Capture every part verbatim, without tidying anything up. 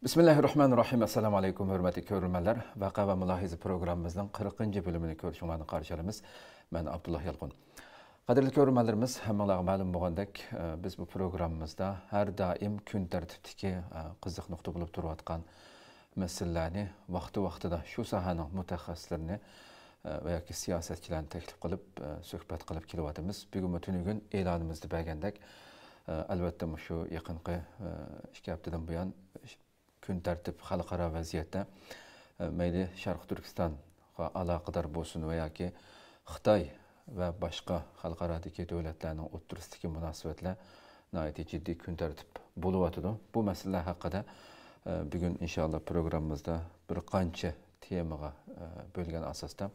بىسمىللاھىررەھمانىررەھىم. ئەسسالامۇ ئەلەيكۇم، ھۆرمەتلىك كۆرۈرمەنلەر. ۋەقە ۋە مۇلاھىزە پروگراممىمىزنىڭ قىرىقىنچى بۆلۈمىنى كۆرۈشۈڭلارنى قارشى ئالىمىز. مەن ئابدۇللا يالقۇن. قەدىرلىك كۆرۈرمەنلىرىمىز، ھەممىڭلارغا مەلۇم بولغاندەك، ئە، بىز بۇ پروگراممىمىزدا ھەر دائىم كۈن تەرتىپتىكى، ئە، قىزىق نۇقتا بولۇپ تۇرۇۋاتقان مەسىلىلەرنى ۋاقتى-ۋاقتىدا شۇ ساھەنىڭ مۇتەخەسسىسلىرىنى، ئە، ۋە ياكى سىياسەتچىلەرنى تەكلىپ قىلىپ، ئە، سۆھبەت قىلىپ كېلىۋاتىمىز. بۈگۈنمۇ تۈنۈگۈن ئېلانىمىزدا بەرگەندەك، ئە، ئەلۋەتتە، مۇشۇ يېقىنقى، ئە، ئىككى ھەپتىدىن بۇيان كۈن تەرتىپ خەلقئارا ۋەزىيەتتە، ئە، مەيلى شەرقىي تۈركىستانغا ئالاقىدار بولسۇن ۋە ياكى خىتاي ۋە باشقا خەلقئارادىكى دۆلەتلەرنىڭ ئوتتۇرىسىدىكى مۇناسىۋەتلەر ناھايىتى جىددىي كۈن تەرتىپ بولۇۋاتىدۇ. بۇ مەسىلىلەر ھەققىدە، ئە، بۈگۈن ئىنشاللا پروگراممىمىزدا بىر قانچە تېمىغا، ئە، بۆلگەن ئاساستا،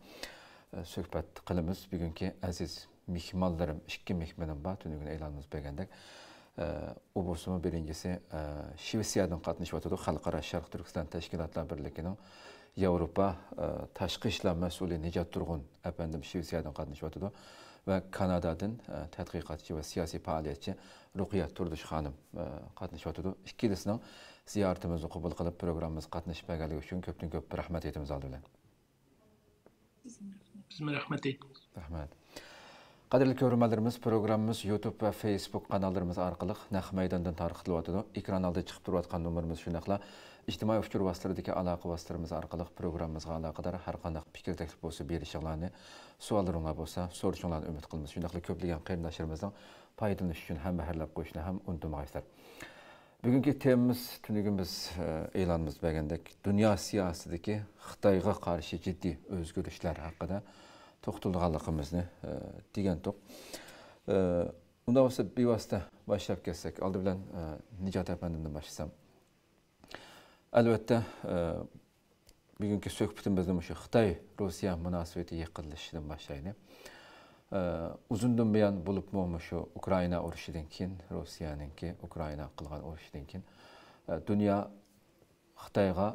ئە، سۆھبەت قىلىمىز. بۈگۈنكى ئەزىز مېھمانلىرىم، ئىككى مېھمىنىم بار، تۈنۈگۈن ئېلانىمىز بەرگەندەك. ئە، ئۇ بولسىمۇ بىرىنچىسى، ئە، شىۋېتسىيەدىن قاتنىشىۋاتىدۇ، خەلقئارا شەرقىي تۈركىستان تەشكىلاتلار بىرلىكىنىڭ ياۋروپا، ئە، تاشقى ئىشلار مەسئۇلى نىجات تۇرغۇن ئەپەندىم شىۋېتسىيەدىن قاتنىشىۋاتىدۇ ۋە كانادادىن، ئە، تەتقىقاتچى ۋە سىياسىي پائالىيەتچى رۇقىيە تۇردۇش خانىم، ئە، قاتنىشىۋاتىدۇ. ئىككىلىسىنىڭ زىيارىتىمىزنى قوبۇل قىلىپ، پروگراممىمىزغا قاتنىشىپ بەرگەنلىكى ئۈچۈن كۆپتىن كۆپ رەھمەت ئېيتىمىز ئالدى بىلەن. بىزمۇ رەھمەت ئېيتىمىز. رەھمەت. قەدىرلىك كۆرۈرمەنلىرىمىز، پروگراممىمىز يۇتۇب ۋە فېيسبۇك قاناللىرىمىز ئارقىلىق نەق مەيداندىن تارقىتىلىۋاتىدۇ. ئېكران ئالدىدا چىقىپ تۇرۇۋاتقان نومۇرىمىز، شۇنداقلا ئىجتىمائىي ئۇچۇر ۋاسىتىلىرىدىكى ئالاقە ۋاسىتىلىرىمىز ئارقىلىق پروگراممىمىزغا ئالاقىدار ھەر قانداق پىكىر، تەكلىپ بولسا بېرىشىڭلارنى، سوئاللىرىڭلار بولسا سورىشىڭلارنى ئۈمىد قىلىمىز. شۇنداقلا كۆپلىگەن قېرىنداشلىرىمىزنىڭ پايدىلىنىشى ئۈچۈن ھەمبەھىرلەپ قويۇشنى ھەم ئۇنتۇمىغايسىلەر. بۈگۈنكى تېمىمىز، تۈنۈگۈن بىز، ئە، ئېلانىمىزدا بەرگەندەك، دۇنيا سىياسىتىدىكى خىتايغا قارشى جىددىي ئۆزگىرىشلەر ھەققىدە توختىلىدىغانلىقىمىزنى، ئە، دېگەنتۇق. ئە، ئۇنداق بولسا، بىۋاسىتە باشلاپ كەتسەك، ئالدى بىلەن، ئە، نىجات ئەپەندىمدىن باشلىسام. ئەلۋەتتە، ئە، بۈگۈنكى سۆھبىتىمىزنى مۇشۇ خىتاي-روسىيە مۇناسىۋىتى يېقىنلىشىشىدىن باشلايلى. ئە، ئۇزۇندىن بۇيان، بولۇپمۇ مۇشۇ ئۇكرائىنا ئۇرۇشىدىن كېيىن، روسىيەنىڭكى ئۇكرائىناغا قىلغان ئۇرۇشىدىن كېيىن، ئە، دۇنيا خىتايغا،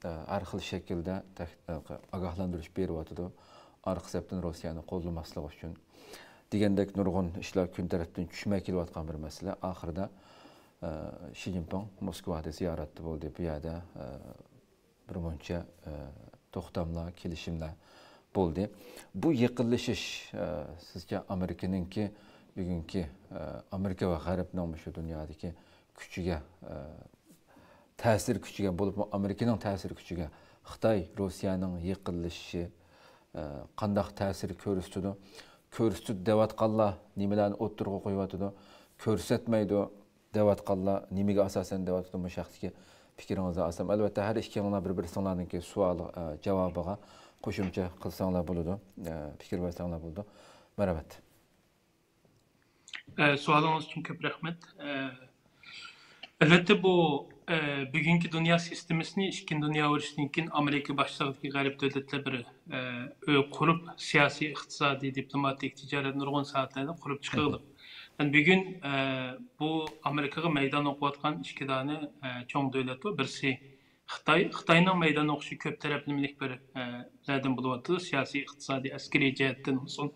ئە، ھەر خىل شەكىلدە تەھ-، ئە، ئاگاھلاندۇرۇش بېرىۋاتىدۇ. ئارقا سەپتىن روسىيەنى قوللىماسلىق ئۈچۈن دېگەندەك نۇرغۇن ئىشلار كۈن تەرتىپتىن چۈشمەي كېلىۋاتقان بىر مەسىلە. ئاخىرىدا، ئە، شى جىنپىڭ موسكۋادا زىيارەتتە بولدى. بۇ يەردە، ئە، بىر مۇنچە، ئە، توختاملار، كېلىشىملەر بولدى. بۇ يېقىنلىشىش، ئە، سىزچە ئامېرىكىنىڭكى بۈگۈنكى، ئە، ئامېرىكا ۋە غەربنىڭ مۇشۇ دۇنيادىكى كۈچىگە، ئە، تەسىر كۈچىگە، بولۇپمۇ ئامېرىكىنىڭ تەسىر كۈچىگە خىتاي، روسىيەنىڭ يېقىنلىشىشى، ئە، قانداق تەسىر كۆرسىتىدۇ؟ كۆرسىتىدۇ دەۋاتقانلار نېمىلەرنى ئوتتۇرىغا قويۇۋاتىدۇ؟ كۆرسەتمەيدۇ دەۋاتقانلار نېمىگە ئاساسەن دەۋاتىدۇ؟ مۇشۇ ھەقتىكى پىكرىڭىزنى ئالسام. ئەلۋەتتە، ھەر ئىككىڭلار بىر-، بىرسىڭلارنىڭكى سوئال، ئە، جاۋابىغا قوشۇمچە قىلساڭلار بولىدۇ، ئە، پىكىر بەرسەڭلار بولىدۇ. مەرھەمەت. ئە، سوئالىڭىز ئۈچۈن كۆپ رەھمەت. ئە، ئەلۋەتتە، بۇ، ئە، بۈگۈنكى دۇنيا سىستېمىسىنى ئىككىنچى دۇنيا ئۇرۇشىدىن كېيىن ئامېرىكا باشچىلىقىدىكى غەرب دۆلەتلەر بىر، ئە، ئۆي قۇرۇپ، سىياسىي، ئىقتىسادىي، دىپلوماتىك، تىجارەت، نۇرغۇن ساھەلەردە قۇرۇپ چىقىۋالدى. يەنى بۈگۈن، ئە، بۇ ئامېرىكىغا مەيدان ئوقۇۋاتقان ئىككى دانە، ئە، چوڭ دۆلەت بار. بىرسى خىتاي، خىتاينىڭ مەيدان ئوقۇشى كۆپ تەرەپلىمىلىك بىر، ئە، لەردىن بولۇۋاتىدۇ. سىياسىي، ئىقتىسادىي، ئەسكىرىي جەھەتتىن بولسۇن،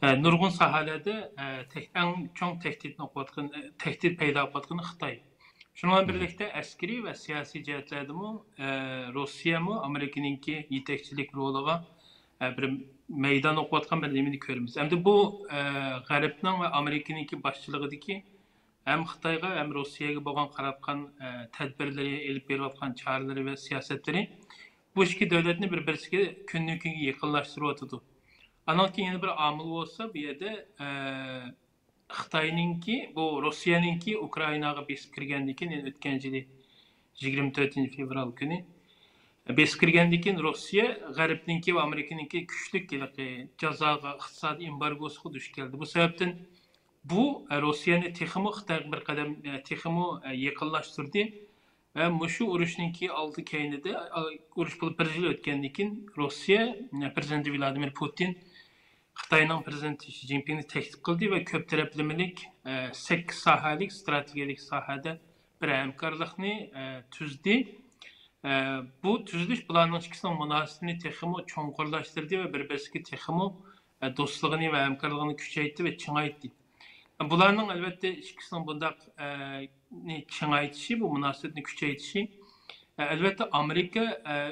ئە، نۇرغۇن ساھەلەردە، ئە، تەك-، ئەڭ چوڭ تەھدىتنى ئوقۇۋاتقان، ئە، تەھدىت پەيدا قىلىۋاتقىنى خىتاي. شۇنىڭ بىلەن بىرلىكتە ئەسكىرىي ۋە سىياسىي جەھەتلەردىمۇ، ئە، روسىيەمۇ ئامېرىكىنىڭكى يېتەكچىلىك رولىغا، ئە، بىر مەيدان ئوقۇۋاتقان بىر نېمىنى كۆرىمىز. ئەمدى بۇ، ئە، غەربنىڭ ۋە ئامېرىكىنىڭكى باشچىلىقىدىكى ھەم خىتايغا، ھەم روسىيەگە بولغان قاراتقان، ئە، تەدبىرلىرى، ئېلىپ بېرىۋاتقان چارىلىرى ۋە سىياسەتلىرى بۇ ئىككى دۆلەتنى بىر-بىرسىگە كۈندىن-كۈنگە يېقىنلاشتۇرۇۋاتىدۇ. ئانىڭدىن كېيىن يەنە بىر ئامىل بولسا، بۇ يەردە، ئە، خىتاينىڭكى، بۇ روسىيەنىڭكى ئۇكرائىناغا بېسىپ كىرگەندىن كېيىن، يەنى ئۆتكەن يىلى يىگىرمە تۆتىنچى فېۋرال كۈنى بېسىپ كىرگەندىن كېيىن، روسىيە غەربنىڭكى ۋە ئامېرىكىنىڭكى كۈچلۈك ھېلىقى جازاغا، ئىقتىسادىي ئېمبارگوسىغا دۇچ كەلدى. بۇ سەۋەبتىن بۇ، ئە، روسىيەنى تېخىمۇ خىتايغا بىر قەدەم، ئە، تېخىمۇ، ئە، يېقىنلاشتۇردى ۋە مۇشۇ ئۇرۇشنىڭكى ئالدى كەينىدە، ئە، ئۇرۇش بولۇپ بىر يىل ئۆتكەندىن كېيىن روسىيە، ئە، پىرېزىدېنتى ۋلادىمىر پۇتىن خىتاينىڭ پىرېزىدېنتى شى جىنپىڭنى تەكلىپ قىلدى ۋە كۆپ تەرەپلىمىلىك، ئە، سەككىز ساھەلىك، ئىستراتېگىيەلىك ساھەدە بىر ھەمكارلىقنى، ئە، تۈزدى. ئە، بۇ تۈزۈلۈش بۇلارنىڭ ئىككىسىنىڭ مۇناسىۋىتىنى تېخىمۇ چوڭقۇرلاشتۇردى ۋە بىر-، بىرسىگە تېخىمۇ، ئە، دوستلۇقىنى ۋە ھەمكارلىقىنى كۈچەيتتى ۋە چىڭايتتى. بۇلارنىڭ، ئەلۋەتتە، ئىككىسىنىڭ بۇنداق، ئە، نى چىڭايتىشى، بۇ مۇناسىۋەتنى كۈچەيتىشى، ئەلۋەتتە، ئامېرىكا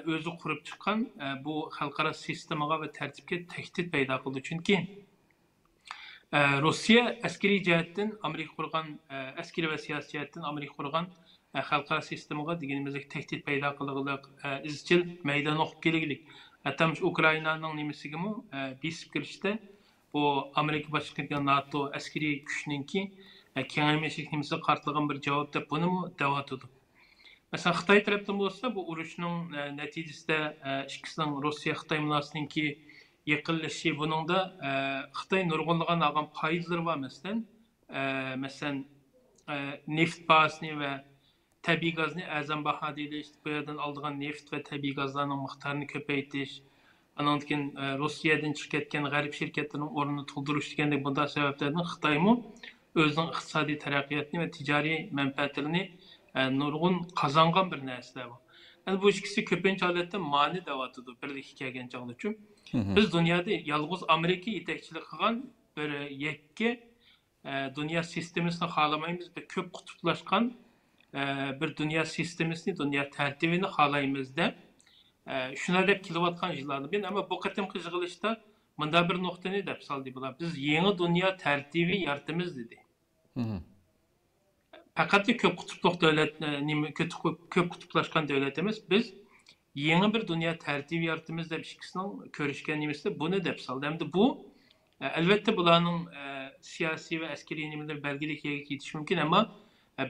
ئۆزى قۇرۇپ چىققان بۇ خەلقئارا سىستېمىغا ۋە تەرتىپكە تەھدىت پەيدا قىلىدۇ. چۈنكى روسىيە ئەسكىرىي جەھەتتىن ئامېرىكا قۇرغان، ئەسكىرىي ۋە سىياسىي جەھەتتىن ئامېرىكا قۇرغان خەلقئارا سىستېمىغا دېگىنىمىزدەك تەھدىت پەيدا قىلغۇلۇق، ئىزچىل مەيدان ئوقۇپ كېلىگلىك. ھەتتا مۇشۇ ئۇكرائىنانىڭ نېمىسىگىمۇ بېسىپ كىرىشتە بۇ ئامېرىكا باشچىلىقىدىكى ناتو ئەسكىرىي كۈچنىڭكى كېڭەيمىشلىك نېمىسىگە قارىتىلغان بىر جاۋاب دەپ بۇنىمۇ دەۋاتىدۇ. مەسىلەن، خىتاي تەرەپتىن بولسا، بۇ ئۇرۇشنىڭ نەتىجىسىدە ئىككىسىنىڭ، روسىيە خىتاي مۇناسىۋىتىنىڭكى يېقىنلىشىشى، بۇنىڭدا خىتاي نۇرغۇنلىغان ئالغان پايدىلىرى بار. مەسىلەن، مەسىلەن، نېفىت باھاسىنى ۋە تەبىئىي گازنى ئەرزان باھادا ئېلىش، بۇ يەردىن ئالىدىغان نېفىت ۋە تەبىئىي گازلارنىڭ مىقدارىنى كۆپەيتىش، ئانىڭدىن كېيىن روسىيەدىن چىقىپ كەتكەن غەرب شىركەتلىرىنىڭ ئورنىنى تولدۇرۇش دېگەندەك بۇنداق سەۋەبلەردىن خىتايمۇ ئۆزىنىڭ ئىقتىسادىي تەرەققىياتىنى ۋە تىجارىي مەنپەئەتلىرىنى نۇرغۇن قازانغان بىر نەرسىلەر بۇ. ئەمدى بۇ ئىككىسى كۆپىنچە ھالەتتە مانى دەۋاتىدۇ، بىرلىككە كەلگەن چاغدا. چۈنكى بىز دۇنيادا يالغۇز ئامېرىكا يېتەكچىلىك قىلغان بىر يەككە دۇنيا سىستېمىسىنى خالىمايمىز، بىر كۆپ قۇتۇپلاشقان بىر دۇنيا سىستېمىسىنى، دۇنيا تەرتىپىنى خالايمىز دەپ، شۇنداق دەپ كېلىۋاتقان يىللاردىن بۇيان. ئەمما بۇ قېتىمقى يىغىلىشتا مۇنداق بىر نۇقتىنى دەپ سالدى بۇلار، بىز يېڭى دۇنيا تەرتىپى يارىتىمىز دېدى. پەقەتلا كۆپ قۇتۇپلۇق دۆلەت، نېمە، كۆپ، كۆپ قۇتۇپلاشقان دۆلەت ئەمەس، بىز يېڭى بىر دۇنيا تەرتىپى يارىتىمىز دەپ ئىككىسىنىڭ كۆرۈشكەن نېمىسىدە بۇنى دەپ سالدى. ئەمدى بۇ، ئەلۋەتتە، بۇلارنىڭ سىياسىي ۋە ئەسكىرىي نېمىلىرى بەلگىلىك يەرگە يېتىشى مۇمكىن، ئەمما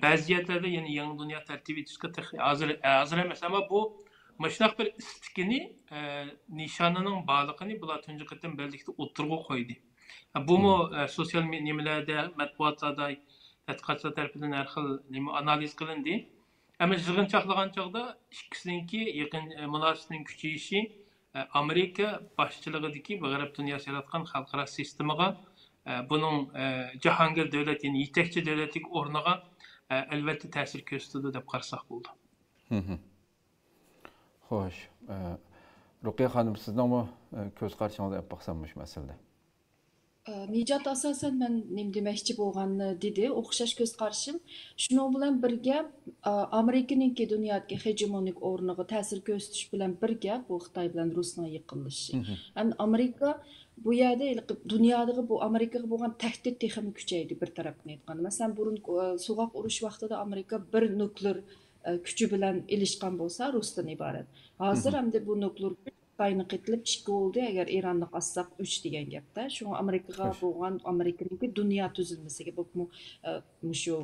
بەزى يەرلەردە يەنە يېڭى دۇنيا تەرتىپى يېتىشكە تېخى ھازىر، ھازىر ئەمەس، ئەمما بۇ مۇشۇنداق بىر ئىستىكىنى، نىشانىنىڭ بارلىقىنى بۇلار تۇنجى قېتىم بىرلىكتە ئوتتۇرىغا قويدى. بۇمۇ سوتسىيال نېمىلەردە، مەتبۇئاتلاردا، تەتقىقاتچىلار تەرىپىدىن ھەر خىل نېمە ئانالىز قىلىندى. ئەمما يىغىنچاقلىغان چاغدا ئىككىسىنىڭكى يېقىن مۇناسىۋىتىنىڭ كۈچىيىشى ئامېرىكا باشچىلىقىدىكى بۇ غەرب دۇنياسى ياراتقان خەلقئارا سىستېمىغا، بۇنىڭ جاھانگىر دۆلەت، يەنى يېتەكچى دۆلەتتىكى ئورنىغا ئەلۋەتتە تەسىر كۆرسىتىدۇ دەپ قارىساق بولىدۇ. خوش، رۇقىيە خانىم، سىزنىڭمۇ كۆز قارىشىڭىزنى ئېلىپ باقسام مۇشۇ مەسىلىدە. نىجات ئاساسەن مەن نېمە دېمەكچى بولغاننى دېدى، ئوخشاش كۆز قارىشىم. شۇنىڭ بىلەن بىرگە، ئامېرىكىنىڭكى دۇنيادىكى خېژېمونىك ئورنىغا تەسىر كۆرسىتىش بىلەن بىرگە، بۇ خىتاي بىلەن رۇسنىڭ يېقىنلىشىشى. ئەمدى ئامېرىكا بۇ يەردە ھېلىقى دۇنيادىغا، بۇ ئامېرىكىغا بولغان تەھدىت تېخىمۇ كۈچەيدى، بىر تەرەپتىن ئېيتقاندا. مەسىلەن، بۇرۇن سوغۇق ئۇرۇش ۋاقتىدا ئامېرىكا بىر نۇكلېر كۈچى بىلەن ئېلىشقان بولسا رۇستىن ئىبارەت. ھازىر ئەمدى بۇ نۇكلېر كۈچ خىتاينىڭ قېتىلىپ ئىككى بولدى، ئەگەر ئىراننى قاتساق ئۈچ دېگەن گەپتە. شۇڭا ئامېرىكىغا بولغان، ئامېرىكىنىڭكى دۇنيا تۈزۈلمىسىگە، بولۇپمۇ مۇشۇ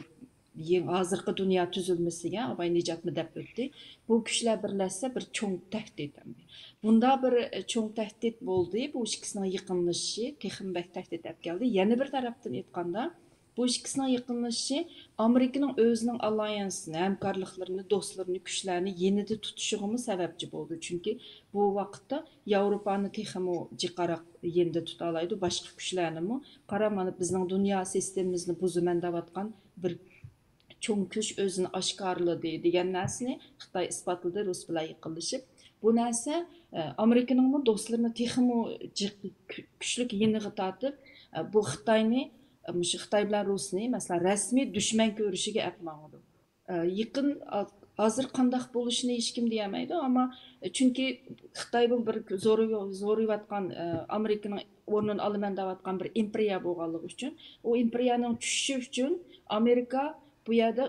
ھازىرقى دۇنيا تۈزۈلمىسىگە ئاباي نىجاتمۇ دەپ ئۆتتى. بۇ كۈچلەر بىرلەشسە بىر چوڭ تەھدىت ئەمدى. بۇنداق بىر چوڭ تەھدىت بولدى. بۇ ئىككىسىنىڭ يېقىنلىشىشى تېخىمۇ بەك تەھدىت ئەپ كەلدى. يەنە بىر تەرەپتىن ئېيتقاندا، بۇ ئىككىسىنىڭ يېقىنلىشىشى ئامېرىكىنىڭ ئۆزىنىڭ ئاللىيانسىنى، ھەمكارلىقلىرىنى، دوستلىرىنى، كۈچلەرنى يېنىدا تۇتۇشىغىمۇ سەۋەبچى بولدى. چۈنكى بۇ ۋاقىتتا ياۋروپانى تېخىمۇ جىقراق يېنىدا تۇتالايدۇ، باشقا كۈچلەرنىمۇ. قارا، مانا بىزنىڭ دۇنيا سىستېمىمىزنى بۇزىمەن دەۋاتقان بىر چوڭ كۈچ ئۆزىنى ئاشكارىلىدى دېگەن نەرسىنى خىتاي ئىسپاتلىدى رۇس بىلەن يېقىنلىشىپ. بۇ نەرسە ئامېرىكىنىڭمۇ دوستلىرىنى تېخىمۇ جىق، كۈچلۈك يېنىغا تارتىپ، بۇ خىتاينى، مۇشۇ خىتاي بىلەن رۇسنى، مەسىلەن، رەسمىي دۈشمەن كۆرۈشىگە ئەپ ماڭىدۇ. يېقىن، ھازىر قانداق بولۇشىنى ھېچكىم دېيەلمەيدۇ، ئەمما چۈنكى خىتاي بۇ بىر زورىيىۋاتقان، ئامېرىكىنىڭ ئورنىنى ئالىمەن دەۋاتقان بىر ئىمپېرىيە بولغانلىقى ئۈچۈن، ئۇ ئىمپېرىيەنىڭ چۈشۈشى ئۈچۈن ئامېرىكا بۇ يەردە،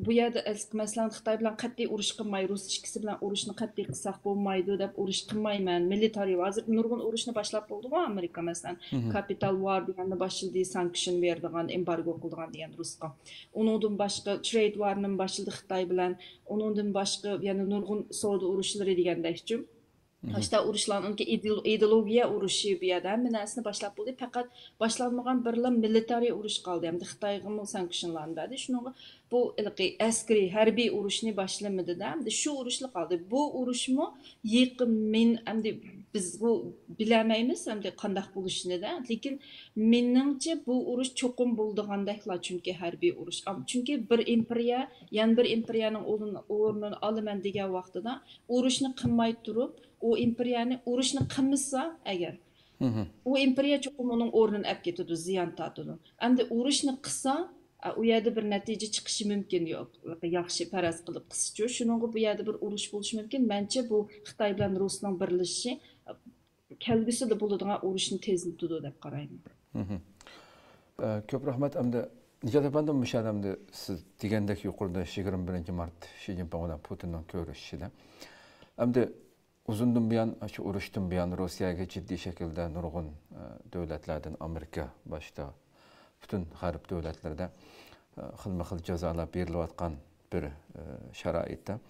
بۇ يەردە، مەسىلەن، خىتاي بىلەن قەتئىي ئۇرۇش قىلماي، رۇس ئىككىسى بىلەن ئۇرۇشنى قەتئىي قىلساق بولمايدۇ دەپ ئۇرۇش قىلمايمەن، مىلىتارىي، ھازىر نۇرغۇن ئۇرۇشنى باشلاپ بولدىغۇ ئامېرىكا، مەسىلەن، كاپىتال ۋار دېگەننى باشلىدى، سانكشن بېرىدىغان، ئېمبارگو قىلىدىغان دېگەن رۇسقا. ئۇنىڭدىن باشقا ترېيد ۋارنىمۇ باشلىدى خىتاي بىلەن. ئۇنىڭدىن باشقا يەنە نۇرغۇن سودا ئۇرۇشلىرى دېگەندەكچۇ. ئاشتا ئۇرۇشلارنىڭكى ئىدېئولوگىيە ئۇرۇشى بۇ يەردە ھەممە نەرسىنى باشلاپ بولدى. پەقەت باشلانمىغان بىرلا مىلىتارىي ئۇرۇش قالدى. ئەمدى خىتايغىمۇ سانكشنلارنى بەردى. شۇنىڭغا بۇ ھېلىقى ئەسكىرىي، ھەربىي ئۇرۇشنى باشلىمىدىدە. ئەمدى شۇ ئۇرۇشلا قالدى. بۇ ئۇرۇشمۇ يېقىن مىن-، ئەمدى بىز بۇ بىلەلمەيمىز، ئەمدى قانداق بولۇشىنىدە. لېكىن مېنىڭچە بۇ ئۇرۇش چوقۇم بولىدىغاندەكلا، چۈنكى ھەربىي ئۇرۇش. ئام-، چۈنكى بىر ئىمپېرىيە يەنە بىر ئىمپېرىيەنىڭ ئورنىنى، ئورنىنى ئالىمەن دېگەن ۋاقتىدا ئۇرۇشنى قىلماي تۇرۇپ، ئۇ ئىمپېرىيەنى ئۇرۇشنى قىلمىسا ئەگەر، ئۇ ئىمپېرىيە چوقۇم ئۇنىڭ ئورنىنى ئەپ كېتىدۇ، زىيان تارتىدۇ. ئەمدى ئۇرۇشنى قىلسا، ئە، ئۇ يەردە بىر نەتىجە چىقىشى مۇمكىن، يو-، ياخشى پەرەز قىلىپ قىسقىچە. شۇنىڭغا بۇ يەردە بىر ئۇرۇش بولۇشى مۇمكىن. مەنچە بۇ خىتاي بىلەن رۇسنىڭ بىرلىشىشى، ئە، كەلگۈسىدە بولىدىغان ئۇرۇشنى تېزلىتىدۇ دەپ قارايمەن. مھم. ئە، كۆپ رەھمەت. ئەمدى نىجات ئەپەندى، مۇشۇ يەردە ئەمدى سىز دېگەندەك يۇقىرىدا يىگىرمە بىرىنچى مارت شى جىنپىڭ بىلەن پۇتىننىڭ كۆرۈشۈشىدە. ئەمدى ئۇزۇندىن بۇيان، شۇ ئۇرۇشتىن بۇيان روسىيەگە جىددىي شەكىلدە نۇرغۇن، ئە، دۆلەتلەردىن، ئامېرىكا باشتا، پۈتۈن غەرب دۆلەتلىرىدە، ئە، خىلمۇ خىل جازالار بېرىلىۋاتقان بىر، ئە، شارائىتتا،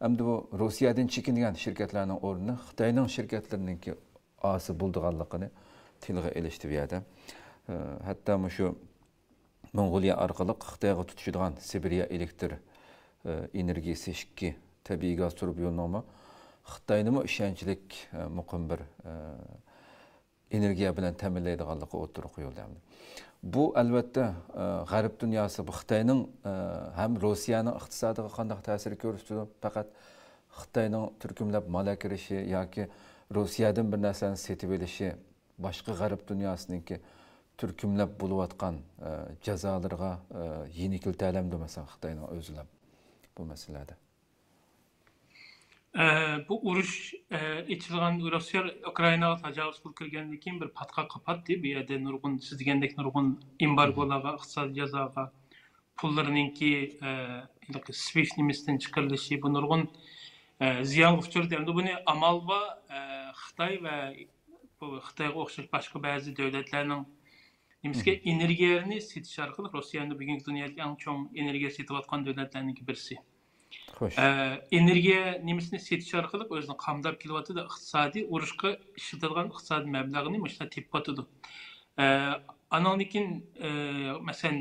ئەمدى بۇ روسىيەدىن چېكىنگەن شىركەتلەرنىڭ ئورنىنى خىتاينىڭ شىركەتلىرىنىڭكى ئاسا بولىدىغانلىقىنى تىلغا ئېلىشتى بۇ يەردە. ئە، ھەتتا مۇشۇ موڭغۇلىيە ئارقىلىق خىتايغا تۇتىشىدىغان سىبىرىيە ئېلېكتر، ئە، ئېنېرگىيىسى ئىككى تەبىئىي گاز تۇرۇبا يولىنىڭمۇ خىتاينىمۇ ئىشەنچلىك، ئە، مۇقىم بىر، ئە، ئېنېرگىيە بىلەن تەمىنلەيدىغانلىقى ئوتتۇرىغا قويۇلدى. بۇ، ئەلۋەتتە، ئە، غەرب دۇنياسى، بۇ خىتاينىڭ، ئە، ھەم روسىيەنىڭ ئىقتىسادىغا قانداق تەسىر كۆرسىتىدۇ؟ پەقەت خىتاينىڭ تۈركۈملەپ مال ئەكىرىشى ياكى روسىيەدىن بىر نەرسىلەرنى سېتىۋېلىشى باشقا غەرب دۇنياسىنىڭكى تۈركۈملەپ بولۇۋاتقان، ئە، جازالىرىغا، ئە، يېنىكلىتەلەمدۇ، مەسىلەن، خىتاينىڭ ئۆزىلا بۇ مەسىلىلەردە؟ ئە، بۇ ئۇرۇش، ئە، ئېچىلغان، روسىيە ئۇكرائىناغا تاجاۋۇز قىلىپ كىرگەندىن كېيىن بىر پاتقاق قاپاتتى. بۇ يەردە نۇرغۇن، سىز دېگەندەك، نۇرغۇن ئېمبارگولارغا، ئىقتىسادىي جازاغا، پۇللىرىنىڭكى، ئە، ھېلىقى سويفت نېمىسىدىن چىقىرىلىشى، بۇ نۇرغۇن، ئە، زىيانغا ئۇچرىدى. ئەمدى بۇنى ئامال بار، ئە، خىتاي ۋە بۇ خىتايغا ئوخشاش باشقا بەزى دۆلەتلەرنىڭ نېمىسىگە، مھم، ئېنېرگىيەنى سېتىش ئارقىلىق، روسىيە ئەمدى بۈگۈنكى دۇنيادىكى ئەڭ چوڭ ئېنېرگىيە سېتىۋاتقان دۆلەتلەرنىڭكى بىرسى. خوش. ئە، ئېنېرگىيە نېمىسىنى سېتىش ئارقىلىق ئۆزىنى قامداپ كېلىۋاتىدۇ، ئىقتىسادىي ئۇرۇشقا ئىشلىتىدىغان ئىقتىسادىي مەبلەغنى مۇشۇلار تېپىۋاتىدۇ. ئە، ئانىڭدىن كېيىن، ئە، مەسىلەن،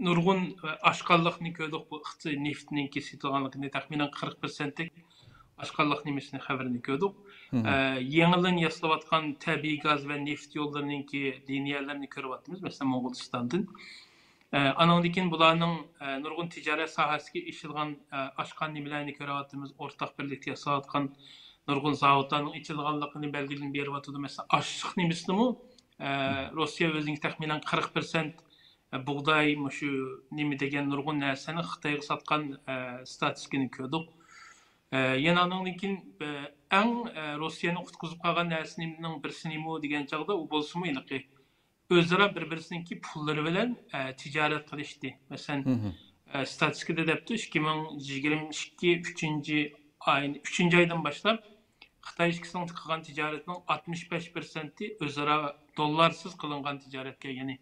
نۇرغۇن، ئە، ئاشقانلىقنى كۆردۇق، بۇ ئىقتىساد نېفىتنىڭكى سېتىلغانلىقىنى، تەخمىنەن قىرىق پىرسەنتلىك ئاشقانلىق نېمىسىنى، خەۋىرىنى كۆردۇق. مھم. ئە، يېڭىدىن ياسىلىۋاتقان تەبىئىي گاز ۋە نېفىت يوللىرىنىڭكى لىنىيەلىرىنى كۆرۈۋاتىمىز، مەسىلەن، موڭغۇلىستاندىن. ئە، ئانىڭدىن كېيىن بۇلارنىڭ، ئە، نۇرغۇن تىجارەت ساھەسىگە ئېشىدىغان، ئە، ئاشقان نېمىلەرنى كۆرۈۋاتىمىز، ئورتاق بىرلىكتە ياساۋاتقان نۇرغۇن زاۋۇتلارنىڭ ئېچىلغانلىقىنى بەلگىلىنى بېرىۋاتىدۇ. مەسىلەن، ئاشلىق نېمىسىنىمۇ، ئە، روسىيە ئۆزىنىڭكى تەخمىنەن قىرىق پىرسەنت، ئە، بۇغداي، مۇشۇ نېمە دېگەن نۇرغۇن نەرسىنى خىتايغا ساتقان، ئە، ستاتىستىكىنى كۆردۇق. ئە، يەنە ئانىڭدىن كېيىن، ئە، ئەڭ، ئە، روسىيەنى قۇتقۇزۇپ قالغان نەرسىنىڭ بىرسى نېمە دېگەن چاغدا، ئۇ بولسىمۇ ھېلىقى ئۆزئارا بىر-بىرسىنىڭكى پۇللىرى بىلەن، ئە، تىجارەت قىلىشتى. مەسىلەن، مھم، ئە، ستاتىستىكىدا دەپتۇ، ئىككى مىڭ يىگىرمە ئىككى ئۈچىنچى ئاي، ئۈچىنچى ئايدىن باشلاپ خىتاي ئىككىسىنىڭ قىلغان تىجارىتىنىڭ ئاتمىش بەش پىرسەنتى ئۆزئارا دوللارسىز قىلىنغان تىجارەتكە، يەنى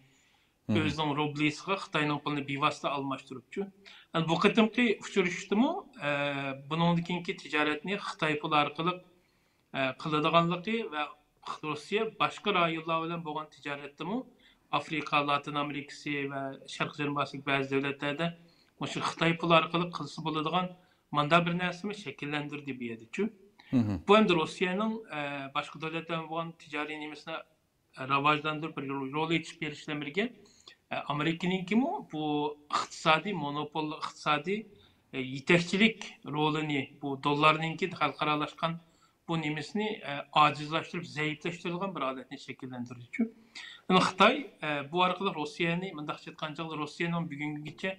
مھم، ئۆزىنىڭ روبلىسىغا خىتاينىڭ پۇلىنى بىۋاسىتە ئالماشتۇرۇپچۇ. بۇ قېتىمقى ئۇچرىشىشتىمۇ، ئە، بۇنىڭدىن كېيىنكى تىجارەتنى خىتاي پۇلى ئارقىلىق، ئە، قىلىدىغانلىقى ۋە روسىيە باشقا رايونلار بىلەن بولغان تىجارەتتىمۇ ئافرىقا، لاتىن ئامېرىكىسى ۋە شەرقىي جەنۇب ئاسىيادىكى بەزى دۆلەتلەردە مۇشۇ خىتاي پۇلى ئارقىلىق قىلسا بولىدىغان مانداق بىر نەرسىمۇ شەكىللەندۈردى بۇ يەردىچۇ. مھم. بۇ ئەمدى روسىيەنىڭ، ئە، باشقا دۆلەتلەر بىلەن بولغان تىجارىي نېمىسىنى راۋاجلاندۇرۇپ، بىر يول، يول ئېچىپ بېرىش بىلەن بىرگە، ئە، ئامېرىكىنىڭكىمۇ بۇ ئىقتىسادىي مونوپول، ئىقتىسادىي، ئە، يېتەكچىلىك رولىنى، بۇ دوللارنىڭكى خەلقئارالاشقان بۇ نېمىسىنى، ئە، ئاجىزلاشتۇرۇپ، زەئىپلەشتۈرىدىغان بىر ھالەتنى شەكىللەندۈرىدىچۇ. يەنى خىتاي، ئە، بۇ ئارقىلىق روسىيەنى، مۇنداق ئېيتقان چاغدا، روسىيەنىڭ بۈگۈنگىچە،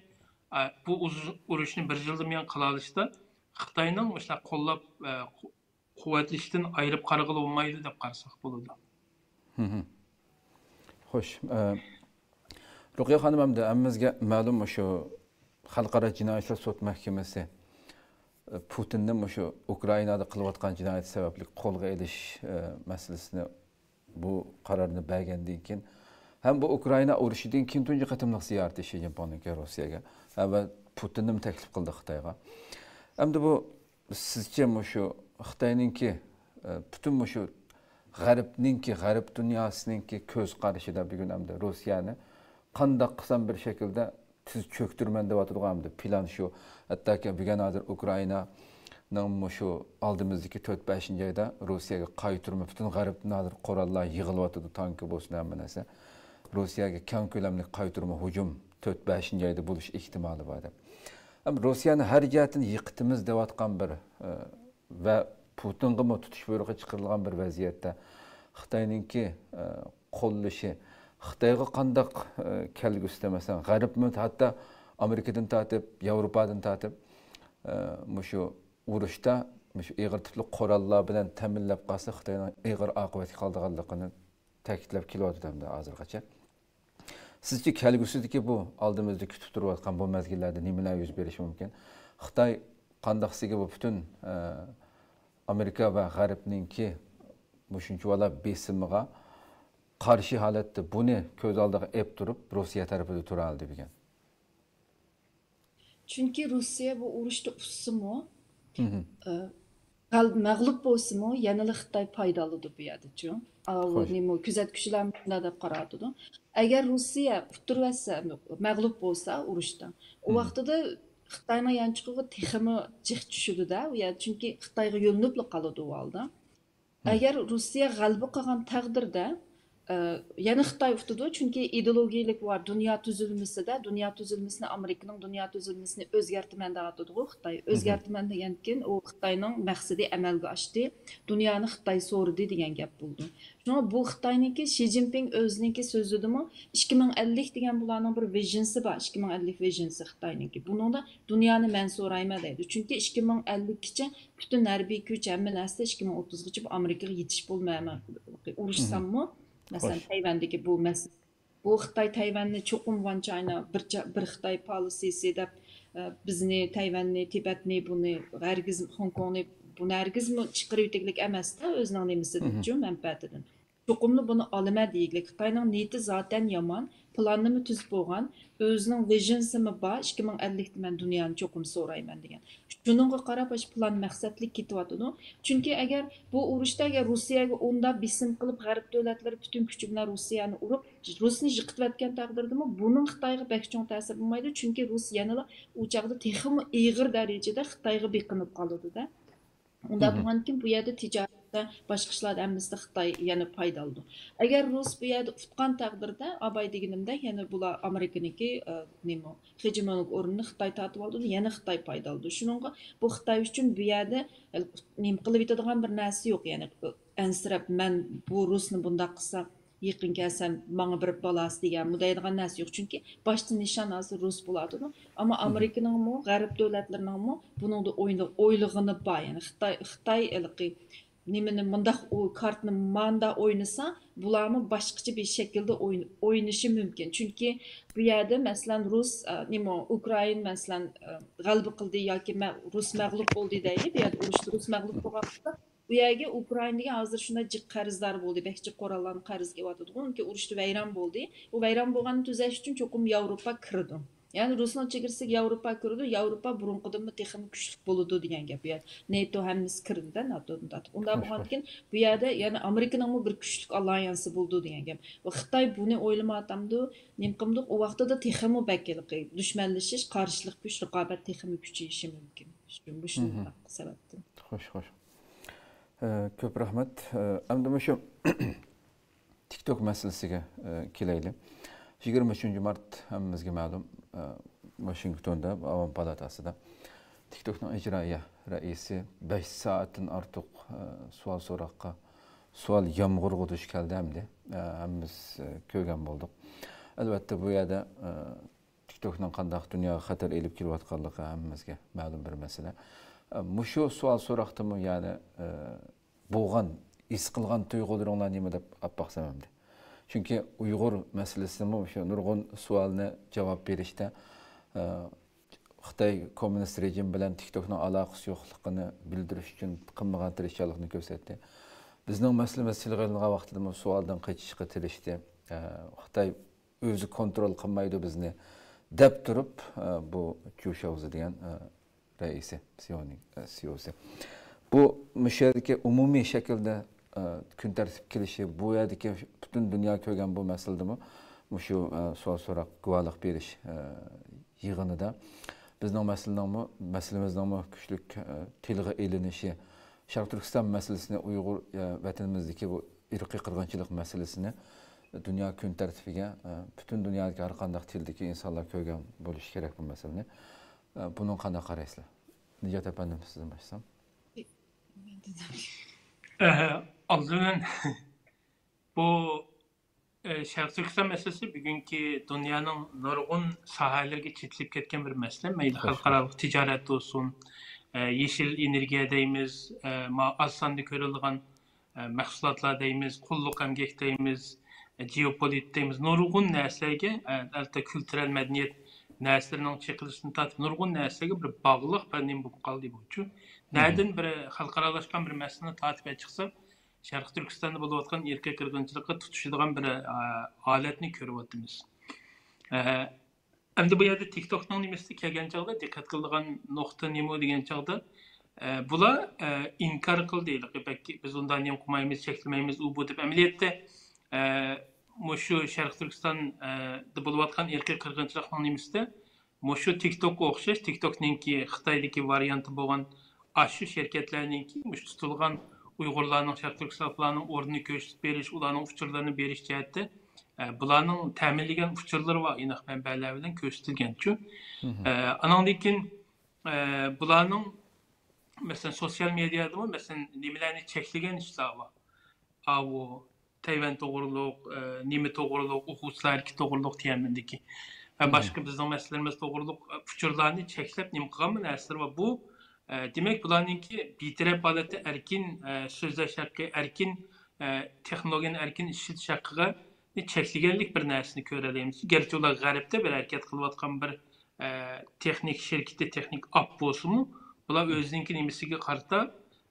ئە، بۇ ئۇز-، ئۇرۇشنى بىر يىلدىن بۇيان قىلالىشىدا خىتاينىڭ مۇشۇنداق قوللاپ، ئە، قۇ-، قۇۋۋەتلىشىدىن ئايرىپ قارىغىلى بولمايدۇ دەپ قارىساق بولىدۇ. مھم. خوش، ئە، رۇقىيە خانىم، ئەمدى ھەممىمىزگە مەلۇم، مۇشۇ خەلقئارا جىنايى ئىشلار سوت مەھكىمىسى، ئە، پۇتىننى مۇشۇ ئۇكرائىنادا قىلىۋاتقان جىنايىتى سەۋەبلىك قولغا ئېلىش، ئە، مەسىلىسىنى بۇ قارارنى بەرگەندىن كېيىن ھەم بۇ ئۇكرائىنا ئۇرۇشىدىن كېيىن تۇنجى قېتىملىق زىيارىتى شى جىنپىڭنىڭكى روسىيەگە. ھە، ۋە پۇتىننىمۇ تەكلىپ قىلدى خىتايغا. ئەمدى بۇ سىزچە مۇشۇ خىتاينىڭكى، ئە، پۈتۈن مۇشۇ غەربنىڭكى، غەرب دۇنياسىنىڭكى كۆز قارىشىدا بۈگۈن ئەمدى روسىيەنى قانداق قىلسام بىر شەكىلدە تېز چۆكتۈرىمەن دەۋاتىدىغۇ ئەمدى پىلان شۇ. ھەتتاكى بۈگۈن ھازىر ئۇكرائىنانىڭ مۇشۇ ئالدىمىزدىكى تۆت، بەشىنچى ئايدا روسىيەگە قايتۇرما، پۈتۈن غەربتىن ھازىر قوراللار يىغىلىۋاتىدۇ، تانكا بولسۇن، ھەممە نەرسە. روسىيەگە كەڭ كۆلەملىك قايتۇرما ھۇجۇم تۆت، بەشىنچى ئايدا بولۇش ئېھتىمالى بار دەپ. ئەمما روسىيەنى ھەر جەھەتتىن يىقىتىمىز دەۋاتقان بىر، ئە، ۋە پۇتىنغىمۇ تۇتۇش بۇيرۇقى چىقىرىلغان بىر ۋەزىيەتتە خىتاينىڭكى، ئە، قوللىشى، خىتايغا قانداق، ئە، كەلگۈسىدە، مەسىلەن، غەربمۇ، ھەتتا ئامېرىكىدىن تارتىپ، ياۋروپادىن تارتىپ، ئە، مۇشۇ ئۇرۇشتا مۇشۇ ئېغىر تىپلىق قوراللار بىلەن تەمىنلەپ قالسا، خىتاينىڭ ئېغىر ئاقىۋەتكە قالىدىغانلىقىنى تەكىتلەپ كېلىۋاتىدۇ ئەمدى ھازىرغىچە. سىزچە كەلگۈسىدىكى بۇ ئالدىمىزدا كۈتۈپ تۇرۇۋاتقان بۇ مەزگىللەردە نېمىلەر يۈز بېرىشى مۇمكىن؟ خىتاي قانداقسىگە بۇ پۈتۈن، ئە، ئامېرىكا ۋە غەربنىڭكى مۇشۇنچىۋالا بېسىمىغا قارشى ھالەتتە بۇنى كۆز ئالدىغا ئېلىپ تۇرۇپ، روسىيە تەرىپىدە تۇرالىدى بۈگۈن. چۈنكى روسىيە بۇ ئۇرۇشتا ئۇتسىمۇ، مهم. ئە، غەل-، مەغلۇپ بولسىمۇ، يەنىلا خىتاي پايدا ئالىدۇ بۇ يەردىچۇ. ئاۋۇ خوش. نېمە، كۆزەتكۈچىلەر مۇنداق دەپ قاراۋاتىدۇ. ئەگەر روسىيە ئۇتتۇرۇۋەتسە، مەغلۇپ بولسا ئۇرۇشتا، ئۇ مهم. ۋاقتىدا خىتاينىڭ يانچۇقىغا تېخىمۇ جىق چۈشىدۇ-دە، ئۇ يەر، چۈنكى خىتايغا يۆلىنىپلا قالىدۇ ئۇ ھالدا. مم. ئەگەر روسىيە غەلىبە قىلغان تەقدىردە، ئە، يەنە خىتاي ئۇتىدۇ، چۈنكى ئىدېئولوگىيەلىك بار دۇنيا تۈزۈلمىسىدە، دۇنيا تۈزۈلمىسىنى، ئامېرىكىنىڭ دۇنيا تۈزۈلمىسىنى ئۆزگەرتىمەن دەۋاتىدىغۇ خىتاي. مم. ئۆزگەرتىمەن دېگەندىكىن ئۇ خىتاينىڭ مەقسىتى ئەمەلگە ئاشتى، دۇنيانى خىتاي سورىدى دېگەن گەپ بولىدۇ. شۇڭا بۇ خىتاينىڭكى، شى جىنپىڭ ئۆزىنىڭكى سۆزىدىمۇ ئىككى مىڭ ئەللىك دېگەن بۇلارنىڭ بىر ۋىژنسى بار، ئىككى مىڭ ئەللىك ۋىژنسى خىتاينىڭكى. بۇنىڭدا دۇنيانى مەن سورايمەن دەيدۇ. چۈنكى ئىككى مىڭ ئەللىككىچە پۈتۈن ھەربىي كۈچ، ھەممە نەرسە ئىككى مىڭ ئوتتۇزغىچە ئامېرىكىغا يېتىشىپ بولمايمەن. مهم. ئۇرۇشساممۇ، مەسىلەن، خوش. تەيۋەندىكى بۇ مەسىلە، بۇ خىتاي تەيۋەننى چوقۇم ۋان چاينا، بىر چا-، بىر خىتاي پالىسىسى دەپ، ئە، بىزنى، تەيۋەننى، تىبەتنى، بۇنى ھەرگىز، خوڭكوڭنى، بۇنى ھەرگىزمۇ چىقىرىۋېتىگلىك ئەمەستا ئۆزىنىڭ مهم. نېمىسىدىنچۇ، مەنپەئەتىدىن. چوقۇملا بۇنى ئالىمەن دېيىگلىك. خىتاينىڭ نىيىتى زاتەن يامان، پىلاننىمۇ تۈزۈپ بولغان، ئۆزىنىڭ ۋىژنسىمۇ بار، ئىككى مىڭ ئەللىكتە مەن دۇنيانى چوقۇم سورايمەن دېگەن. شۇنىڭغا قاراپ ئاشۇ پىلان مەقسەتلىك كېتىۋاتىدۇ. چۈنكى ئەگەر بۇ ئۇرۇشتا ئەگەر روسىيەگە ئۇنداق بېسىم قىلىپ، غەرب دۆلەتلىرى پۈتۈن كۈچى بىلەن روسىيەنى ئۇرۇپ، روسنى يىقىتىۋەتكەن تەقدىردىمۇ بۇنىڭ خىتايغا بەك چوڭ تەسىرى بولمايدۇ. چۈنكى روس يەنىلا ئۇ چاغدا تېخىمۇ ئېغىر دەرىجىدە خىتايغا بېقىنىپ قالىدۇ-دە. ئۇنداق مهم. بولغاندىكىن بۇ يەردە تىجارەتتە، باشقا ئىشلاردا ھەممىسىدە خىتاي يەنە پايدا ئالىدۇ. ئەگەر روس بۇ يەردە ئۇتقان تەقدىردە، ئاباي دېگىنىمدەك، يەنە بۇلار ئامېرىكىنىڭكى، ئە، نېمە، خېجېمونىك ئورنىنى خىتاي تارتىۋالىدۇ، يەنە خىتاي پايدا ئالىدۇ. شۇنىڭغا بۇ خىتاي ئۈچۈن بۇ يەردە، ئە، نېمە قىلىۋېتىدىغان بىر نەرسە يوق. يەنى، ئە، ئەنسىرەپ، مەن بۇ روسنى بۇنداق قىلسام، يېقىن كەلسەم ماڭا بىر بالاسى دېگەنمۇ دەيدىغان نەرسە يوق. چۈنكى باشتا نىشان ھازىر روس بولاتىدۇ. ئەمما ئامېرىكىنىڭمۇ، غەرب دۆلەتلىرىنىڭمۇ بۇنىڭدا ئويلا-، ئويلىغىنى بار. يەنى خىتاي، خىتاي ھېلىقى نېمىنى مۇنداق، ئۇ كارتىنى ماندا ئوينىسا، بۇلارمۇ باشقىچە بىر شەكىلدە ئوين-، ئوينىشى مۇمكىن. چۈنكى بۇ يەردە، مەسىلەن، روس، ئە، نېمە، ئۇكرائىن، مەسىلەن، ئە، غەلىبە قىلدى ياكى مە-، روس مەغلۇپ بولدى دەيلى. بۇ يەردە ئۇرۇشتا روس مەغلۇپ بولغان بولسا، بۇ يەرگە ئۇكرائىنا دېگەن ھازىر شۇنداق جىق قەرزدار بولدى، بەك جىق قوراللارنى قەرزگە ئېلىۋاتىدىغۇ، چۈنكى ئۇرۇشتا ۋەيران بولدى. ئۇ ۋەيران بولغاننى تۈزەش ئۈچۈن چوقۇم ياۋروپا كىرىدۇ. يەنى روسنىڭ چېگرىسىگە ياۋروپا كىرىدۇ، ياۋروپا بۇرۇنقىدىنمۇ تېخىمۇ كۈچلۈك بولىدۇ دېگەن گەپ. يەنى نېتو ھەممىسى كىرىدۇ-دە، ناتودىن تارتىپ. ئۇنداق بولغاندىكىن بۇ يەردە يەنە ئامېرىكىنىڭمۇ بىر كۈچلۈك ئاللىيانسى بولىدۇ دېگەن گەپ. ۋە خىتاي بۇنى ئويلىمايۋاتامدۇ، نېمە قىلمىدۇق، ئۇ ۋاقتىدا تېخىمۇ بەك ھېلىقى دۈشمەنلىشىش، قارشىلىق كۈچ، رىقابەت تېخىمۇ كۈچىيىشى مۇمكىن. شۇ، مۇشۇنداق سەۋەبتىن. خوش، خوش. ئە، كۆپ رەھمەت. ئە، ئەمدى مۇشۇ تىك توك مەسىلىسىگە، ئە، كېلەيلى. يىگىرمە ئۈچىنچى مارت ھەممىمىزگە مەلۇم، ئە، ۋاشىنگتوندا ئاۋام پالاتاسىدا تىك توكنىڭ ئىجرائىيە رەئىسى بەش سائەتتىن ئارتۇق، ئە، سوئال سوراققا، سوئال يامغۇرىغا دۇچ كەلدى ئەمدى. ئە، ھەممىمىز، ئە، كۆرگەن بولدۇق. ئەلۋەتتە، بۇ يەردە، ئە، تىك توكنىڭ قانداق دۇنياغا خەتەر ئېلىپ كېلىۋاتقانلىقى ھەممىمىزگە مەلۇم بىر مەسىلە. ئە، مۇشۇ سوئال سوراقتىمۇ، يەنى، ئە، بولغان، ھېس قىلغان تۇيغۇلىرىڭلار نېمە دەپ ئاپپاق سەمەمدى؟ چۈنكى ئۇيغۇر مەسىلىسىمۇ شۇ نۇرغۇن سوئالنى جاۋاب بېرىشتە، ئە، خىتاي كوممۇنىست رېجىم بىلەن تىك توكنىڭ ئالاقىسى يوقلۇقىنى بىلدۈرۈش ئۈچۈن قىلمىغان تىرىشچانلىقنى كۆرسەتتى. بىزنىڭ مەسىلىمىز تىلغا ئېلىنغان ۋاقتىدىمۇ سوئالدىن قېچىشقا تىرىشتى. ئە، خىتاي ئۆزى كونترول قىلمايدۇ بىزنى، دەپ تۇرۇپ، ئە، بۇ جۇ شاۋزى دېگەن، ئە، رەئىسى، سىئونىڭ، ئە، سىئوسى. بۇ مۇشۇ يەردىكى ئومۇمىي شەكىلدە، ئە، كۈن تەرتىپكە كېلىشى، بۇ يەردىكى پۈتۈن دۇنيا كۆرگەن بۇ مەسىلىدىمۇ مۇشۇ، ئە، سوئال سوراق، گۇۋاھلىق بېرىش، ئە، يىغىنىدا بىزنىڭ مەسىلىنىڭمۇ، مەسىلىمىزنىڭمۇ كۈچلۈك، ئە، تىلغا ئېلىنىشى، شەرقىي تۈركىستان مەسىلىسىنى، ئۇيغۇر، ئە، ۋەتىنىمىزدىكى بۇ ئىرقىي قىرغىنچىلىق مەسىلىسىنى دۇنيا كۈن تەرتىپىگە، ئە، پۈتۈن دۇنيادىكى ھەر قانداق تىلدىكى ئىنسانلار كۆرگەن بولۇشى كېرەك بۇ مەسىلىنى. ئە، بۇنىڭغا قانداق قارايسىلەر؟ نىجات ئەپەندىم، سىزدىن باشلىسام. ئە، ئالدى بىلەن بۇ ئە، شەرقىي تۈركىستان مەسىلىسى بۈگۈنكى دۇنيانىڭ نۇرغۇن ساھەلىرىگە چېتىلىپ كەتكەن بىر مەسىلە. مەيلى خەلقئارالىق تىجارەت بولسۇن، ئە، يېشىل ئېنېرگىيە دەيمىز، ئە، ما-، ئاز ساندا كۆرۈلىدىغان، ئە، مەھسۇلاتلار دەيمىز، قۇللۇق ئەمگەك دەيمىز، ئە، جېئوپولىتىك دەيمىز، نۇرغۇن نەرسىلەرگە، ئە، ئەلۋەتتە كۈلتۈرەل مەدەنىيەت نەرسىلىرىنىڭ چېقىلىشىدىن تارتىپ نۇرغۇن نەرسىلەرگە بىر باغلىق بىر نېمە بولۇپ قالدى بۇچۇ. نەدىن بىر خەلقئارالاشقان بىر مەسىلىنى تارتىپ چىقسا، شەرقىي تۈركىستاندا بولۇۋاتقان ئىرقىي قىرغىنچىلىققا تۇتىشىدىغان بىر، ئە، ھالەتنى كۆرۈۋاتىمىز. ئە، ئەمدى بۇ يەردە تىكتوكنىڭ نېمىسىدە كەلگەن چاغدا دىققەت قىلىدىغان نۇقتا نېمە دېگەن چاغدا، ئە، بۇلار، ئە، ئىنكار قىلدى، ھېلىقى بەك بىز ئۇنداق نېمە قىلمايمىز، چەكلىمەيمىز، ئۇ بۇ دەپ. ئەمەلىيەتتە، ئە، مۇشۇ شەرقىي تۈركىستان، ئە، دا بولۇۋاتقان ئىرقىي قىرغىنچىلىقنىڭ نېمىسىدە مۇشۇ تىكتوكقا ئوخشاش، تىكتوكنىڭكى خىتايدىكى ۋارىيانتى بولغان ئاشۇ شىركەتلەرنىڭكى مۇشۇ تۇتۇلغان ئۇيغۇرلارنىڭ، شەرقىي تۈركىستانلارنىڭ ئورنىنى كۆرسىتىپ بېرىش، ئۇلارنىڭ ئۇچۇرلىرىنى بېرىش جەھەتتە، ئە، بۇلارنىڭ تەمىنلىگەن ئۇچۇرلىرى بار، ئېنىق مەنبەلەر بىلەن كۆرسىتىلگەنچۇ. ئە، ئانىڭدىن كېيىن، ئە، بۇلارنىڭ، مەسىلەن، سوتسىيال مېدىيادىمۇ، مەسىلەن، نېمىلەرنى چەكلىگەن ئىشلار بار. ئاۋۇ تەيۋەن توغرۇلۇق، ئە، نېمە توغرۇلۇق، ئوقۇغۇچىلار ھەرىكىتى توغرۇلۇق تيەنئەنمېندىكى ۋە باشقا بىزنىڭ مەسىلىلىرىمىز توغرۇلۇق، ئە، ئۇچۇرلارنى چەكلەپ نېمە قىلغان نەرسىلىرى بار. بۇ، ئە، دېمەك، بۇلارنىڭكى بىتەرەپ ھالەتتە ئەركىن، ئە، سۆزلەش ھەققى، ئەركىن، ئە، تېخنولوگىيەنى ئەركىن ئىشلىتىش ھەققىگە چەكلىگەنلىك بىر نەرسىنى كۆرەلەيمىز. گەرچە ئۇلار غەربتە بىر ھەرىكەت قىلىۋاتقان بىر، ئە، تېخنىك شىركىتى، تېخنىك ئاپ بولسىمۇ، بۇلار ئۆزىنىڭكى نېمىسىگە قارىتا،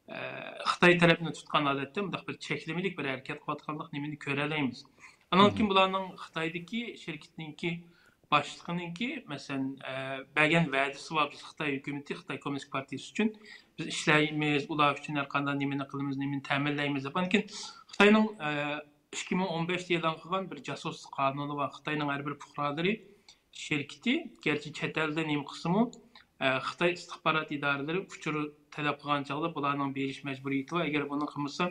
ئە، خىتاي تەرەپنى تۇتقان ھالەتتە مۇنداق بىر چەكلىمىلىك بىر ھەرىكەت قىلىۋاتقانلىق نېمىنى كۆرەلەيمىز. ئانان كېيىن بۇلارنىڭ خىتايدىكى شىركىتىنىڭكى باشلىقىنىڭكى، مەسىلەن، ئە، بەرگەن ۋەدىسى بار، بىز خىتاي ھۆكۈمىتى، خىتاي كوممۇنىست پارتىيىسى ئۈچۈن بىز ئىشلەيمىز، ئۇلار ئۈچۈن ھەر قانداق نېمىنى قىلىمىز، نېمىنى تەمىنلەيمىز دەپ. ئانان كېيىن خىتاينىڭ، ئە، ئىككى مىڭ ئون بەشتە ئېلان قىلغان بىر جاسۇسلۇق قانۇنى بار. خىتاينىڭ ھەر بىر پۇقرالىرى، شىركىتى، گەرچە چەت ئەلدە نېمە قىلسىمۇ، ئە، خىتاي ئىستىخبارات ئىدارىلىرى ئۇچۇر تەلەپ قىلغان چاغدا بۇلارنىڭ بېرىش مەجبۇرىيىتى بار، ئەگەر بۇنى قىلمىسا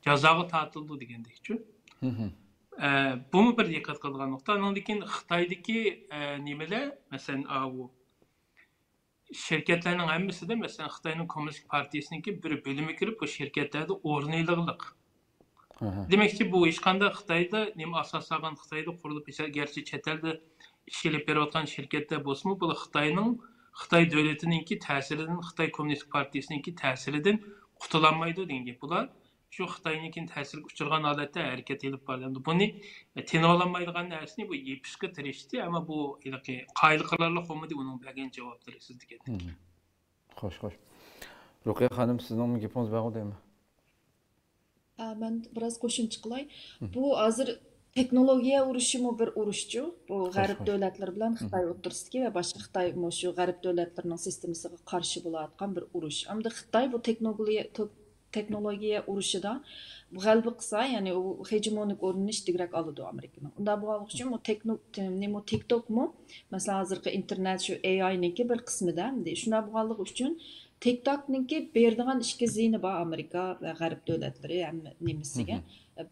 جازاغا تارتىلىدۇ دېگەندەكچۇ. ئە، بۇمۇ بىر دىققەت قىلىدىغان نۇقتا. ئانىڭدىن كېيىن خىتايدىكى، ئە، نېمىلەر، مەسىلەن، ئاۋۇ شىركەتلەرنىڭ ھەممىسىدە، مەسىلەن، خىتاينىڭ كوممۇنىست پارتىيىسىنىڭكى بىر بۆلۈمى كىرىپ، بۇ شىركەتلەردە ئورۇن ئېلىغلىق. دېمەكچى، بۇ ھېچقانداق خىتايدا نېمە ئاساس سالغان، خىتايدا قۇرۇلۇپ، گەرچە چەت ئەلدە ئىش ئېلىپ بېرىۋاتقان شىركەتلەر بولسىمۇ، بۇ خىتاينىڭ، خىتاي دۆلىتىنىڭكى تەسىرىدىن، خىتاي كوممۇنىست پارتىيىسىنىڭكى تەسىرىدىن قۇتۇلالمايدۇ دېگەن گەپ. بۇلار شۇ خىتاينىڭكىن تەسىرگە ئۇچرىغان ھالەتتە ھەرىكەت ئېلىپ بارىدۇ. بۇنى تىنىۋالالمايدىغان نەرسىنى بۇ يېپىشقا تىرىشتى، ئەمما بۇ ھېلىقى قايىل قارارلىق بولمىدى ئۇنىڭ بەرگەن جاۋابلىرى سىز دېگەندەك. خوش، خوش. رۇقىيە خانىم، سىزنىڭمۇ گېپىڭىز بارغۇ دەيمەن. ئا، مەن بىراز قوشۇمچە قىلاي. بۇ ھازىر تېخنولوگىيە ئۇرۇشىمۇ بىر ئۇرۇشچۇ. بۇ غەرب دۆلەتلىرى بىلەن خىتاي ئوتتۇرىسىدىكى ۋە باشقا خىتاي مۇشۇ غەرب دۆلەتلىرىنىڭ سىستېمىسىغا قارشى بولۇۋاتقان بىر ئۇرۇش. ئەمدى خىتاي بۇ تېخنولوگىيە، تېخنولوگىيە ئۇرۇشىدا غەلىبە قىلسا، يەنى ئۇ خېجېمونىك ئورنىنى ئىجتىگرەك ئالىدۇ ئامېرىكىنىڭ. ئۇنداق بولغانلىقى ئۈچۈن بۇ تېكنو-، تېم-، نېمە، تىكتوكمۇ، مەسىلەن، ھازىرقى ئىنتېرنېت، شۇ ئېي ئاينىڭكى بىر قىسمىدا. ئەمدى شۇنداق بولغانلىقى ئۈچۈن تىكتوكنىڭكى بېرىدىغان ئىككى زىيىنى بار ئامېرىكا ۋە غەرب دۆلەتلىرى ھەم نېمىسىگە.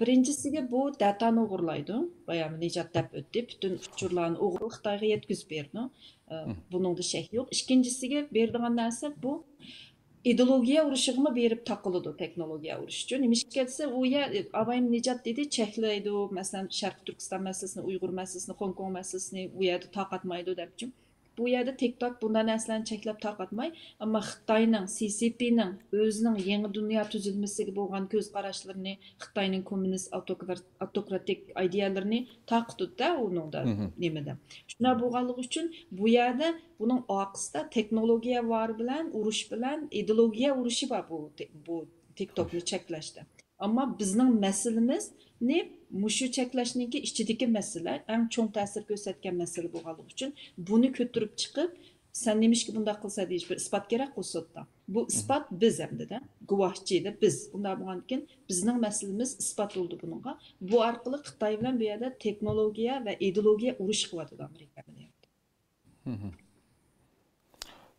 بىرىنچىسىگە بۇ داتانى ئوغرىلايدۇ. بايا نىجات دەپ ئۆتتى. پۈتۈن ئۇچۇرلارنى ئوغرىلاپ خىتايغا يەتكۈزۈپ بېرىدۇ. ئە، بۇنىڭدا شەك يوق. ئىككىنچىسىگە بېرىدىغان نەرسە بۇ ئىدېئولوگىيە ئۇرۇشىغىمۇ بېرىپ تاقىلىدۇ تېخنولوگىيە ئۇرۇشىچۇ. نېمىشقا دېسە، ئۇ يەر، ئاۋايىم نىجات دېدى، چەكلەيدۇ، مەسىلەن، شەرقىي تۈركىستان مەسىلىسىنى، ئۇيغۇر مەسىلىسىنى، خوڭكوڭ مەسىلىسىنى ئۇ يەردە تارقاتمايدۇ دەپچۇ. بۇ يەردە تىكتوك بۇنداق نەرسىلەرنى چەكلەپ تارقاتماي، ئەمما خىتاينىڭ، سى سى پىنىڭ ئۆزىنىڭ يېڭى دۇنيا تۈزۈلمىسىگە بولغان كۆز قاراشلىرىنى، خىتاينىڭ كوممۇنىست ئاوتوكرات-، ئاوتوكراتىك ئىدىيەلىرىنى تارقىتىدۇ-دە ئۇنىڭدا، نېمىدە. شۇنداق بولغانلىقى ئۈچۈن بۇ يەردە بۇنىڭ ئارقىسىدا تېخنولوگىيە بار بىلەن، ئۇرۇش بىلەن ئىدېئولوگىيە ئۇرۇشى بار بۇ، بۇ تىكتوكنى چەكلەشتە. ئەمما بىزنىڭ مەسىلىمىزنى مۇشۇ چەكلەشنىڭكى ئىچىدىكى مەسىلە، ئەڭ چوڭ تەسىر كۆرسەتكەن مەسىلە بولغانلىقى ئۈچۈن بۇنى كۆتۈرۈپ چىقىپ، سەن نېمىشقا بۇنداق قىلسا دېيىش بىر ئىسپات كېرەك قۇلسۇتتا. بۇ ئىسپات بىز ئەمدىدە، گۇۋاھچىدە بىز. ئۇنداق بولغاندىكىن بىزنىڭ مەسىلىمىز ئىسپات بولدى بۇنىڭغا. بۇ ئارقىلىق خىتاي بىلەن بۇ يەردە تېخنولوگىيە ۋە ئىدېئولوگىيە ئۇرۇشى قىلىۋاتىدۇ ئامېرىكا بىلەن.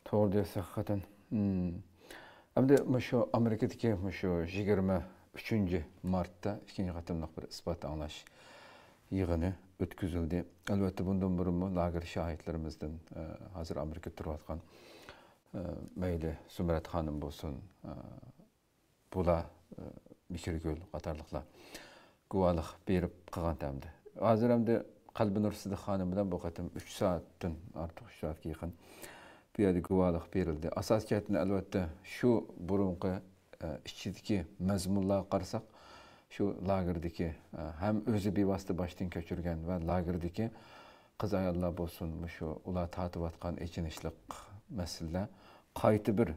توغرا دەيسىز ھەقىقەتەن. ئەمدى مۇشۇ ئامېرىكىدىكى مۇشۇ يىگىرمە ئۈچىنچى مارتتا ئىككىنچى قېتىملىق بىر ئىسپات ئاڭلاش يىغىنى ئۆتكۈزۈلدى. ئەلۋەتتە، بۇندىن بۇرۇنمۇ لاگېر شاھىتلىرىمىزدىن، ئە، ھازىر ئامېرىكىدا تۇرۇۋاتقان، ئە، مەيلى زۇمرەت خانىم بولسۇن، ئە، بۇلار، ئە، مېھرىگۈل قاتارلىقلار گۇۋاھلىق بېرىپ قىلغان ئەمدى. ھازىر ئەمدى قەلبىنۇر سىدىق خانىم بىلەن بۇ قېتىم ئۈچ سائەتتىن ئارتۇق، ئۈچ سائەتكە يېقىن بۇ يەردە گۇۋاھلىق بېرىلدى. ئاساسىي جەھەتتىن، ئەلۋەتتە، شۇ بۇرۇنقى، ئە، ئىچىدىكى مەزمۇنلارغا قارىساق، شۇ لاگېردىكى، ئە، ھەم ئۆزى بىۋاسىتە باشتىن كەچۈرگەن ۋە لاگېردىكى قىز-ئاياللار بولسۇن، مۇشۇ ئۇلار تارتىۋاتقان ئېچىنىشلىق مەسىلىلەر قايتا بىر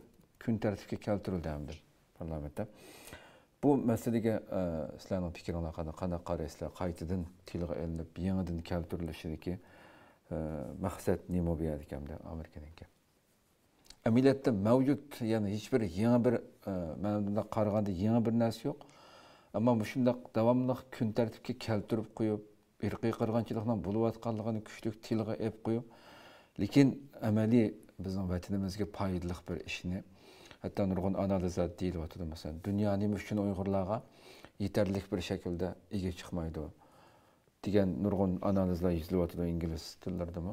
كۈن تەرتىپكە كەلتۈرۈلدى ئەمدى پارلامېنتتا. بۇ مەسىلىگە، ئە، سىلەرنىڭ پىكرىڭلار قانداق؟ قانداق قارايسىلەر؟ قايتىدىن تىلغا ئېلىنىپ، يېڭىدىن كەلتۈرۈلۈشىدىكى، ئە، مەقسەت نېمە بۇ يەردىكى ئەمدى ئامېرىكىنىڭكى؟ ئەمەلىيەتتە مەۋجۇت، يەنى ھېچ بىر يېڭى بىر، ئە، مەن بۇنداق قارىغاندا يېڭى بىر نەرسە يوق. ئەمما مۇشۇنداق داۋاملىق كۈن تەرتىپكە كەلتۈرۈپ قويۇپ، ئىرقىي قىرغىنچىلىقنىڭ بولۇۋاتقانلىقىنى كۈچلۈك تىلغا ئېلىپ قويۇپ، لېكىن ئەمەلىي بىزنىڭ ۋەتىنىمىزگە پايدىلىق بىر ئىشنى، ھەتتا نۇرغۇن ئانالىزلار دېيىلىۋاتىدۇ، مەسىلەن، دۇنيا نېمە ئۈچۈن ئۇيغۇرلارغا يېتەرلىك بىر شەكىلدە ئىگە چىقمايدۇ دېگەن نۇرغۇن ئانالىزلار يېزىلىۋاتىدۇ ئىنگلىز تىللىرىدىمۇ.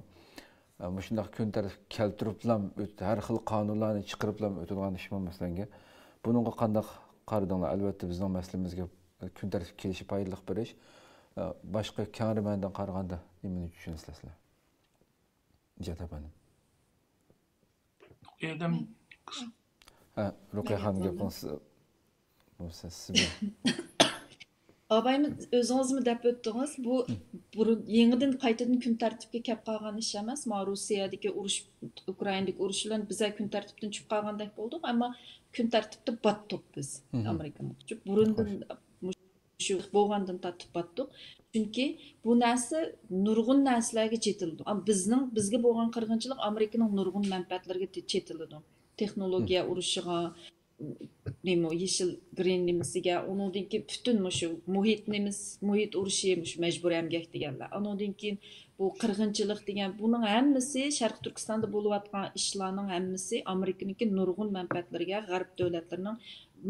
ئە، مۇشۇنداق كۈن تەرتىپكە كەلتۈرۈپلام ئۆت-، ھەر خىل قانۇنلارنى چىقىرىپلام ئۆتىدىغان ئىشمۇ، مەسىلەنگە، بۇنىڭغا قانداق قارىدىڭلار؟ ئەلۋەتتە، بىزنىڭ مەسىلىمىزگە كۈن تەرتىپكە كېلىشى پايدىلىق بىر ئىش. ئە، باشقا كەڭرى مەنىدىن قارىغاندا نېمىنى چۈشىنىسىلەر سىلەر؟ ئىجاد ئەپەندىم. ئادەم ھە، رۇقىيە خانىم، گەپ قىلسا، بولمىسا سىز بىر. ئابايمۇ ئۆزىڭىزمۇ دەپ ئۆتتىڭىز، بۇ بۇرۇن، يېڭىدىن قايتىدىن كۈن تەرتىپكە كەپ قالغان ئىش ئەمەس. ما روسىيەدىكى ئۇرۇش، ئۇكرائىنادىكى ئۇرۇش بىلەن بىزە كۈن تەرتىپتىن چۈشۈپ قالغاندەك بولدۇق، ئەمما كۈن تەرتىپتە باتتۇق بىز ئامېرىكىنىڭ. بۇرۇندىن مۇشۇ بولغاندىن تارتىپ باتتۇق. چۈنكى بۇ نەرسە نۇرغۇن نەرسىلەرگە چېتىلىدۇ. ئەم، بىزنىڭ، بىزگە بولغان قىرغىنچىلىق ئامېرىكىنىڭ نۇرغۇن مەنپەئەتلىرىگە چېتىلىدۇ. تېخنولوگىيە ئۇرۇشىغا، نېمە، يېشىل گرىن نېمىسىگە، ئۇنىڭدىن كېيىن پۈتۈن مۇشۇ مۇھىت نېمىس-، مۇھىت ئۇرۇشى، مۇشۇ مەجبۇرىي ئەمگەك دېگەنلەر. ئۇنىڭدىن كېيىن بۇ قىرغىنچىلىق دېگەن، بۇنىڭ ھەممىسى، شەرقىي تۈركىستاندا بولۇۋاتقان ئىشلارنىڭ ھەممىسى ئامېرىكىنىڭكى نۇرغۇن مەنپەئەتلىرىگە، غەرب دۆلەتلىرىنىڭ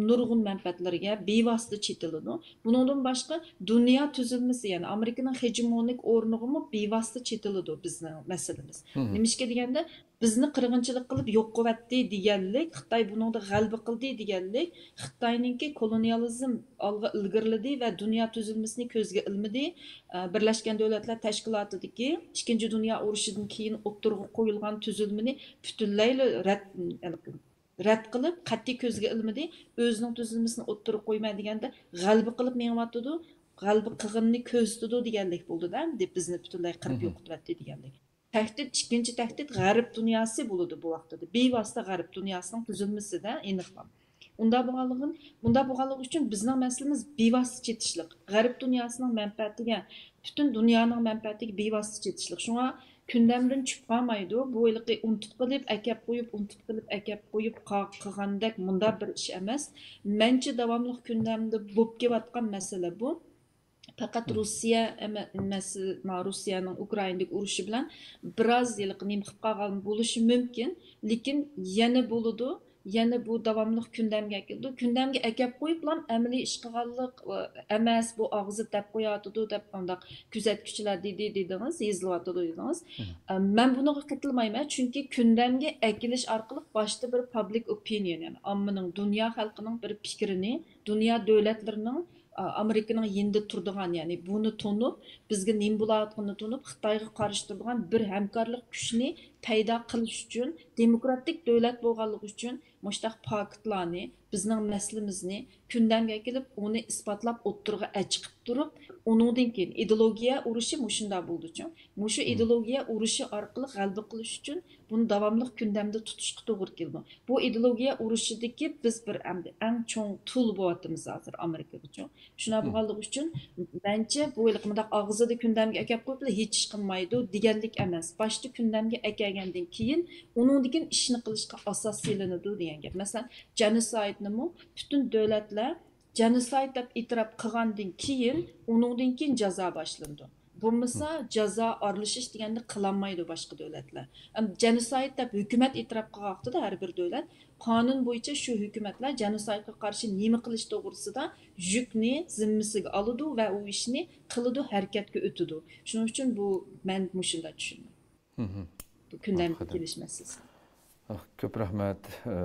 نۇرغۇن مەنپەئەتلىرىگە بىۋاسىتە چېتىلىدۇ. بۇنىڭدىن باشقا، دۇنيا تۈزۈلمىسى، يەنى ئامېرىكىنىڭ خېژېمونىك ئورنىغىمۇ بىۋاسىتە چېتىلىدۇ بىزنىڭ مەسىلىمىز. نېمىشقا دېگەندە، بىزنى قىرغىنچىلىق قىلىپ يوق قىلىۋەتتى دېگەنلىك، خىتاي بۇنىڭدا غەلىبە قىلدى دېگەنلىك، خىتاينىڭكى كولونىيالىزم ئالغا ئىلگىرىلىدى ۋە دۇنيا تۈزۈلمىسىنى كۆزگە ئىلمىدى. ئە، بىرلەشكەن دۆلەتلەر تەشكىلاتىدىكى ئىككىنچى دۇنيا ئۇرۇشىدىن كېيىن ئوتتۇرىغا قويۇلغان تۈزۈلمىنى پۈتۈنلەيلا رەت، رەت قىلىپ، قەتئىي كۆزگە ئىلمىدى، ئۆزىنىڭ تۈزۈلمىسىنى ئوتتۇرىغا قويماي دېگەندە، غەلىبە قىلىپ مېڭىۋاتىدۇ، غەلىبە قىلغىنىنى كۆرسىتىدۇ دېگەنلىك بولدىدا، ئەمدى بىزنى پۈتۈنلەي قىرىپ يوقىتىۋەتتى دېگەنلىك. تەھدىت، ئىككىنچى تەھدىت غەرب دۇنياسى بولىدۇ بۇ ۋاقتىدا. بىۋاسىتە غەرب دۇنياسىنىڭ تۈزۈلمىسىدە ئېنىقلا. ئۇنداق بولغانلىقىن، بۇنداق بولغانلىقى ئۈچۈن بىزنىڭ مەسىلىمىز بىۋاسىتە چېتىشلىق. غەرب دۇنياسىنىڭ مەنپەئەتىگە، پۈتۈن دۇنيانىڭ مەنپەئەتىگە بىۋاسىتە چېتىشلىق. شۇڭا كۈندەمدىن چۈشۈپ قالمايدۇ. بۇ ھېلىقى ئۇنتۇپ قېلىپ، ئەكەپ قويۇپ، ئۇنتۇپ قېلىپ، ئەكەپ قويۇپ قا-، قىلغاندەك مۇنداق بىر ئىش ئەمەس. مەنچە داۋاملىق كۈندەمدە بولۇپ كېلىۋاتقان مەسىلە بۇ. پەقەت روسىيە ئەمە-، مەسىلە، ما روسىيەنىڭ ئۇكرائىنادىكى ئۇرۇشى بىلەن بىراز ھېلىقى نېمە قىلىپ قالغان بولۇشى مۇمكىن، لېكىن يەنە بولىدۇ. يەنە بۇ داۋاملىق كۈندەمگە ئەكېلىدۇ. كۈندەمگە ئەكەپ قويۇپلام ئەمەلىي ئىش قىلغانلىق، ئە، ئەمەس، بۇ ئاغزىدا دەپ قويۇۋاتىدۇ دەپ ئانداق كۆزەتكۈچىلەر دېدى دېدىڭىز، يېزىلىۋاتىدۇ دېدىڭىز. ئە، مەن بۇنىڭغا قېتىلمايمەن، چۈنكى كۈندەمگە ئەكېلىش ئارقىلىق باشتا بىر پابلىك ئوپىنىيون، يەنى ئاممىنىڭ، دۇنيا خەلقىنىڭ بىر پىكرىنى، دۇنيا دۆلەتلىرىنىڭ، ئا، ئامېرىكىنىڭ يېنىدا تۇرىدىغان، يەنى بۇنى تونۇپ، بىزگە نېمە بولۇۋاتقىنىنى تونۇپ، خىتايغا قارشى تۇرىدىغان بىر ھەمكارلىق كۈچىنى پەيدا قىلىش ئۈچۈن، دېموكراتىك دۆلەت بولغانلىقى ئۈچۈن مۇشۇنداق پاكىتلارنى، بىزنىڭ مەسىلىمىزنى كۈندەمگە ئەكېلىپ، ئۇنى ئىسپاتلاپ ئوتتۇرىغا ئەچىقىپ تۇرۇپ، ئۇنىڭدىن كېيىن ئىدېئولوگىيە ئۇرۇشى مۇشۇنداق بولىدۇچۇ. مۇشۇ ئىدېئولوگىيە ئۇرۇشى ئارقىلىق غەلىبە قىلىش ئۈچۈن بۇنى داۋاملىق كۈندەمدە تۇتۇشقا توغرا كېلىدۇ. بۇ ئىدېئولوگىيە ئۇرۇشىدىكى بىز بىر ئەمدى ئەڭ چوڭ تۇل بولۇۋاتىمىز ھازىر ئامېرىكىغىچۇ. شۇنداق بولغانلىقى ئۈچۈن مەنچە بۇ ھېلىقى مۇنداق ئاغزىدا كۈندەمگە ئەكەپ قويۇپلا ھېچ ئىش قىلمايدۇ دېگەنلىك ئەمەس. باشتا كۈندەمگە ئەكەلگەندىن كېيىن ئۇنىڭدىن كېيىن ئىشنى قىلىشقا ئاساس سېلىنىدۇ دېگەن گەپ. مەسىلەن، جېنوسايدنىمۇ پۈتۈن دۆلەتلەر جېنوسايد دەپ ئېتىراپ قىلغاندىن كېيىن، ئۇنىڭدىن كېيىن جازا باشلىنىدۇ. بولمىسا جازا ئارىلىشىش دېگەننى قىلالمايدۇ باشقا دۆلەتلەر. ئەم، جېنوسايد دەپ ھۆكۈمەت ئېتىراپ قىلغان ۋاقتىدا ھەر بىر دۆلەت قانۇن بويىچە شۇ ھۆكۈمەتلەر جېنوسايدقا قارشى نېمە قىلىش توغرىسىدا يۈكنى زىممىسىگە ئالىدۇ ۋە ئۇ ئىشنى قىلىدۇ، ھەرىكەتكە ئۆتىدۇ. شۇنىڭ ئۈچۈن بۇ، مەن مۇشۇنداق چۈشىنىمەن. بۇ كۈندەمگە كېلىش مەسىلىسى. ئاھ، كۆپ رەھمەت. ئە،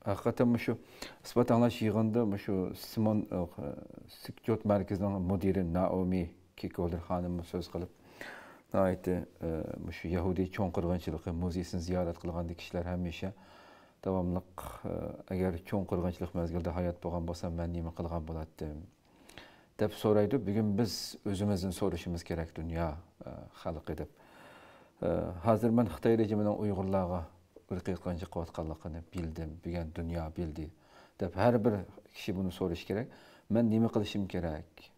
ھەقىقەتەن مۇشۇ ئىسپات ئاڭلاش يىغىنىدا مۇشۇ سىمون، ئە، سىكجوت مەركىزىنىڭ مۇدىرى نائومى كىكولدېر خانىممۇ سۆز قىلىپ، ناھايىتى، ئە، مۇشۇ يەھۇدىي چوڭ قىرغىنچىلىقى مۇزېيسىنى زىيارەت قىلغاندا كىشىلەر ھەمىشە داۋاملىق، ئە، ئەگەر چوڭ قىرغىنچىلىق مەزگىلىدە ھايات بولغان بولسام، مەن نېمە قىلغان بولاتتىم؟ دەپ سورايدۇ. بۈگۈن بىز ئۆزىمىزدىن سورىشىمىز كېرەك، دۇنيا، ئە، خەلقى دەپ. ئە، ھازىر مەن خىتاي رېجىمىنىڭ ئۇيغۇرلارغا ئىرقىي قىرغىنچىلىق قىلىۋاتقانلىقىنى بىلدىم، بۈگۈن دۇنيا بىلدى، دەپ ھەر بىر كىشى بۇنى سورىشى كېرەك. مەن نېمە قىلىشىم كېرەك؟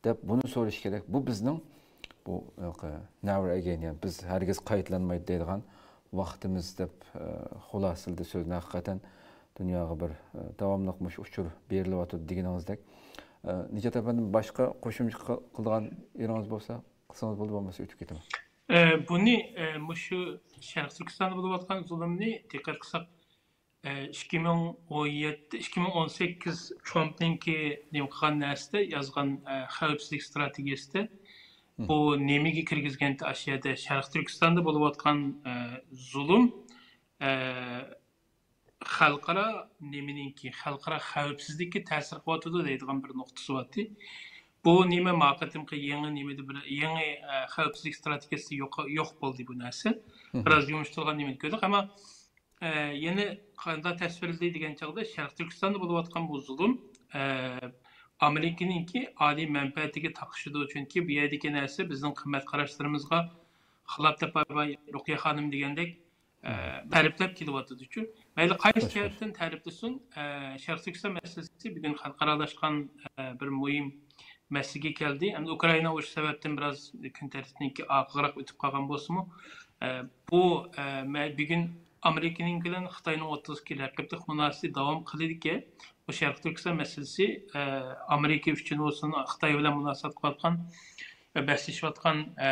دەپ بۇنى سورىشى كېرەك. بۇ بىزنىڭ بۇ، ھېلىقى، نەۋەر ئەگەين، يەنى بىز ھەرگىز قايتىلانمايدۇ دەيدىغان ۋاقتىمىز دەپ، ئە، خۇلاسىلىدى سۆزنى. ھەقىقەتەن دۇنياغا بىر، ئە، داۋاملىق مۇشۇ ئۇچۇر بېرىلىۋاتىدۇ دېگىنىڭىزدەك. ئە، نىجات ئەپەندىم، باشقا قوشۇمچە قىل-، قىلىدىغان يېرىڭىز بولسا قىلسىڭىز بولىدۇ، بولمىسا ئۆتۈپ كېتىمەن. ئە، بۇنى، ئە، مۇشۇ شەرقىي تۈركىستاندا بولۇۋاتقان زۇلۇمنى دىققەت قىلساق، ئىككى مىڭ ئون يەتتە، ئىككى مىڭ ئون سەككىز ترامپنىڭكى نېمە قىلغان نەرسىدە يازغان، ئە، خەۋپسىزلىك ئىستراتېگىيەسىدە بۇ نېمىگە كىرگۈزگەنتى ئاشۇ يەردە شەرقىي تۈركىستاندا بولۇۋاتقان، ئە، زۇلۇم، ئە، خەلقئارا نېمىنىڭكى، خەلقئارا خەۋپسىزلىككە تەسىر قىلىۋاتىدۇ دەيدىغان بىر نۇقتىسى بارتى. بۇ نېمە، ما قېتىمقى يېڭى نېمىدە بىر يېڭى، ئە، خەۋپسىزلىك ئىستراتېگىيەسىدە يوق، يوق بولدى بۇ نەرسە. بىراز يۇمشىتىلغان نېمىنى كۆردۇق، ئەمما ئە، يەنە قانداق تەسۋىرلىدى دېگەن چاغدا، شەرقىي تۈركىستاندا بولۇۋاتقان بۇ زۇلۇم، ئە، ئامېرىكىنىڭكى ئالىي مەنپەئەتىگە تاقىشىدۇ. چۈنكى بۇ يەردىكى نەرسە بىزنىڭ قىممەت قاراشلىرىمىزغا خىلاپ دەپ، باي رۇقىيە خانىم دېگەندەك، ئە، تەرىپلەپ كېلىۋاتىدۇچۇ. مەيلى قايسى جەھەتتىن تەرىپلىسۇن، ئە، شەرقىي تۈركىستان مەسىلىسى بۈگۈن خەلقئارالاشقان، ئە، بىر مۇھىم مەسىلىگە كەلدى. ئەمدى ئۇكرائىنا ئۇرۇشى سەۋەبتىن بىراز كۈن تەرتىپنىڭكى ئارقىراق ئۆتۈپ قالغان بولسىمۇ، ئە، بۇ، ئە، مە-، بۈگۈن ئامېرىكىنىڭ بىلەن خىتاينىڭ ئوتتۇرىسىدىكى رەقىبلىك مۇناسىۋىتى داۋام قىلىدىكەن. بۇ شەرقىي تۈركىستان مەسىلىسى، ئە، ئامېرىكا ئۈچۈن بولسۇن، خىتاي بىلەن مۇناسىۋەت قىلىۋاتقان، ئە، بەسلىشىۋاتقان، ئە،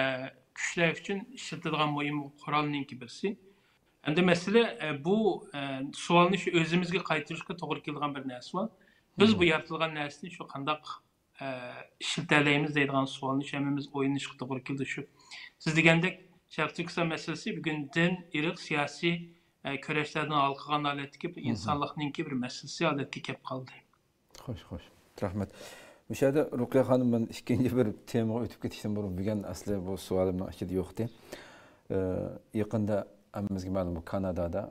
كۈچلەر ئۈچۈن ئىشلىتىدىغان مۇھىم قورالنىڭكى بىرسى. ئەمدى مەسىلە، ئە، بۇ، ئە، سوئالنى شۇ ئۆزىمىزگە قايتۇرۇشقا توغرا كېلىدىغان بىر نەرسە بار. بىز بۇ يارىتىلغان نەرسىنى شۇ قانداق ئىشلىتەلەيمىز دەيدىغان سوئالنى شۇ ھەممىمىز ئويلىنىشقا توغرا كېلىدۇ. شۇ سىز دېگەندەك، شەرقىي تۈركىستان مەسىلىسى بۈگۈن دىن، ئىرق، سىياسىي، ئە، كۈرەشلەردىن ھالقىغان ھالەتتىكى بىر ئىنسانلىقنىڭكى بىر مەسىلىسى ھالەتكە كەپ قالدى. خوش، خوش. رەھمەت. مۇشۇ يەردە رۇقىيە خانىم، مەن ئىككىنچى بىر تېمىغا ئۆتۈپ كېتىشتىن بۇرۇن، بۈگۈن ئەسلى بۇ سوئالىمنىڭ ئىچىدە يوقتى. ئە، يېقىندا ھەممىمىزگە مەلۇم، بۇ كانادادا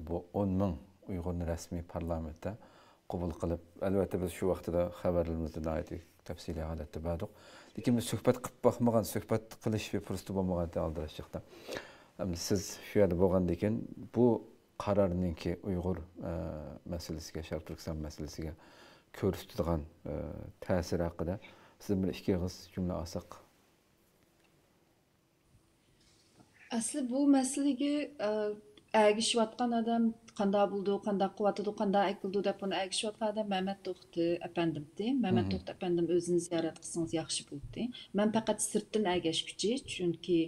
بۇ ئون مىڭ ئۇيغۇرنى رەسمىي پارلامېنتتا قوبۇل قىلىپ، ئەلۋەتتە، بىز شۇ ۋاقتىدا خەۋەرلىرىمىزدە ناھايىتى تەپسىلىي ھالەتتە بەردۇق. لېكىن بىز سۆھبەت قىلىپ باقمىغان، سۆھبەت قىلىش بىر پۇرسىتى بولمىغان ئىدى ئالدىراشچىلىقتا. ئەمدى سىز شۇ يەردە بولغاندىن كېيىن، بۇ قارارنىڭكى ئۇيغۇر، ئە، مەسىلىسىگە، شەرقىي تۈركىستان مەسىلىسىگە كۆرسىتىدىغان، ئە، تەسىرى ھەققىدە سىزدىن بىر ئىككى ئېغىز جۈملە ئالساق. ئەسلى بۇ مەسىلىگە، ئە، ئەگىشىۋاتقان ئادەم قانداق بولىدۇ، قانداق قىلىۋاتىدۇ، قانداق ئەكېلىدۇ دەپ بۇنى ئەگىشىۋاتقان ئادەم مەمەت توختى ئەپەندىمتى. مەمەت توختى ئەپەندىم ئۆزىنى زىيارەت قىلسىڭىز ياخشى بولاتتى. مەن پەقەت سىرتتىن ئەگەشكۈچى، چۈنكى،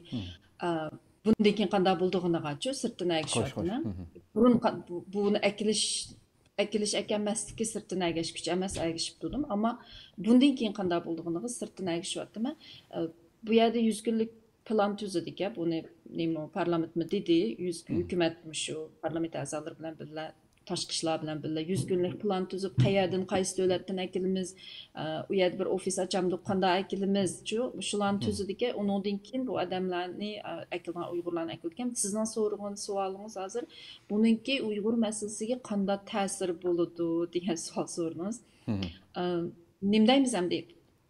ئە، بۇندىن كېيىن قانداق بولىدىغىنىغاچۇ سىرتتىن ئەگىشىۋاتىمەن. بۇرۇن قا-، بۇ-، بۇنى ئەكېلىش ئەكېلىش ئەكەلمەسلىككە سىرتتىن ئەگەشكۈچى ئەمەس، ئەگىشىپ تۇردۇم. ئەمما بۇندىن كېيىن قانداق بولىدىغىنىغا سىرتتىن ئەگىشىۋاتىمەن. ئە، بۇ يەردە يۈز كۈنلۈك پىلان تۈزىدىكەن. بۇنى نېمە، پارلامېنتمۇ دېدى، يۈز، ھۆكۈمەت مۇشۇ پارلامېنت ئەزالىرى بىلەن بىللە، تاشقى ئىشلار بىلەن بىللە يۈز كۈنلۈك پىلان تۈزۈپ، قەيەردىن، قايسى دۆلەتتىن ئەكېلىمىز، ئە، ئۇ يەردە بىر ئوفىس ئاچامدۇق، قانداق ئەكېلىمىز، شۇ، شۇلارنى تۈزىدىكەن. ئۇنىڭدىن كېيىن بۇ ئادەملەرنى، ئە، ئەكېلىدىغان ئۇيغۇرلارنى ئەكېلىدىكەن. سىزنىڭ سورىغان سوئالىڭىز ھازىر بۇنىڭكى ئۇيغۇر مەسىلىسىگە قانداق تەسىرى بولىدۇ دېگەن سوئال سورىدىڭىز. ئە، نېمە دەيمىز ئەمدى؟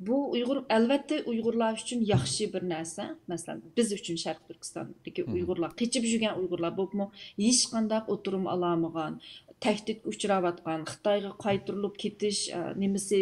بۇ ئۇيغۇر، ئەلۋەتتە، ئۇيغۇرلار ئۈچۈن ياخشى بىر نەرسە. مەسىلەن، بىز ئۈچۈن شەرقىي تۈركىستاندىكى ئۇيغۇرلار، قېچىپ يۈرگەن ئۇيغۇرلار، بولۇپمۇ ھېچقانداق ئوتتۇرىمۇ ئالالمىغان، تەھدىتكە ئۇچراۋاتقان، خىتايغا قايتۇرۇلۇپ كېتىش، ئە، نېمىسى،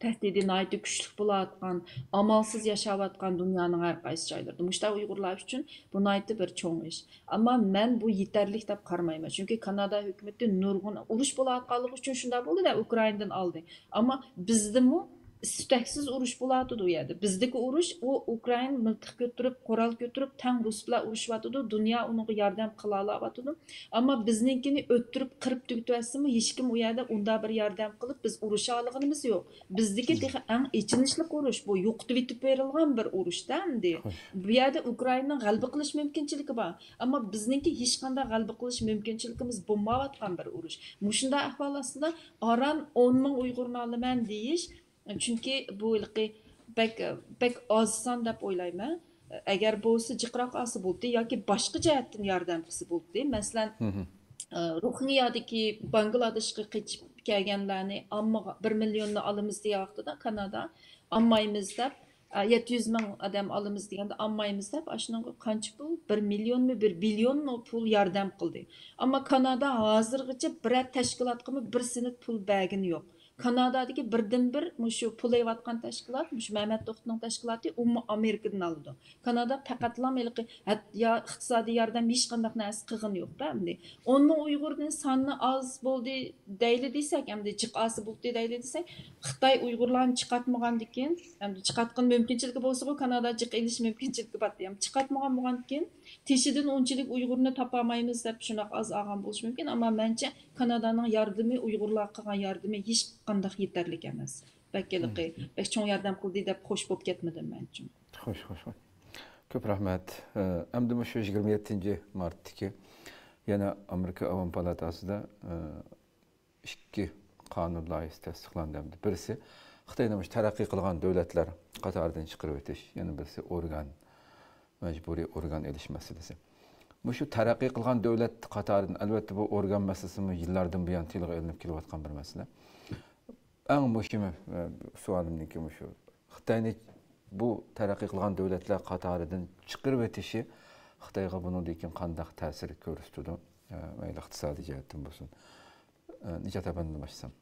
تەھدىتى ناھايىتى كۈچلۈك بولۇۋاتقان، ئامالسىز ياشاۋاتقان دۇنيانىڭ ھەر قايسى جايلىرىدا. مۇشۇنداق ئۇيغۇرلار ئۈچۈن بۇ ناھايىتى بىر چوڭ ئىش. ئەمما مەن بۇ يېتەرلىك دەپ قارىمايمەن. چۈنكى كانادا ھۆكۈمىتى نۇرغۇن ئۇرۇش بولۇۋاتقانلىقى ئۈچۈن شۇنداق بولدى-دە، ئۇكرائىنادىن ئالدى. ئەمما بىزدىمۇ ئىس-تۈتەكسىز ئۇرۇش بولۇۋاتىدۇ ئۇ يەردە. بىزدىكى ئۇرۇش، ئۇ ئۇكرائىنا مىلتىق كۆتۈرۈپ، قورال كۆتۈرۈپ، تەڭ رۇس بىلەن ئۇرۇشۇۋاتىدۇ. دۇنيا ئۇنىڭغا ياردەم قىلالاۋاتىدۇ. ئەمما بىزنىڭكىنى ئۆلتۈرۈپ، قىرىپ تۈگىتىۋەتسىمۇ، ھېچكىم ئۇ يەردە ئۇنداق بىر ياردەم قىلىپ، بىز ئۇرۇشالىغىنىمىز يوق. بىزدىكى تېخى ئەڭ ئېچىنىشلىق ئۇرۇش، بۇ يوقىتىۋېتىپ بېرىلغان بىر ئۇرۇشتا ئەمدى. بۇ يەردە ئۇكرائىنانىڭ غەلىبە قىلىش مۇمكىنچىلىكى بار. ئەمما بىزنىڭكى ھېچقانداق غەلىبە قىلىش مۇمكىنچىلىكىمىز بولمايۋاتقان بىر ئۇرۇش. مۇشۇنداق ئەھۋال ئاستىدا ئاران ئون مىڭ ئۇيغۇرنى ئالىمەن دېيىش، چۈنكى بۇ ھېلىقى بەك، بەك ئاز سان دەپ ئويلايمەن. ئەگەر بولسا جىقراق ئالسا بولدى ياكى باشقا جەھەتتىن ياردەم قىلسا بولدى. مەسىلەن، روھىنگيادىكى، بانگلادېشقا قېچىپ كەلگەنلەرنى ئاممىغا بىر مىليوننى ئالىمىز دېگەن ۋاقتىدا كانادا، ئالمايمىز دەپ، يەتتە يۈز مىڭ ئادەم ئالىمىز دېگەندە، ئالمايمىز دەپ، ئاشۇنىڭغا قانچە پۇل؟ بىر مىليونمۇ، بىر بىليونمۇ پۇل ياردەم قىلدى. ئەمما كانادا ھازىرغىچە بىرەر تەشكىلاتقىمۇ بىر سېنت پۇل بەرگىنى يوق. كانادادىكى بىردىنبىر مۇشۇ پۇل ئېلىۋاتقان تەشكىلات مۇشۇ مەمەت توختىنىڭ تەشكىلاتى، ئۇمۇ ئامېرىكىدىن ئالىدۇ. كانادا پەقەتلا ھېلىقى ھەت-، يا ئىقتىسادىي ياردەم ھېچقانداق نەرسە قىلغىنى يوق-دە ئەمدى. ئون مىڭ ئۇيغۇرنىڭ سانى ئاز بولدى دەيلى دېسەك، ئەمدى جىق ئالسا بولدى دەيلى دېسەك، خىتاي ئۇيغۇرلارنى چىقارتمىغاندىكىن، ئەمدى چىقارتقان مۇمكىنچىلىكى بولسىغۇ، كانادا جىق ئېلىش مۇمكىنچىلىكى بار. ئەمدى چىقارتمىغان بولغاندىكىن، تېشىدىن ئۇنچىلىك ئۇيغۇرنى تاپالمايمىز دەپ شۇنداق ئاز ئالغان بولۇشى مۇمكىن، ئەمما مەنچە كانادانىڭ ياردىمى، ئۇيغۇرلارغا قىلغان ياردىمى ھېچقانداق يېتەرلىك ئەمەس. بەك ھېلىقى، بەك چوڭ ياردەم قىلدى دەپ خوش بولۇپ كەتمىدىم مەنچۇ. خوش، خوش، خوش. كۆپ رەھمەت. ئە، ئەمدى مۇشۇ يىگىرمە يەتتىنچى مارتتىكى يەنە ئامېرىكا ئاۋام پالاتاسىدا، ئە، ئىككى قانۇن لايىھىسى تەستىقلاندى. ئەمدى بىرسى خىتاينى مۇشۇ تەرەققىي قىلغان دۆلەتلەر قاتارىدىن چىقىرىۋېتىش، يەنە بىرسى ئورگان، مەجبۇرىي ئورگان ئېلىش مەسىلىسى. مۇشۇ تەرەققىي قىلغان دۆلەت قاتارىدىن، ئەلۋەتتە، بۇ ئورگان مەسىلىسىمۇ يىللاردىن بۇيان تىلغا ئېلىنىپ كېلىۋاتقان بىر مەسىلە. ئەڭ مۇھىمى، ئە، سوئالىمنىڭكى مۇشۇ. خىتاينى بۇ تەرەققىي قىلغان دۆلەتلەر قاتارىدىن چىقىرىۋېتىشى خىتايغا بۇنىڭدىن كېيىن قانداق تەسىر كۆرسىتىدۇ؟ ئە، مەيلى ئىقتىسادىي جەھەتتىن بولسۇن. ئە، نىجات ئەپەندىدىن باشلىسام.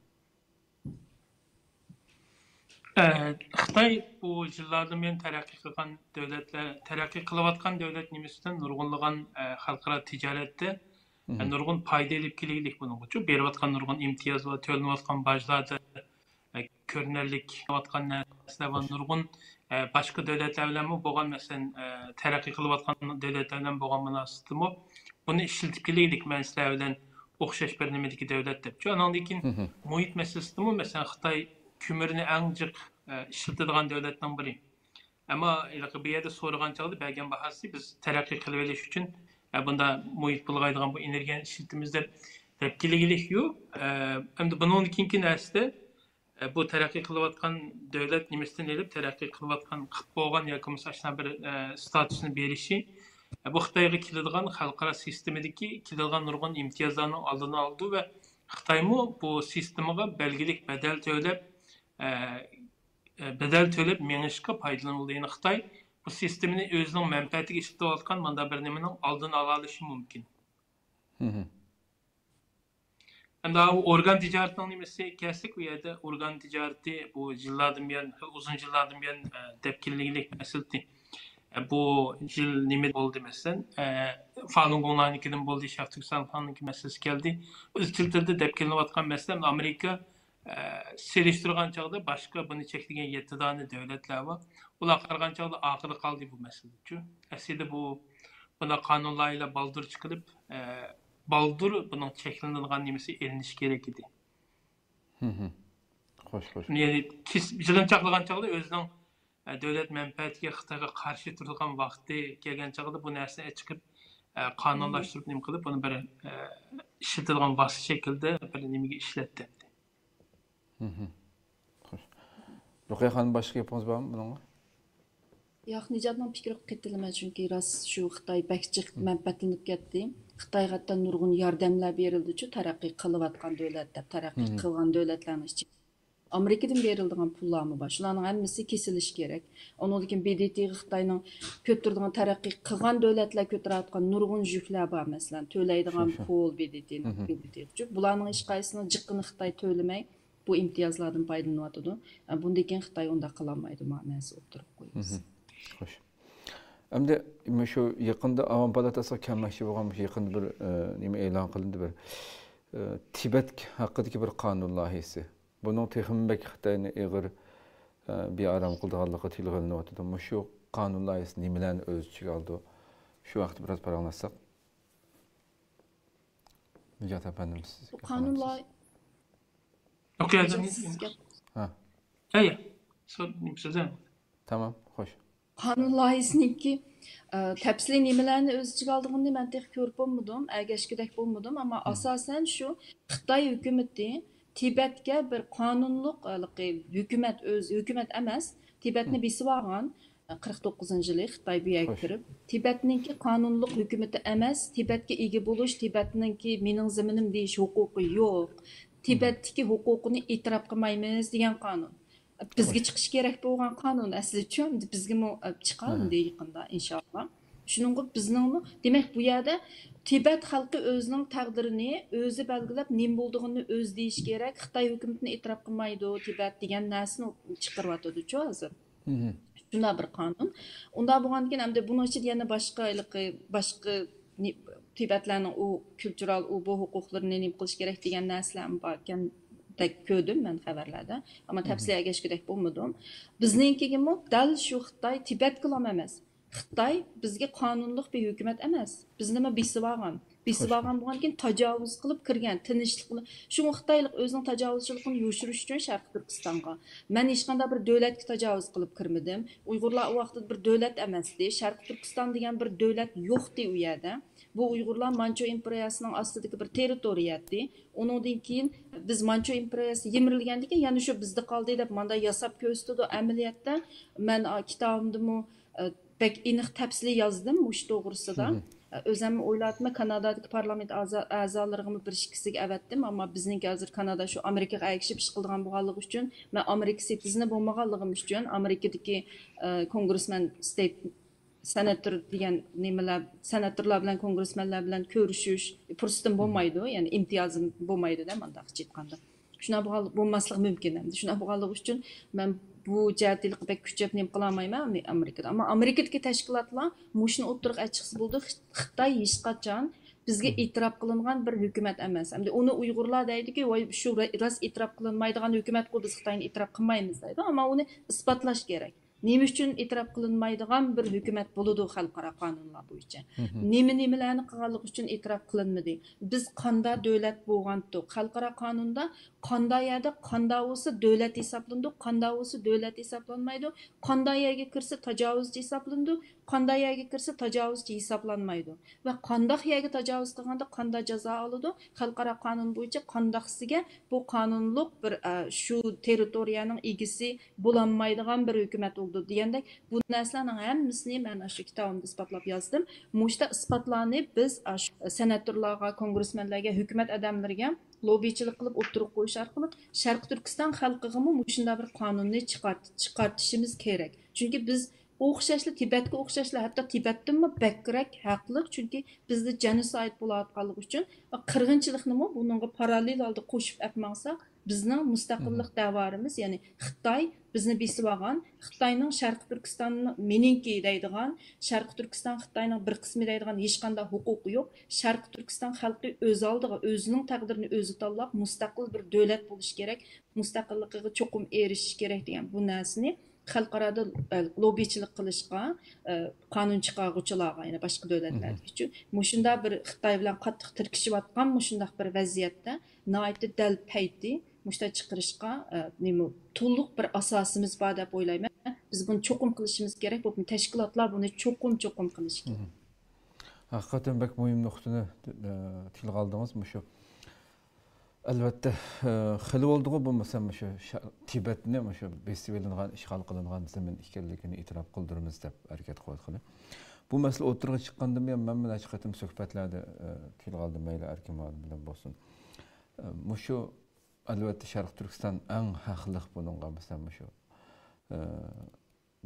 ئە، خىتاي بۇ يىللاردىن بۇيان تەرەققىي قىلغان دۆلەتلەر، تەرەققىي قىلىۋاتقان دۆلەت نېمىسىدىن نۇرغۇنلىغان، ئە، خەلقئارا تىجارەتتە، ئە، نۇرغۇن پايدا ئېلىپ كېلىگلىك بۇنىڭغىچۇ. بېرىۋاتقان نۇرغۇن ئىمتىياز ۋە تۆلىنىۋاتقان باجلاردا، ئە، كۆرۈنەرلىك بولۇۋاتقان نەرسىلەر بار. نۇرغۇن، ئە، باشقا دۆلەتلەر بىلەنمۇ بولغان، مەسىلەن، ئە، تەرەققىي قىلىۋاتقان دۆلەتلەر بىلەن بولغان مۇناسىۋىتىمۇ بۇنى ئىشلىتىپ كېلەيلىك، مەن سىلەر بىلەن ئوخشاش بىر نېمىدىكى دۆلەت دەپچۇ. ئانىڭدىن كېيىن مۇھىت مەسىلىسىدىمۇ، مەسىلەن، خىتاي كۆمۈرنى ئەڭ جىق، ئە، ئىشلىتىدىغان دۆلەتنىڭ بىرى. ئەمما ھېلىقى بۇ يەردە سورىغان چاغدا بەرگەن باھاسى، بىز تەرەققىي قىلىۋېلىش ئۈچۈن، ئە، بۇنداق مۇھىت بۇلغايدىغان بۇ ئېنېرگىيەنى ئىشلىتىمىز دەپ، دەپ كېلىگىلىك يوق. ئە، ئەمدى بۇنىڭدىن كېيىنكى نەرسىدە، ئە، بۇ تەرەققىي قىلىۋاتقان دۆلەت نېمىسىدىن ئېلىپ، تەرەققىي قىلىۋاتقان، قىلىپ بولغان ياكى بولمىسا ئاشۇنداق بىر، ئە، ستاتۇسنى بېرىشى، ئە، بۇ خىتايغا كېلىدىغان خەلقئارا سىستېمىدىكى كېلىدىغان نۇرغۇن ئىمتىيازلارنىڭ ئالدىنى ئالىدۇ ۋە خىتايمۇ بۇ سىستېمىغا بەلگىلىك بەدەل تۆلەپ، ئە، ئە، بەدەل تۆلەپ مېڭىشقا پايدىلىنىدۇ. يەنى خىتاي بۇ سىستېمىنى ئۆزىنىڭ مەنپەئەتىگە ئىشلىتىۋاتقان مۇنداق بىر نېمىنىڭ ئالدىنى ئالالىشى مۇمكىن. ئەمدى ئورگان تىجارىتىنىڭ نېمىسى كەلسەك، بۇ يەردە ئورگان تىجارىتى بۇ يىللاردىن بۇيان، خېلى ئۇزۇن يىللاردىن بۇيان، ئە، دەپ كېلىنگەنلىك مەسىلىتى. ئە، بۇ يىل نېمە بولدى، مەسىلەن، ئە، فالۇن گوڭلارنىڭكىدىن بولدى، شياۋتۈگسانلارنىڭكى مەسىلىسى كەلدى. ئىزچىل تۈردە دەپ كېلىنىۋاتقان مەسىلە ئامېرىكا، ئە، سېلىشتۇرغان چاغدا باشقا بۇنى چەكلىگەن يەتتە دانە دۆلەتلەر بار. ئۇلارغا قارىغان چاغدا ئاخىرىدا قالدى بۇ مەسىلىچۇ. ئەسلىدە بۇ، بۇنداق قانۇن لايىھىلەر بالدۇر چىقىرىپ، ئە، بالدۇر بۇنىڭ چەكلىنىدىغان نېمىسى ئېلىنىشى كېرەك ئىدى. خوش، خوش. يەنى كېس-، يىغىنچاقلىغان چاغدا ئۆزىنىڭ، ئە، دۆلەت مەنپەئەتىگە خىتايغا قارشى تۇرىدىغان ۋاقتى كەلگەن چاغدا بۇ نەرسىنى چىقىپ، ئە، قانۇنلاشتۇرۇپ نېمە قىلىپ، بۇنى بىر، ئە، ئىشلىتىدىغان ۋاسىتە شەكلىدە بىر نېمىگە ئىشلەتتى. خوش. رۇقىيە خانىم، باشقا گېپىڭىز بارمۇ بۇنىڭغا؟ ياق، نىجاتنىڭ پىكرىگە قېتىلىمەن، چۈنكى راست شۇ خىتاي بەك جىق مەنپەئەتلىنىپ كەتتى. خىتايغا ھەتتا نۇرغۇن ياردەملەر بېرىلدىچۇ، تەرەققىي قىلىۋاتقان دۆلەت دەپ، تەرەققىي قىلغان دۆلەتلەرنىڭ ئىچىدە. ئامېرىكىدىن بېرىلىدىغان پۇللارمۇ بار. شۇلارنىڭ ھەممىسى كېسىلىشى كېرەك. ئۇنىڭدىن كېيىن ب د ت غا خىتاينىڭ كۆتۈرىدىغان، تەرەققىي قىلغان دۆلەتلەر كۆتۈرۈۋاتقان نۇرغۇن يۈكلەر بار، مەسىلەن، تۆلەيدىغان پۇل، ب د ت نىڭ، ب د ت. بۇلارنىڭ ھېچقايسىنىڭ جىقىنى خىتاي تۆلىمەي، بۇ ئىمتىيازلاردىن پايدىلىنىۋاتىدۇ. ئە، بۇندىن كېيىن خىتاي ئۇنداق قىلالمايدۇ، مانا نەرسە ئوتتۇرىغا قويۇلسا. خوش. ئەمدى مۇشۇ يېقىندا ئاۋام پالاتاسىغا كەلمەكچى بولغان مۇشۇ يېقىندا بىر، ئە، نېمە ئېلان قىلىندى، بىر، ئە، تىبەت ھەققىدىكى بىر قانۇن لايىھىسى. بۇنىڭ تېخىمۇ بەك خىتاينى ئېغىر، ئە، بىئارام قىلىدىغانلىقى تىلغا ئېلىنىۋاتىدۇ. مۇشۇ قانۇن لايىھىسى نېمىلەرنى ئۆز ئىچىگە ئالىدۇ؟ شۇ ھەقتە بىراز پاراڭلاشساق. نىجات ئەپەندىم، سىز بۇ قانۇن لاي-، يوق، يا، نىجات، سىز گەپ. ھە. يا، يا. سو-، سۆزلەڭ. تامام، خوش. قانۇن لايىھىسىنىڭكى، ئە، تەپسىلىي نېمىلەرنى ئۆز ئىچىگە ئالىدىغىنىنى مەن تېخى كۆرۈپ بولمىدىم، ئەگەشكۈدەك بولمىدىم. ئەمما ئاساسەن شۇ خىتاي ھۆكۈمىتى تىبەتكە بىر قانۇنلۇق ھېلىقى ھۆكۈمەت، ئۆز ھۆكۈمەت ئەمەس، تىبەتنى بېسىۋالغان، قىرىق توققۇزىنچى يىلى خىتاي بۇ يەرگە كىرىپ، تىبەتنىڭكى قانۇنلۇق ھۆكۈمىتى ئەمەس، تىبەتكە ئىگە بولۇش، تىبەتنىڭكى مېنىڭ زېمىنىم دېيىش ھوقۇقى يوق، تىبەتتىكى ھوقۇقىنى ئېتىراپ قىلمايمىز دېگەن قانۇن. بىزگە چىقىشى كېرەك بولغان قانۇن ئەسلىچۇ، ئەمدى بىزگىمۇ چىقار ئەمدى يېقىندا، ئىنشاللا. شۇنىڭغا بىزنىڭمۇ، دېمەك، بۇ يەردە تىبەت خەلقى ئۆزىنىڭ تەقدىرىنى ئۆزى بەلگىلەپ، نېمە بولىدىغىنىنى ئۆزى دېيىشى كېرەك. خىتاي ھۆكۈمىتىنى ئېتىراپ قىلمايدۇ تىبەت دېگەن نەرسىنى چىقىرىۋاتىدۇچۇ ھازىر. شۇنداق بىر قانۇن. ئۇنداق بولغاندىكىن، ئەمدى بۇنىڭ ئىچىدە يەنە باشقا ھېلىقى، باشقا نى-، تىبەتلەرنىڭ ئۇ كۇلتۇرال، ئۇ بۇ ھوقۇقلىرىنى نېمە قىلىش كېرەك دېگەن نەرسىلەرمۇ باركەندەك كۆردۈم مەن خەۋەرلەردە. ئەمما تەپسىلىي ئەگەشكۈدەك بولمىدىم. بىزنىڭكىگىمۇ دەل شۇ خىتاي تىبەتكىلام ئەمەس. خىتاي بىزگە قانۇنلۇق بىر ھۆكۈمەت ئەمەس. بىزنىمۇ بېسىۋالغان. بېسىۋالغان بولغاندىن كېيىن تاجاۋۇز قىلىپ كىرگەن، تىنچلىق بىلەن. شۇڭا خىتايلىق ئۆزىنىڭ تاجاۋۇزچىلىقىنى يوشۇرۇش ئۈچۈن شەرقىي تۈركىستانغا. مەن ھېچقانداق بىر دۆلەتكە تاجاۋۇز قىلىپ كىرمىدىم. ئۇيغۇرلار ئۇ ۋاقىتتا بىر دۆلەت ئەمەستى. شەرقىي تۈركىستان دېگەن بىر دۆلەت يوقتى ئۇ يەردە. بۇ ئۇيغۇرلار مانچۇ ئىمپېرىيەسىنىڭ ئاستىدىكى بىر تېررىتورىيەتتى. ئۇنىڭدىن كېيىن بىز مانچۇ ئىمپېرىيەسى يىمىرىلگەندىن كېيىن يەنە شۇ بىزدە قالدى دەپ ماندا ياساپ كۆرسىتىدۇ. ئەمەلىيەتتە مەن، ئا، كىتابىمدىمۇ، ئە، بەك ئېنىق تەپسىلىي يازدىم مۇشۇ توغرىسىدا. ئە، ئۆزۈممۇ ئويلاۋاتىمەن، كانادادىكى پارلامېنت ئەزا-، ئەزالىرىغىمۇ بىر ئىككىسىگە ئەۋەتتىم، ئەمما بىزنىڭكى ھازىر كانادا شۇ ئامېرىكىغا ئەگىشىپ ئىش قىلىدىغان بولغانلىقى ئۈچۈن، مەن ئامېرىكا سىتىزېنى بولمىغانلىقىم ئۈچۈن، ئامېرىكىدىكى، ئە، كونگرېسمېن ستېيت سېناتور دېگەن نېمىلەر، سېناتورلار بىلەن، كونگرېسمېنلار بىلەن كۆرۈشۈش پۇرسىتىم بولمايدۇ، يەنى ئىمتىيازىم بولمايدۇ-دە، مانداقچە ئېيتقاندا. شۇنداق بولغان-، بولماسلىقى مۇمكىن ئەمدى. شۇنداق بولغانلىقى ئۈچۈن مەن بۇ جەھەتتە بەك كۈچەپ نېمە قىلالمايمەن ئامېرىكىدا. ئەمما ئامېرىكىدىكى تەشكىلاتلار مۇشۇنى ئوتتۇرىغا ئەچىقسا بولىدۇ، خىت-، خىتاي ھېچقاچان بىزگە ئېتىراپ قىلىنغان بىر ھۆكۈمەت ئەمەس. ئەمدى ئۇنى ئۇيغۇرلار دەيدىكى، ۋاي، شۇ را-، راست ئېتىراپ قىلىنمايدىغان ھۆكۈمەتقۇ، بىز خىتاينى ئېتىراپ قىلمايمىز دەيدۇ. ئەمما ئۇنى ئىسپاتلاش كېرەك. نېمە ئۈچۈن ئېتىراپ قىلىنمايدىغان بىر ھۆكۈمەت بولىدۇ خەلقئارا قانۇنلار بويىچە؟ نېمە-نېمىلەرنى قىلغانلىقى ئۈچۈن ئېتىراپ قىلىنمىدى؟ بىز قاندا دۆلەت بولغانتۇق؟ خەلقئارا قانۇندا قاندا يەردە قاندا بولسا دۆلەت ھېسابلىنىدۇ، قاندا بولسا دۆلەت ھېسابلانمايدۇ، قاندا يەرگە كىرسە تاجاۋۇزچى ھېسابلىنىدۇ، قاندا يەرگە كىرسە تاجاۋۇزچى ھېسابلانمايدۇ. ۋە قانداق يەرگە تاجاۋۇز قىلغاندا قاندا جازا ئالىدۇ؟ خەلقئارا قانۇن بويىچە قانداقسىگە بۇ قانۇنلۇق بىر، ئە، شۇ تېررىتورىيەنىڭ ئىگىسى بولالمايدىغان بىر ھۆكۈمەت بولىدۇ دېگەندەك، بۇ نەرسىلەرنىڭ ھەممىسىنى مەن ئاشۇ كىتابىمدا ئىسپاتلاپ يازدىم. مۇشۇنداق ئىسپاتلارنى بىز ئاشۇ سېناتورلارغا، كونگرېسمېنلەرگە، ھۆكۈمەت ئادەملىرىگە لوببىچىلىق قىلىپ ئوتتۇرىغا قويۇش ئارقىلىق شەرقىي تۈركىستان خەلقىگىمۇ مۇشۇنداق بىر قانۇننى چىقارت-، چىقارتىشىمىز كېرەك. چۈنكى بىز ئوخشاشلا، تىبەتكە ئوخشاشلا، ھەتتا تىبەتتىنمۇ بەكرەك ھەقلىق، چۈنكى بىزدە جېنوسايد بولۇۋاتقانلىقى ئۈچۈن قىرغىنچىلىقنىمۇ بۇنىڭغا پاراللېل ھالدا قوشۇپ ئەپ ماڭساق، بىزنىڭ مۇستەقىللىق دەۋرىمىز، يەنى خىتاي بىزنى بېسىۋالغان، خىتاينىڭ شەرقىي تۈركىستان مېنىڭكى دەيدىغان، شەرقىي تۈركىستان خىتاينىڭ بىر قىسمى دەيدىغان ھېچقانداق ھوقۇقى يوق. شەرقىي تۈركىستان خەلقى ئۆز ئالدىغا ئۆزىنىڭ تەقدىرىنى ئۆزى تاللاپ، مۇستەقىل بىر دۆلەت بولۇشى كېرەك، مۇستەقىللىقىغا چوقۇم ئېرىشىشى كېرەك دېگەن بۇ نەرسىنى خەلقئارادا، ئە، لوببىچىلىق قىلىشقا، ئە، قانۇن چىقارغۇچىلارغا، يەنە باشقا دۆلەتلەردىكىچۇ، مۇشۇنداق بىر خىتاي بىلەن قاتتىق تىركىشىۋاتقان مۇشۇنداق بىر ۋەزىيەتتە ناھايىتى دەل پەيتى مۇشۇنداق چىقىرىشقا، ئە، نېمە، تولۇق بىر ئاساسىمىز بار دەپ ئويلايمەن. بىز بۇنى چوقۇم قىلىشىمىز كېرەك، بۇ تەشكىلاتلار بۇنى چوقۇم، چوقۇم قىلىشى كېرەك. ھەقىقەتەن بەك مۇھىم نۇقتىنى، ئە، تىلغا ئالدىڭىز. مۇشۇ ئەلۋەتتە، ئە، خېلى بولدىغۇ بۇ، مەسىلەن، مۇشۇ شا-، تىبەتنى مۇشۇ بېسىۋېلىنغان، ئىشغال قىلىنغان زېمىن ئىكەنلىكىنى ئېتىراپ قىلدۇرىمىز دەپ ھەرىكەت قىلىۋاتقىلى. بۇ مەسىلە ئوتتۇرىغا چىققاندىن بۇيان مەن، مەن نەچچە قېتىم سۆھبەتلەردە، ئە، تىلغا ئالدىم، مەيلى ئەركىن مۇئەللىم بىلەن بولسۇن. ئە، مۇشۇ ئەلۋەتتە شەرقىي تۈركىستان ئەڭ ھەقلىق بۇنىڭغا، مەسىلەن، مۇشۇ، ئە،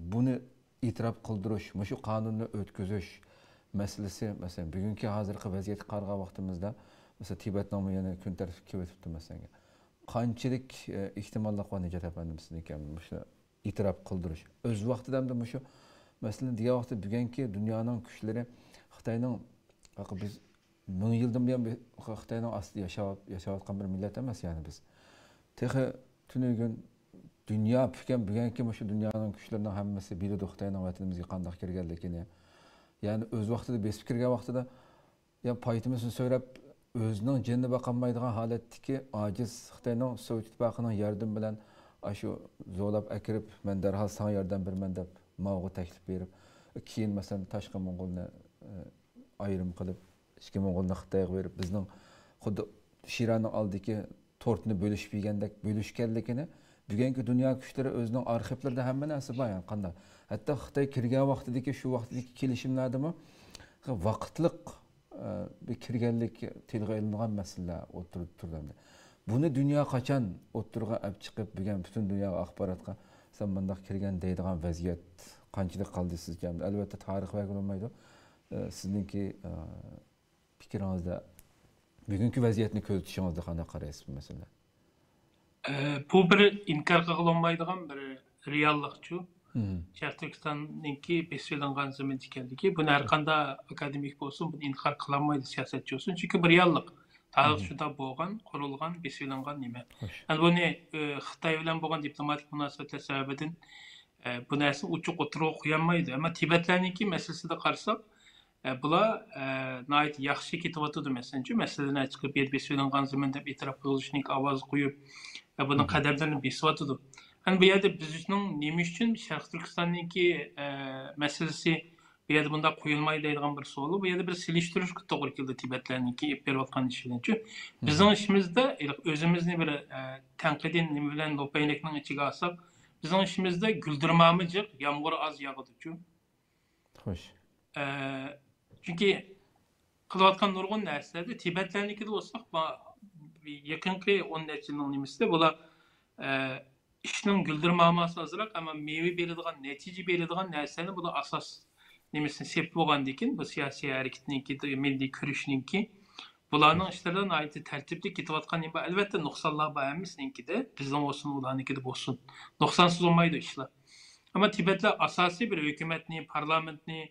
بۇنى ئېتىراپ قىلدۇرۇش، مۇشۇ قانۇننى ئۆتكۈزۈش مەسىلىسى، مەسىلەن، بۈگۈنكى ھازىرقى ۋەزىيەتكە قارىغان ۋاقتىمىزدا، مەسىلەن، تىبەتنىڭمۇ يەنە كۈن تەرتىپكە كېلىۋېتىپتۇ، مەسىلەن. قانچىلىك، ئە، ئېھتىماللىق بار نىجات ئەپەندىمىزنىڭكى مۇشۇ ئېتىراپ قىلدۇرۇش؟ ئۆز ۋاقتىدا ئەمدى مۇشۇ مەسىلىنى دېگەن ۋاقىتتا، بۈگۈنكى دۇنيانىڭ كۈچلىرى خىتاينىڭ، بىز مىڭ يىلدىن بۇيان بىز خىتاينىڭ ئاستىدا ياشاۋات-، ياشاۋاتقان بىر مىللەت ئەمەس، يەنى بىز تېخى تۈنۈگۈن دۇنيا پۈكەن، بۈگۈنكى مۇشۇ دۇنيانىڭ كۈچلىرىنىڭ ھەممىسى بىلىدۇ خىتاينىڭ ۋەتىنىمىزگە قانداق كىرگەنلىكىنى. يەنى ئۆز ۋاقتىدا بېسىپ كىرگەن ۋاقتىدا، يا پايدىمىزنى سۆرەپ، ئۆزىنىڭ جېنىنى باقالمايدىغان ھالەتتىكى ئاجىز خىتاينىڭ سوۋېت ئىتتىپاقىنىڭ ياردىمى بىلەن ئاشۇ زورلاپ ئەكىرىپ، مەن دەرھال ساڭا ياردەم بېرىمەن دەپ ماۋغا تەكلىپ بېرىپ، كېيىن، مەسىلەن، تاشقى موڭغۇلنى، ئە، ئايرىم قىلىپ، ئىچكى موڭغۇلنى خىتايغا بېرىپ، بىزنىڭ خۇددى شىرانىڭ ئالدىدىكى تورتنى بۆلۈشۈپ يېگەندەك بۆلۈشكەنلىكىنى بۈگۈنكى دۇنيا كۈچلىرى ئۆزىنىڭ ئارخىپلىرىدا ھەممە نەرسە بار، يەنى قانداق. ھەتتا خىتاي كىرگەن ۋاقتىدىكى، شۇ ۋاقتىدىكى كېلىشىملەردىمۇ ۋاقىتلىق، ئە، بىر كىرگەنلىك تىلغا ئېلىنغان مەسىلىلەر ئوتتۇرىدا تۇرىدۇ. بۇنى دۇنيا قاچان ئوتتۇرىغا ئەپ چىقىپ، بۈگۈن پۈتۈن دۇنياغا ئاخباراتقا سەن مۇنداق كىرگەن دەيدىغان ۋەزىيەت قانچىلىك قالدى سىزچە؟ ئەلۋەتتە، تارىخ بەلگىلىمەيدۇ. ئە، سىزنىڭكى، ئە، پىكرىڭىزدە، بۈگۈنكى ۋەزىيەتنى كۆزىتىشىڭىزدە قانداق قارايسىز بۇ مەسىلىدە؟ ئە، بۇ بىر ئىنكار قىلغىلى بولمايدىغان بىر رېئاللىقچۇ. مم. شەرقىي تۈركىستاننىڭكى بېسىۋېلىنغان زېمىن ئىكەنلىكى. بۇنى ھەر قانداق ئاكادېمىك بولسۇن، بۇنى ئىنكار قىلالمايدۇ سىياسەتچى بولسۇن. چۈنكى بۇ رېئاللىق. تارىخ مم. شۇنداق بولغان، قۇرۇلغان، بېسىۋېلىنغان نېمە. خوش. ئەمدى بۇنى، ئە، خىتاي بىلەن بولغان دىپلوماتىك مۇناسىۋەتلەر سەۋەبىدىن، ئە، بۇ نەرسىنى ئوچۇق ئوتتۇرىغا قويالمايدۇ. ئەمما تىبەتلەرنىڭكى مەسىلىسىدە قارىساق، ئە، بۇلار، ئە، ناھايىتى ياخشى كېتىۋاتىدۇ. مەسىلەنچۇ، مەسىلىدىن چىقىپ، يەنە بېسىۋېلىنغان زېمىن دەپ ئېتىراپ قىلىشنىڭ ئاۋازى قويۇپ، ئە، بۇنىڭ مم. قەدەملىرىنى بېسىۋاتىدۇ. ئەمدى بۇ يەردە بىزنىڭ نېمە ئۈچۈن شەرقىي تۈركىستاننىڭكى، ئە، مەسىلىسى بۇ يەردە بۇنداق قويۇلمايدۇ دەيدىغان بىر سوئال. بۇ يەردە بىر سېلىشتۇرۇشقا توغرا كېلىدۇ تىبەتلەرنىڭكى ئېلىپ بېرىۋاتقان ئىشى بىلەن. چۈ، مم. بىزنىڭ ئىشىمىزدە ئۆزىمىزنى بىر، ئە، تەنقىدىي نېمە بىلەن، لوپەينەكنىڭ ئىچىگە ئالساق، بىزنىڭ ئىشىمىزدە گۈلدۈرمامە جىق، يامغۇر ئاز ياغىدۇچۇ. خوش. ئە، چۈنكى قىلىۋاتقان نۇرغۇن نەرسىلەردە، تىبەتلەرنىڭكىدە بولساق، ما-، يېقىنقى ئون نەچچە يىلنىڭ نېمىسىدە بۇلار، ئە، ئىشنىڭ گۈلدۈرمامىسى ئازراق، ئەمما مېۋە بېرىدىغان، نەتىجە بېرىدىغان نەرسىلەرنى بۇلار ئاساس نېمىسىنى سېپىپ بولغاندىن كېيىن، بۇ سىياسىي ھەرىكىتىنىڭكى، مىللىي كۈرىشىنىڭكى، بۇلارنىڭ ئىشلىرىدا ناھايىتى تەرتىپلىك كېتىۋاتقان نېمە بار. ئەلۋەتتە، نۇقسانلار بار ھەممىسىنىڭكىدە، بىزنىڭ بولسۇن، ئۇلارنىڭكىدە بولسۇن. نۇقسانسىز بولمايدۇ ئىشلار. ئەمما تىبەتلەر ئاساسىي بىر ھۆكۈمەتنى، پارلامېنتنى،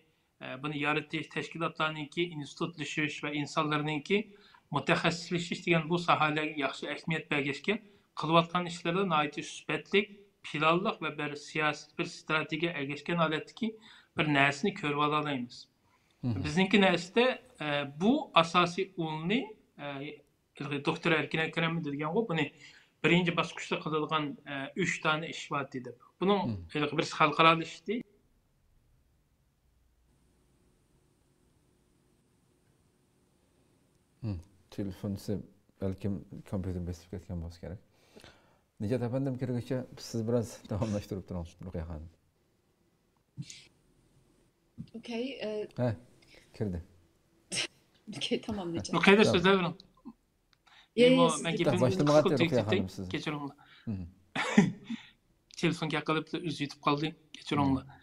ئە، بۇنى يارىتىش، تەشكىلاتلارنىڭكى ئىنستىتۇتلىشىش ۋە ئىنسانلارنىڭكى مۇتەخەسسىسلىشىش دېگەن بۇ ساھەلەرگە ياخشى ئەھمىيەت بەرگەچكە، قىلىۋاتقان ئىشلىرىدا ناھايىتى سۈپەتلىك، پىلانلىق ۋە بىر سىياسىي، بىر ئىستراتېگىيە ئەگەشكەن ھالەتتىكى بىر نەرسىنى كۆرۈۋالالايمىز. مم. بىزنىڭكى نەرسىدە، ئە، بۇ ئاساسىي ئۇلنى، ئە، ھېلىقى دوكتور ئەركىن ئەكرەم دېگەنغۇ، بۇنى بىرىنچى باسقۇچتا قىلىدىغان، ئە، ئۈچ دانە ئىش بار دېدى. بۇنىڭ مم. ھېلىقى بىرسى خەلقئارالىشىشتى. مم. تېلېفونچىسى بەلكىم كومپيۇتېر بېسىپ كەتكەن بولسا كېرەك. نىجات ئەپەندىم كىرگۈچە سىز بىراز داۋاملاشتۇرۇپ تۇرۇڭ، رۇقىيە خانىم. ئوكەي، ئە، ھە، كىردى. ئوكەي، تامام، نىجات. رۇقىيە، تامام. سۆزلەۋېرىڭ. يە، يە، مەن گېپىمنى باشلىمىغان قىسقا تۇرۇپ تۈگىتىپ كەتتىم. كەچۈرۈڭلار. مم. تېلېفون كەلقىلىپ ئۆزى يېتىپ قالدى. كەچۈرۈڭلار. مم.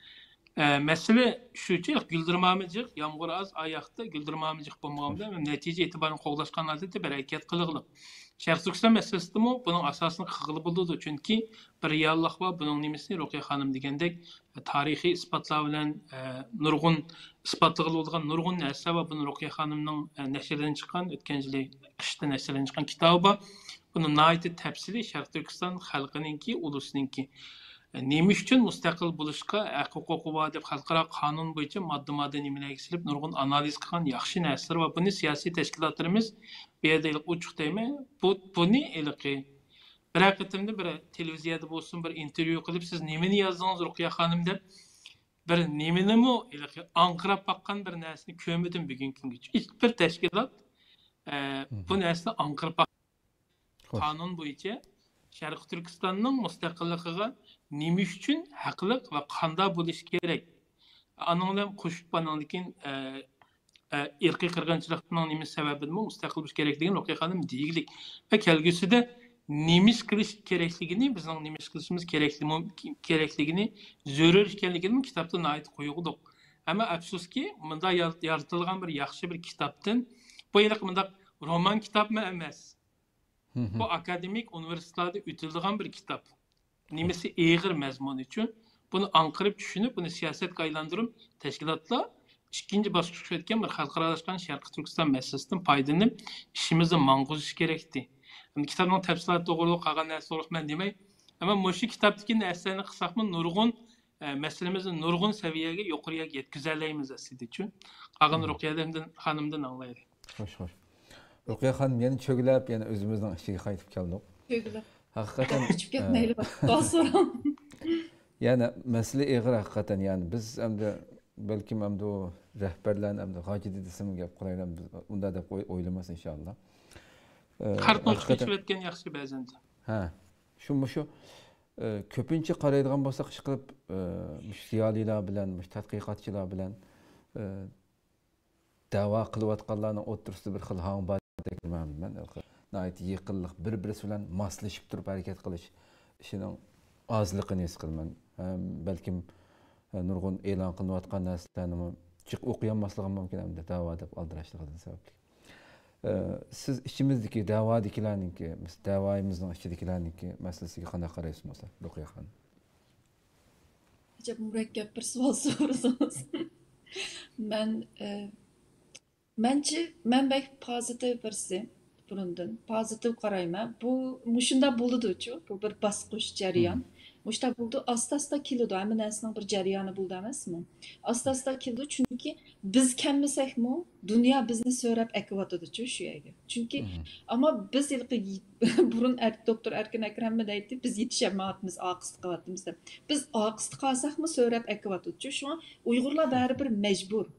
ئە، مەسىلە شۇچۇ، گۈلدۈرمامە جىق، يامغۇر ئاز، ئاياقتا گۈلدۈرمامە جىق بولمىغان بىلەن نەتىجە ئېتىبارىنى قوغداشقان ھالەتتە بىر ھەرىكەت قىلغىلى. شەرقىي تۈركىستان مەسىلىسىدىمۇ بۇنىڭ ئاساسىنى قىلغىلى بولىدۇ. چۈنكى بىر رېئاللىق بار، بۇنىڭ نېمىسى، رۇقىيە خانىم دېگەندەك، تارىخىي ئىسپاتلار بىلەن، ئە، نۇرغۇن ئىسپاتلىغىلى بولىدىغان نۇرغۇن نەرسە بار. بۇنى رۇقىيە خانىمنىڭ، ئە، نەشردىن چىققان، ئۆتكەن يىلى قىشتا نەشردىن چىققان كىتابى بار. بۇنى ناھايىتى تەپسىلىي شەرقىي تۈركىستان خەلقىنىڭكى، ئۇلۇسنىڭكى، ئە، نېمە ئۈچۈن مۇستەقىل بولۇشقا ھەق ھوقۇقى بار دەپ خەلقئارا قانۇن بويىچە ماددا-ماددا نېمىلەرگە سېلىپ نۇرغۇن ئانالىز قىلغان ياخشى نەرسىلىرى بار. بۇنى سىياسىي تەشكىلاتلىرىمىز بۇ يەردە ھېلىقى ئوچۇق دەيمەن، بۇ، بۇنى ھېلىقى بىرەر قېتىمدا بىر تېلېۋىزىيەدە بولسۇن، بىر ئىنتېرۋيۇ قىلىپ، سىز نېمىنى يازدىڭىز، رۇقىيە خانىم، دەپ بىر نېمىنىمۇ ھېلىقى ئاڭقىراپ باققان بىر نەرسىنى كۆرمىدىم بۈگۈنكى كۈنگىچە. ھېچ بىر تەشكىلات، ئە، مم. بۇ نەرسىنى ئاڭقىراپ باق-، خوش. قانۇن بويىچە شەرقىي تۈركىستاننىڭ مۇستەقىللىقىغا نېمە ئۈچۈن ھەقلىق ۋە قانداق بولۇشى كېرەك؟ ئانىڭ بىلەن قوشۇپ، ئانىڭدىن كېيىن، ئە، ئە، ئىرقىي قىرغىنچىلىقنىڭ نېمە سەۋەبىدىنمۇ مۇستەقىل بولۇش كېرەكلىكىنى رۇقىيە خانىم دېگۈلۈك. ۋە كەلگۈسىدە نېمە ئىش قىلىش كېرەكلىكىنى، بىزنىڭ نېمە ئىش قىلىشىمىز كېرەكلىكىمۇ-، كېرەكلىكىنى، زۆرۈر ئىكەنلىكىنىمۇ كىتابتا ناھايىتى قويغۇدۇق. ئەمما ئەپسۇسكى، مۇنداق يار-، يارىتىلغان بىر ياخشى بىر كىتابتىن، بۇ ھېلىقى مۇنداق رومان كىتابمۇ ئەمەس. مم. بۇ ئاكادېمىك ئۇنىۋېرسىتېتلاردا ئۆتۈلىدىغان بىر كىتاب. نېمىسى ئېغىر مەزمۇن ئۈچۈن بۇنى ئاڭقىرىپ چۈشىنىپ، بۇنى سىياسەتكە ئايلاندۇرۇپ، تەشكىلاتلار ئىككىنچى باسقۇچقا ئۆتكەن بىر خەلقئارالاشقان شەرقىي تۈركىستان مەسىلىسىدىن پايدىلىنىپ، ئىشىمىزنى ماڭغۇزۇش كېرەكتى. ئەمدى كىتابنىڭ تەپسىلاتى توغرۇلۇق، قالغان نەرسە توغرۇلۇق مەن دېمەي. ئەمما مۇشۇ كىتابتىكى نەرسىلەرنى قىلساقمۇ نۇرغۇن، ئە، مەسىلىمىزنى نۇرغۇن سەۋىيەگە، يۇقىرىغا يەتكۈزەلەيمىز ئەسلىدىچۇ. قالغان مم. رۇقىيە خانىمدىن ئاڭلايلى. خوش، خوش. رۇقىيە خانىم، يەنە چۆگىلەپ، يەنە ئۆزىمىزنىڭ ئىچىگە قايتىپ كەلدۇق. چۆگىلەپ. ھەقىقەتەن، ئۇچۇپ كەتمەيلى، ئە، سوراڭ. يەنە مەسىلە ئېغىر ھەقىقەتەن. يەنى بىز ئەمدى بەلكىم ئەمدى ئۇ رەھبەرلەرنى ئەمدى غاجىدى دېسەم گەپ قىلايلى، ئەمدى ئۇنداق دەپ ئوي-، ئويلىماس ئىنشاللا. ئە، خەلقنىڭ ئۈستىگە ھەقىقەتەن چىۋەتكەن ياخشى بەزەندە. ھە، شۇ مۇشۇ ئە، كۆپىنچە قارايدىغان بولساق، ئىشقىلىپ، ئە، مۇشۇ زىيالىيلار بىلەن، مۇشۇ تەتقىقاتچىلار بىلەن، ئە، دەۋا قىلىۋاتقانلارنىڭ ئوتتۇرىسىدا بىر خىل ھاڭ باردەك مەن، ناھايىتى يېقىنلىق، بىر-بىرسى بىلەن ماسلىشىپ تۇرۇپ ھەرىكەت قىلىش ئىشىنىڭ ئازلىقىنى ھېس قىلىمەن. ھەم بەلكىم، ئە، نۇرغۇن ئېلان قىلىنىۋاتقان نەرسىلەرنىمۇ جىق ئوقۇيالماسلىقىم مۇمكىن، ئەمدى دەۋا دەپ ئالدىراشلىقىدىن سەۋەبلىك. ئە، سىز ئىچىمىزدىكى دەۋادىكىلەرنىڭكى، مىس-، دەۋايىمىزنىڭ ئىچىدىكىلەرنىڭكى مەسىلىسىگە قانداق قارايسىز، مۇسا، رۇقىيە خانىم؟ ئەجەب مۇرەككەپ بىر سوئال سورىدىڭىز. مەن، ئە، مەنچە، مەن بەك پازىتىپ بىرسى بۇرۇندىن. پازىتىپ قارايمەن. بۇ مۇشۇنداق بولىدۇچۇ. بۇ بىر باسقۇچ جەريان. مۇشۇنداق بولىدۇ. ئاستا-ئاستا كېلىدۇ. ھەممە نەرسىنىڭ بىر جەريانى بولىدۇ ئەمەسمۇ؟ ئاستا-ئاستا كېلىدۇ. چۈنكى بىز كەلمىسەكمۇ، دۇنيا بىزنى سۆرەپ ئەكىۋاتىدۇچۇ شۇ يەرگە. چۈنكى، ئەمما بىز ھېلىقى بۇرۇن ئەر-، دوكتور ئەركىن ئەكرەممۇ دەيتتى، بىز يېتىشەلمەيۋاتىمىز، ئارقىسىدا قېلىۋاتىمىز دەپ. بىز ئارقىسىدا قالساقمۇ سۆرەپ ئەكىۋاتىدۇچۇ. شۇڭا ئۇيغۇرلار بەرىبىر مەجبۇر.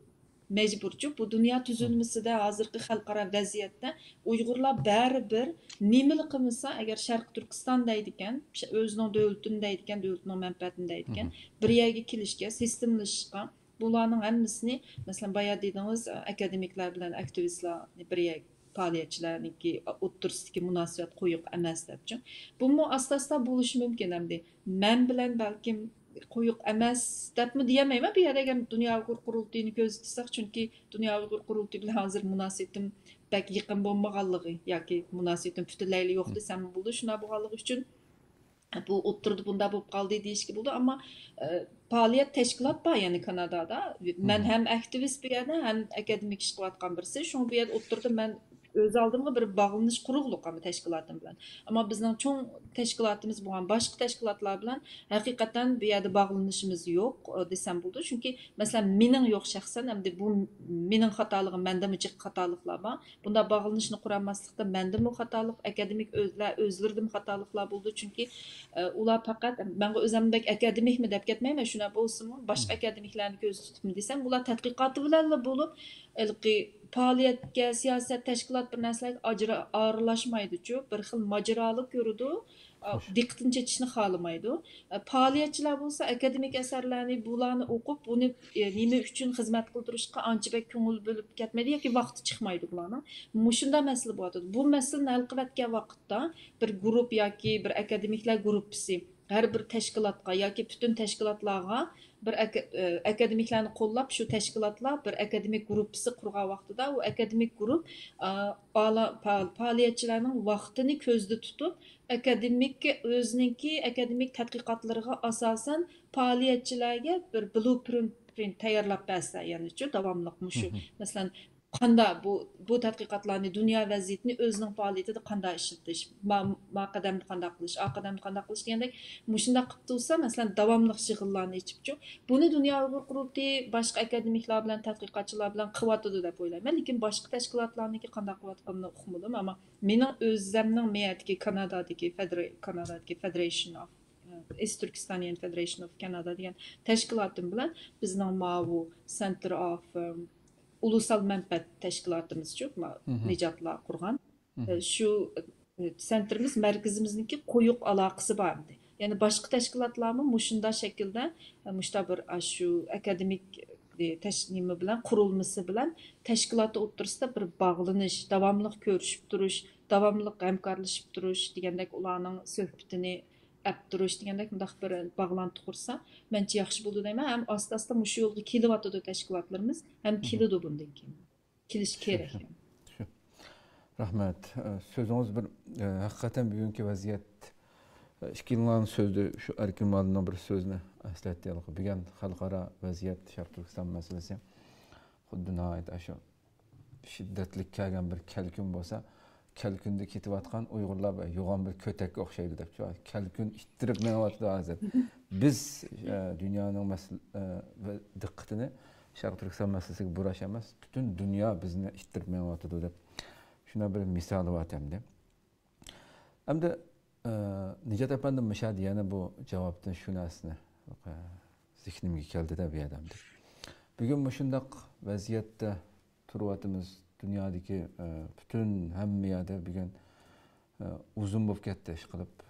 مەجبۇرچۇ. بۇ دۇنيا تۈزۈلمىسىدە، ھازىرقى خەلقئارا ۋەزىيەتتە ئۇيغۇرلار بەرىبىر نېمىلا قىلمىسا، ئەگەر شەرقىي تۈركىستان دەيدىكەن، ش-، ئۆزىنىڭ دۆلىتىنى دەيدىكەن، دۆلىتىنىڭ مەنپەئەتىنى دەيدىكەن، بىر يەرگە كېلىشكە، سىستېمىلىشىشقا، بۇلارنىڭ ھەممىسىنى، مەسىلەن، بايا دېدىڭىز، ئاكادېمىكلار بىلەن ئاكتىۋىستلارنى بىر يەر، پائالىيەتچىلەرنىڭكى ئوتتۇرىسىدىكى مۇناسىۋەت قويۇق ئەمەس دەپچۇ. بۇمۇ ئاستا-ئاستا بولۇشى مۇمكىن ئەمدى. مەن بىلەن بەلكىم قويۇق ئەمەس دەپمۇ دېيەلمەيمەن. بۇ يەردە ئەگەر دۇنيا ئۇيغۇر قۇرۇلتىيىنى كۆزىتىسەك، چۈنكى دۇنيا ئۇيغۇر قۇرۇلتىيى بىلەن ھازىر مۇناسىۋىتىم بەك يېقىن بولمىغانلىقى ياكى مۇناسىۋىتىم پۈتۈنلەيلا يوق دېسەممۇ بولىدۇ. شۇنداق بولغانلىقى ئۈچۈن بۇ ئوتتۇرىدا بۇنداق بولۇپ قالدى دېيىشكە بولىدۇ. ئەمما، ئە، پائالىيەت تەشكىلات بار، يەنى كانادادا. مەن ھەم ئاكتىۋىست بۇ يەردە، ھەم ئاكادېمىك ئىش قىلىۋاتقان بىرسى. شۇڭا بۇ يەردە ئوتتۇرىدا مەن ئۆز ئالدىمغا بىر باغلىنىش قۇرۇقلۇق ئەمما تەشكىلاتىم بىلەن. ئەمما بىزنىڭ چوڭ تەشكىلاتىمىز بولغان باشقا تەشكىلاتلار بىلەن ھەقىقەتەن بۇ يەردە باغلىنىشىمىز يوق، ئە، دېسەم بولىدۇ. چۈنكى، مەسىلەن، مېنىڭ يوق شەخسەن، ئەمدى بۇ مېنىڭ خاتالىقىم، مەندىمۇ جىق خاتالىقلار بار. بۇنداق باغلىنىشنى قۇرالماسلىقتا مەندىمۇ خاتالىق، ئاكادېمىك ئۆزلەر، ئۆزلىرىدىمۇ خاتالىقلار بولىدۇ. چۈنكى، ئە، ئۇلار پەقەت، مەن ئۆزۈم بەك ئاكادېمىكمۇ دەپ كەتمەيمەن، شۇنداق بولسىمۇ، باشقا ئاكادېمىكلارنى كۆزدە تۇتۇپمۇ دېسەم، ئۇلار تەتقىقاتى بىلەنلا بولۇپ، ھېلىقى پائالىيەتكە، سىياسەت، تەشكىلات بىر نەرسىلەرگە ئاجرا-، ئارىلاشمايدۇچۇ، بىر خىل ماجىرالىق كۆرىدۇ، ئا، دىققىتىنى چېچىشنى خالىمايدۇ. ئە، پائالىيەتچىلەر بولسا ئاكادېمىك ئەسەرلەرنى، بۇلارنى ئوقۇپ، بۇنى، ئە، نېمە ئۈچۈن خىزمەت قىلدۇرۇشقا ئانچە بەك كۆڭۈل بۆلۈپ كەتمەيدۇ ياكى ۋاقتى چىقمايدۇ بۇلارنىڭ. مۇشۇنداق مەسىلە بولۇۋاتىدۇ. بۇ مەسىلىنى ھەل قىلىۋەتكەن ۋاقىتتا بىر گۇرۇپپا ياكى بىر ئاكادېمىكلار گۇرۇپپىسى، ھەر بىر تەشكىلاتقا ياكى پۈتۈن تەشكىلاتلارغا بىر ئاكا-، ئە، ئاكادېمىكلارنى قوللاپ، شۇ تەشكىلاتلار بىر ئاكادېمىك گۇرۇپپىسى قۇرغان ۋاقتىدا، ئۇ ئاكادېمىك گۇرۇپ، ئا، پائالا-، پا-، پائالىيەتچىلەرنىڭ ۋاقتىنى كۆزدە تۇتۇپ، ئاكادېمىك، ئۆزىنىڭكى ئاكادېمىك تەتقىقاتلىرىغا ئاساسەن پائالىيەتچىلەرگە بىر بلۇپرىنت تەييارلاپ بەرسە، يەنىچۇ داۋاملىق مۇشۇ، مەسىلەن، قاندا بۇ، بۇ تەتقىقاتلارنى، دۇنيا ۋەزىيىتىنى ئۆزىنىڭ پائالىيىتىدە قانداق ئىشلىتىش، ما، ما قەدەمدە قانداق قىلىش، ئا قەدەمدە قانداق قىلىش دېگەندەك مۇشۇنداق قىلىپ تۇرسا، مەسىلەن، داۋاملىق يىغىنلارنى ئېچىپچۇ. بۇنى دۇنيا ئۇيغۇر قۇرۇلتىيى باشقا ئاكادېمىكلار بىلەن، تەتقىقاتچىلار بىلەن قىلىۋاتىدۇ دەپ ئويلايمەن. لېكىن باشقا تەشكىلاتلارنىڭكى قانداق قىلىۋاتقىنىنى ئۇقمىدىم. ئەمما مېنىڭ ئۆزەمنىڭ مەيەردىكى كانادادىكى فېدېرا-، كانادادىكى Federation of، ئە، East Turkestanian Federation of Canada دېگەن تەشكىلاتىم بىلەن بىزنىڭ ماۋۇ Center of، ئەم، ئۇلۇسال مەنپەئەت تەشكىلاتىمىزچۇ، ما-، نىجاتلار قۇرغان. ئە، شۇ، ئە، سەنتىرىمىز، مەركىزىمىزنىڭكى قويۇق ئالاقىسى بار ئىدى. يەنى باشقا تەشكىلاتلارمۇ مۇشۇنداق شەكىلدە، ئە، مۇشۇنداق بىر، ئاشۇ ئاكادېمىك، ئە، تەش-، نېمە بىلەن، قۇرۇلمىسى بىلەن تەشكىلات ئوتتۇرىسىدا بىر باغلىنىش، داۋاملىق كۆرۈشۈپ تۇرۇش، داۋاملىق ھەمكارلىشىپ تۇرۇش دېگەندەك، ئۇلارنىڭ سۆھبىتىنى ئەپ تۇرۇش دېگەندەك مۇنداق بىر باغلانتى قۇرسا، مەنچە ياخشى بولىدۇ دەيمەن. ھەم ئاستا-ئاستا مۇشۇ يولغا كېلىۋاتىدۇ تەشكىلاتلىرىمىز، ھەم كېلىدۇ بۇندىن كېيىن. كېلىشى كېرەك. رەھمەت. ئە، سۆزىڭىز بىر، ئە، ھەقىقەتەن بۈگۈنكى ۋەزىيەت، ئە، ئىككىلىڭلارنىڭ سۆزىدە شۇ ئەركىن مۇئەللىمنىڭ بىر سۆزىنى ئەسلەتتى. بۈگۈن خەلقئارا ۋەزىيەت، شەرقىي تۈركىستان مەسىلىسى خۇددى ناھايىتى ئاشۇ شىددەتلىك كەلگەن بىر كەلكۈن بولسا، كەلكۈندە كېتىۋاتقان ئۇيغۇرلار بىر يوغان بىر كۆتەككە ئوخشايدۇ دەپ، كەلكۈن ئىتتىرىپ مېڭىۋاتىدۇ ھازىر. بىز، ئە، دۇنيانىڭ مەسىلە-، ئە، ۋە دىققىتىنى شەرقىي تۈركىستان مەسىلىسىگە بۇراش ئەمەس، پۈتۈن دۇنيا بىزنى ئىتتىرىپ مېڭىۋاتىدۇ دەپ، شۇنداق بىر مىسالى بار ئەمدى. ئەمدى، ئە، نىجات ئەپەندى مۇشۇ يەردە يەنە بۇ جاۋابتىن شۇ نەرسىنى، ئە، زېھنىمگە كەلدى-دە بۇ يەردە ئەمدى. بۈگۈن مۇشۇنداق ۋەزىيەتتە تۇرۇۋاتىمىز. دۇنيادىكى، ئە، پۈتۈن ھەممە يەردە بۈگۈن ئۇزۇن بولۇپ كەتتى، ئىشقىلىپ،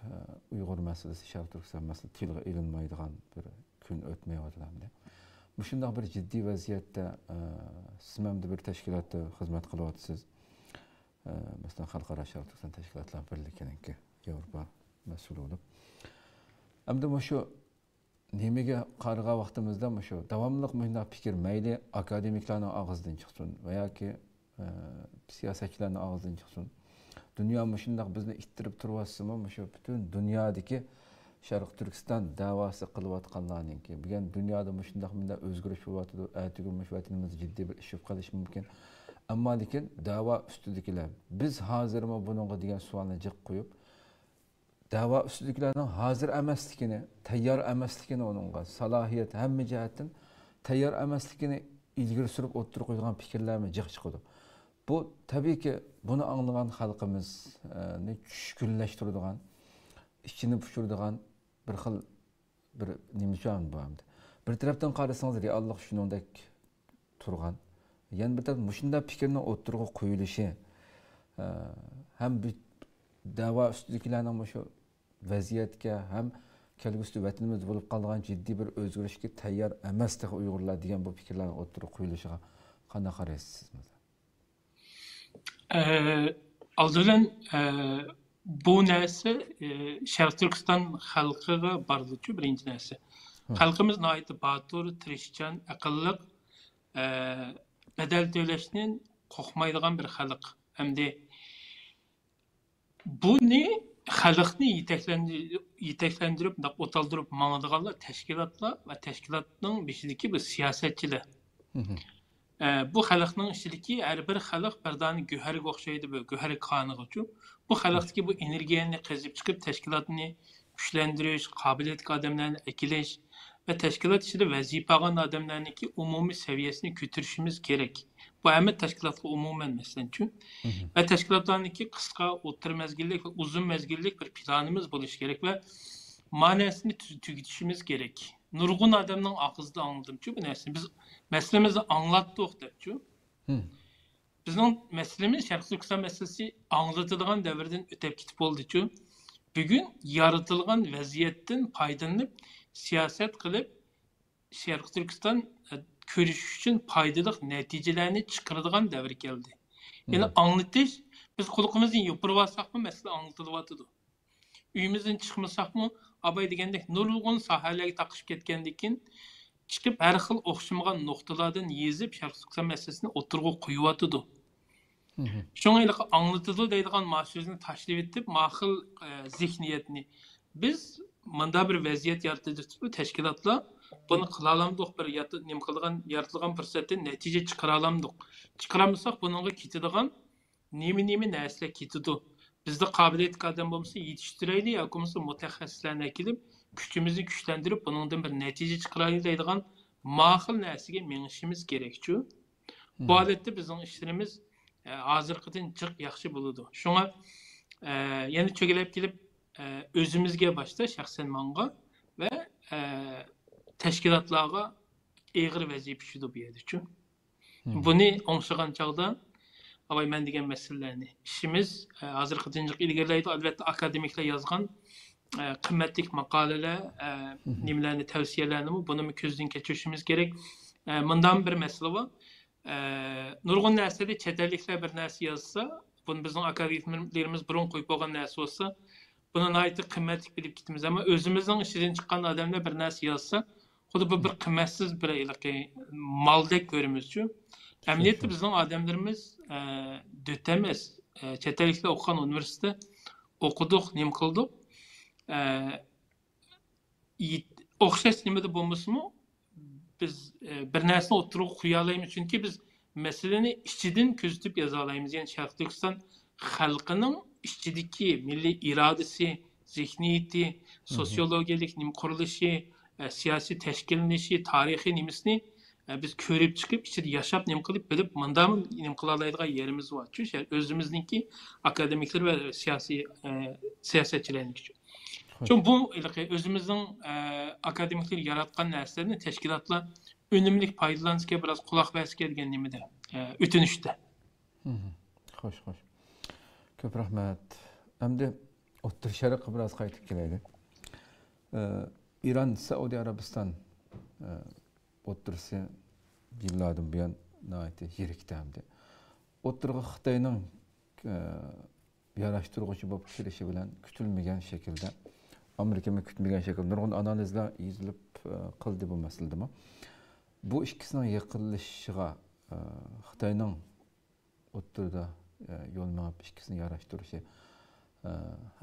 ئۇيغۇر مەسىلىسى، شەرقىي تۈركىستان مەسىلىسى تىلغا ئېلىنمايدىغان بىر كۈن ئۆتمەيۋاتىدۇ ئەمدى. مۇشۇنداق بىر جىددىي ۋەزىيەتتە، سىزمۇ ئەمدى بىر تەشكىلاتتا خىزمەت قىلىۋاتىسىز. مەسىلەن، خەلقئارا شەرقىي تۈركىستان تەشكىلاتلار بىرلىكىنىڭكى ياۋروپا مەسئۇلى بولۇپ. ئەمدى مۇشۇ نېمىگە قارىغان ۋاقتىمىزدا مۇشۇ داۋاملىق مۇشۇنداق پىكىر، مەيلى ئاكادېمىكلارنىڭ ئاغزىدىن چىقسۇن ۋە ياكى، ئە، سىياسەتچىلەرنىڭ ئاغزىدىن چىقسۇن، دۇنيا مۇشۇنداق بىزنى ئىتتىرىپ تۇرۇۋاتسىمۇ، مۇشۇ پۈتۈن دۇنيادىكى شەرقىي تۈركىستان دەۋاسى قىلىۋاتقانلارنىڭكى، بۈگۈن دۇنيادا مۇشۇنداق مۇنداق ئۆزگىرىش بولۇۋاتىدۇ، ئەتىگۈن مۇشۇ ۋەتىنىمىزدە جىددىي بىر ئىش بولۇپ قېلىشى مۇمكىن. ئەمما لېكىن دەۋا ئۈستىدىكىلەر، بىز ھازىرمۇ بۇنىڭغا دېگەن سوئالنى جىق قويۇپ، دەۋا ئۈستىدىكىلەرنىڭ ھازىر ئەمەسلىكىنى، تەييار ئەمەسلىكىنى، ئۇنىڭغا سالاھىيەت، ھەممە جەھەتتىن تەييار ئەمەسلىكىنى ئىلگىرى سۈرۈپ ئوتتۇرىغا قويىدىغان پىكىرلەرمۇ جىق چىقىدۇ. بۇ، تەبىئىيكى، بۇنى ئاڭلىغان خەلقىمىزنى چۈشكۈنلەشتۈرىدىغان، ئىچىنى پۇشۇرىدىغان بىر خىل بىر نېمە شۇ بۇ ئەمدى. بىر تەرەپتىن قارىسىڭىز، رېئاللىق شۇنىڭدەك تۇرغان. يەنە بىر تەرەپ مۇشۇنداق پىكىرنىڭ ئوتتۇرىغا قويۇلۇشى، ئە، ھەم بۇ دەۋا ئۈستىدىكىلەرنىڭ مۇشۇ ۋەزىيەتكە، ھەم كەلگۈسىدە ۋەتىنىمىزدە بولۇپ قالىدىغان جىددىي بىر ئۆزگىرىشكە تەييار ئەمەس تېخى ئۇيغۇرلار دېگەن بۇ پىكىرلەرنىڭ ئوتتۇرىغا قويۇلۇشىغا قانداق قارايسىز سىز مەسىلەن؟ ئە، ئالدى بىلەن، ئە، بۇ نەرسە، ئە، شەرقىي تۈركىستان خەلقىگە بارىدۇچۇ، بىرىنچى نەرسە. خەلقىمىز ناھايىتى باتۇر، تىرىشچان، ئەقىللىق، ئە، بەدەل تۆلەشنى قورقمايدىغان بىر خەلق. ئەمدى بۇنى خەلقنى يېتەكلەندۈرۈپ، يېتەكلەندۈرۈپ، مۇنداق ئوتالدۇرۇپ ماڭىدىغانلار تەشكىلاتلار ۋە تەشكىلاتنىڭ بېشىدىكى بۇ سىياسەتچىلەر. ئە، بۇ خەلقنىڭ ئىچىدىكى ھەر بىر خەلق بىر دانە گۆھەرگە ئوخشايدۇ، بۇ گۆھەر كانىغىچۇ. بۇ خەلقتىكى بۇ ئېنېرگىيەنى قېزىپ چىقىپ، تەشكىلاتنى كۈچلەندۈرۈش، قابىلىيەتلىك ئادەملەرنى ئەكېلىش ۋە تەشكىلات ئىچىدە ۋەزىپە ئالغان ئادەملەرنىڭكى ئومۇمىي سەۋىيەسىنى كۆتۈرۈشىمىز كېرەك. بۇ ھەممە تەشكىلاتقا ئومۇمەن، مەسىلەنچۇ. ۋە تەشكىلاتلارنىڭكى قىسقا، ئوتتۇرا مەزگىللىك ۋە ئۇزۇن مەزگىللىك بىر پىلانىمىز بولۇشى كېرەك ۋە ما نەرسىنى تۈز-، تۈگىتىشىمىز كېرەك. نۇرغۇن ئادەمنىڭ ئاغزىدا ئاڭلىدىمچۇ بۇ نەرسىنى. بىز مەسىلىمىزنى ئاڭلاتتۇق دەپچۇ. بىزنىڭ مەسىلىمىز شەرقىي تۈركىستان مەسىلىسى ئاڭلىتىدىغان دەۋردىن ئۆتۈپ كېتىپ بولدىچۇ. بۈگۈن يارىتىلغان ۋەزىيەتتىن پايدىلىنىپ سىياسەت قىلىپ، شەرقىي تۈركىستان، ئە، كۆرۈشۈش ئۈچۈن پايدىلىق نەتىجىلەرنى چىقىرىدىغان دەۋر كەلدى. يەنى ئاڭلىتىش، بىز قۇلىقىمىزنى يوپۇرۇۋالساقمۇ مەسىلە ئاڭلىتىلىۋاتىدۇ. ئۆيىمىزدىن چىقمىساقمۇ، ئاباي دېگەندەك نۇرغۇن ساھەلەرگە تاقىشىپ كەتكەندىن كېيىن، چىقىپ ھەر خىل ئوخشىمىغان نۇقتىلاردىن يېزىپ، شەرقىي تۈركىستان مەسىلىسىنى ئوتتۇرىغا قويۇۋاتىدۇ. شۇڭا ھېلىقى ئاڭلىتىدۇ دەيدىغان ما سۆزنى تاشلىۋېتىپ، ما خىل، ئە، زېھنىيەتنى. بىز مۇنداق بىر ۋەزىيەت يارىتىۋېتىپتۇ، تەشكىلاتلار بۇنى قىلالامدۇق، بىر يات-، نېمە قىلىدىغان، يارىتىدىغان پۇرسەتتىن نەتىجە چىقىرالامدۇق. چىقىرالمىساق، بۇنىڭغا كېتىدىغان نېمە-نېمە نەرسىلەر كېتىدۇ. بىزدە قابىلىيەتلىك ئادەم بولمىسا يېتىشتۈرەيلى ياكى بولمىسا مۇتەخەسسىسلەرنى ئەكېلىپ، كۈچىمىزنى كۈچلەندۈرۈپ، بۇنىڭدىن بىر نەتىجە چىقىرايلى دەيدىغان ما خىل نەرسىگە مېڭىشىمىز كېرەكچۇ. بۇ ھالەتتە بىزنىڭ ئىشلىرىمىز، ئە، ھازىرقىدىن جىق ياخشى بولىدۇ. شۇڭا، ئە، يەنە چۆگىلەپ كېلىپ، ئە، ئۆزىمىزگە باشتا شەخسەن ماڭغا ۋە، ئە، تەشكىلاتلارغا ئېغىر ۋەزىپە چۈشىدۇ بۇ يەردىچۇ. بۇنى ئوڭشىغان چاغدا، ئاۋاي مەن دېگەن مەسىلىلەرنى ئىشىمىز، ئە، ھازىرقىدىن جىق ئىلگىرىلەيدۇ. ئەلۋەتتە، ئاكادېمىكلار يازغان، ئە، قىممەتلىك ماقالىلەر، ئە، نېمىلەرنى، تەۋسىيەلەرنىمۇ، بۇنىمۇ كۆزدىن كەچۈرۈشىمىز كېرەك. ئە، مۇنداق بىر مەسىلە بار. ئە، نۇرغۇن نەرسىلەردە چەت ئەللىكلەر بىر نەرسە يازسا، بۇنى بىزنىڭ ئاكادېمىكلىرىمىز بۇرۇن قويۇپ بولغان نەرسە بولسا، بۇنى ناھايىتى قىممەتلىك بىلىپ كېتىمىز. ئەمما ئۆزىمىزنىڭ ئىچىدىن چىققان ئادەملەر بىر نەرسە يازسا، خۇددى بۇ بىر قىممەتسىز بىر ھېلىقى مالدەك كۆرىمىزچۇ. ئەمەلىيەتتە بىزنىڭ ئادەملىرىمىز، ئە، دۆت ئەمەس، ئە، چەت ئەللىكلەر ئوقۇغان ئۇنىۋېرسىتېتتا ئوقۇدۇق، نېمە قىلدۇق. ئە، يېت-، ئوخشاش نېمىدە بولمىسىمۇ، بىز، ئە، بىر نەرسىنى ئوتتۇرىغا قويالايمىز، چۈنكى بىز مەسىلىنى ئىچىدىن كۆزىتىپ يازالايمىز. يەنى شەرقىي تۈركىستان خەلقىنىڭ ئىچىدىكى مىللىي ئىرادىسى، زېھنىيىتى، سوتسىيولوگىيەلىك نېمە قۇرۇلۇشى، ئە، سىياسىي تەشكىللىنىشى، تارىخىي نېمىسىنى، ئە، بىز كۆرۈپ چىقىپ، ئىچىدە ياشاپ، نېمە قىلىپ بىلىپ، مۇنداق نېمە قىلالايدىغان يېرىمىز بار. چۈنكى ئۆزىمىزنىڭكى ئاكادېمىكلىرى ۋە سىياسىي، ئە، سىياسەتچىلەرنىڭكى. چۈنكى بۇ ھېلىقى ئۆزىمىزنىڭ، ئە، ئاكادېمىكلىرى ياراتقان نەرسىلەرنى تەشكىلاتلار ئۈنۈملۈك پايدىلانسىكەن، بىراز قۇلاق بەرسىكەن دېگەن نېمىدە، ئە، ئۆتۈنۈشتە. خوش، خوش. كۆپ رەھمەت. ئەمدى ئوتتۇرا شەرققە بىراز قايتىپ كېلەيلى. ئە، ئىران، سەئۇدى ئەرەبىستان، ئە، ئوتتۇرىسى يىللاردىن بۇيان ناھايىتى يىرىكتە ئەمدى. ئوتتۇرىغا خىتاينىڭ، ئە، ياراشتۇرغۇچى بولۇپ كىرىشى بىلەن كۈتۈلمىگەن شەكىلدە، ئامېرىكىمۇ كۈتمىگەن شەكىلدە نۇرغۇن ئانالىزلار يېزىلىپ، ئە، قىلدى بۇ مەسىلىدىمۇ. بۇ ئىككىسىنىڭ يېقىنلىشىشىغا، ئە، خىتاينىڭ ئوتتۇرىدا، ئە، يول مېڭىپ، ئىككىسىنى ياراشتۇرۇشى، ئە،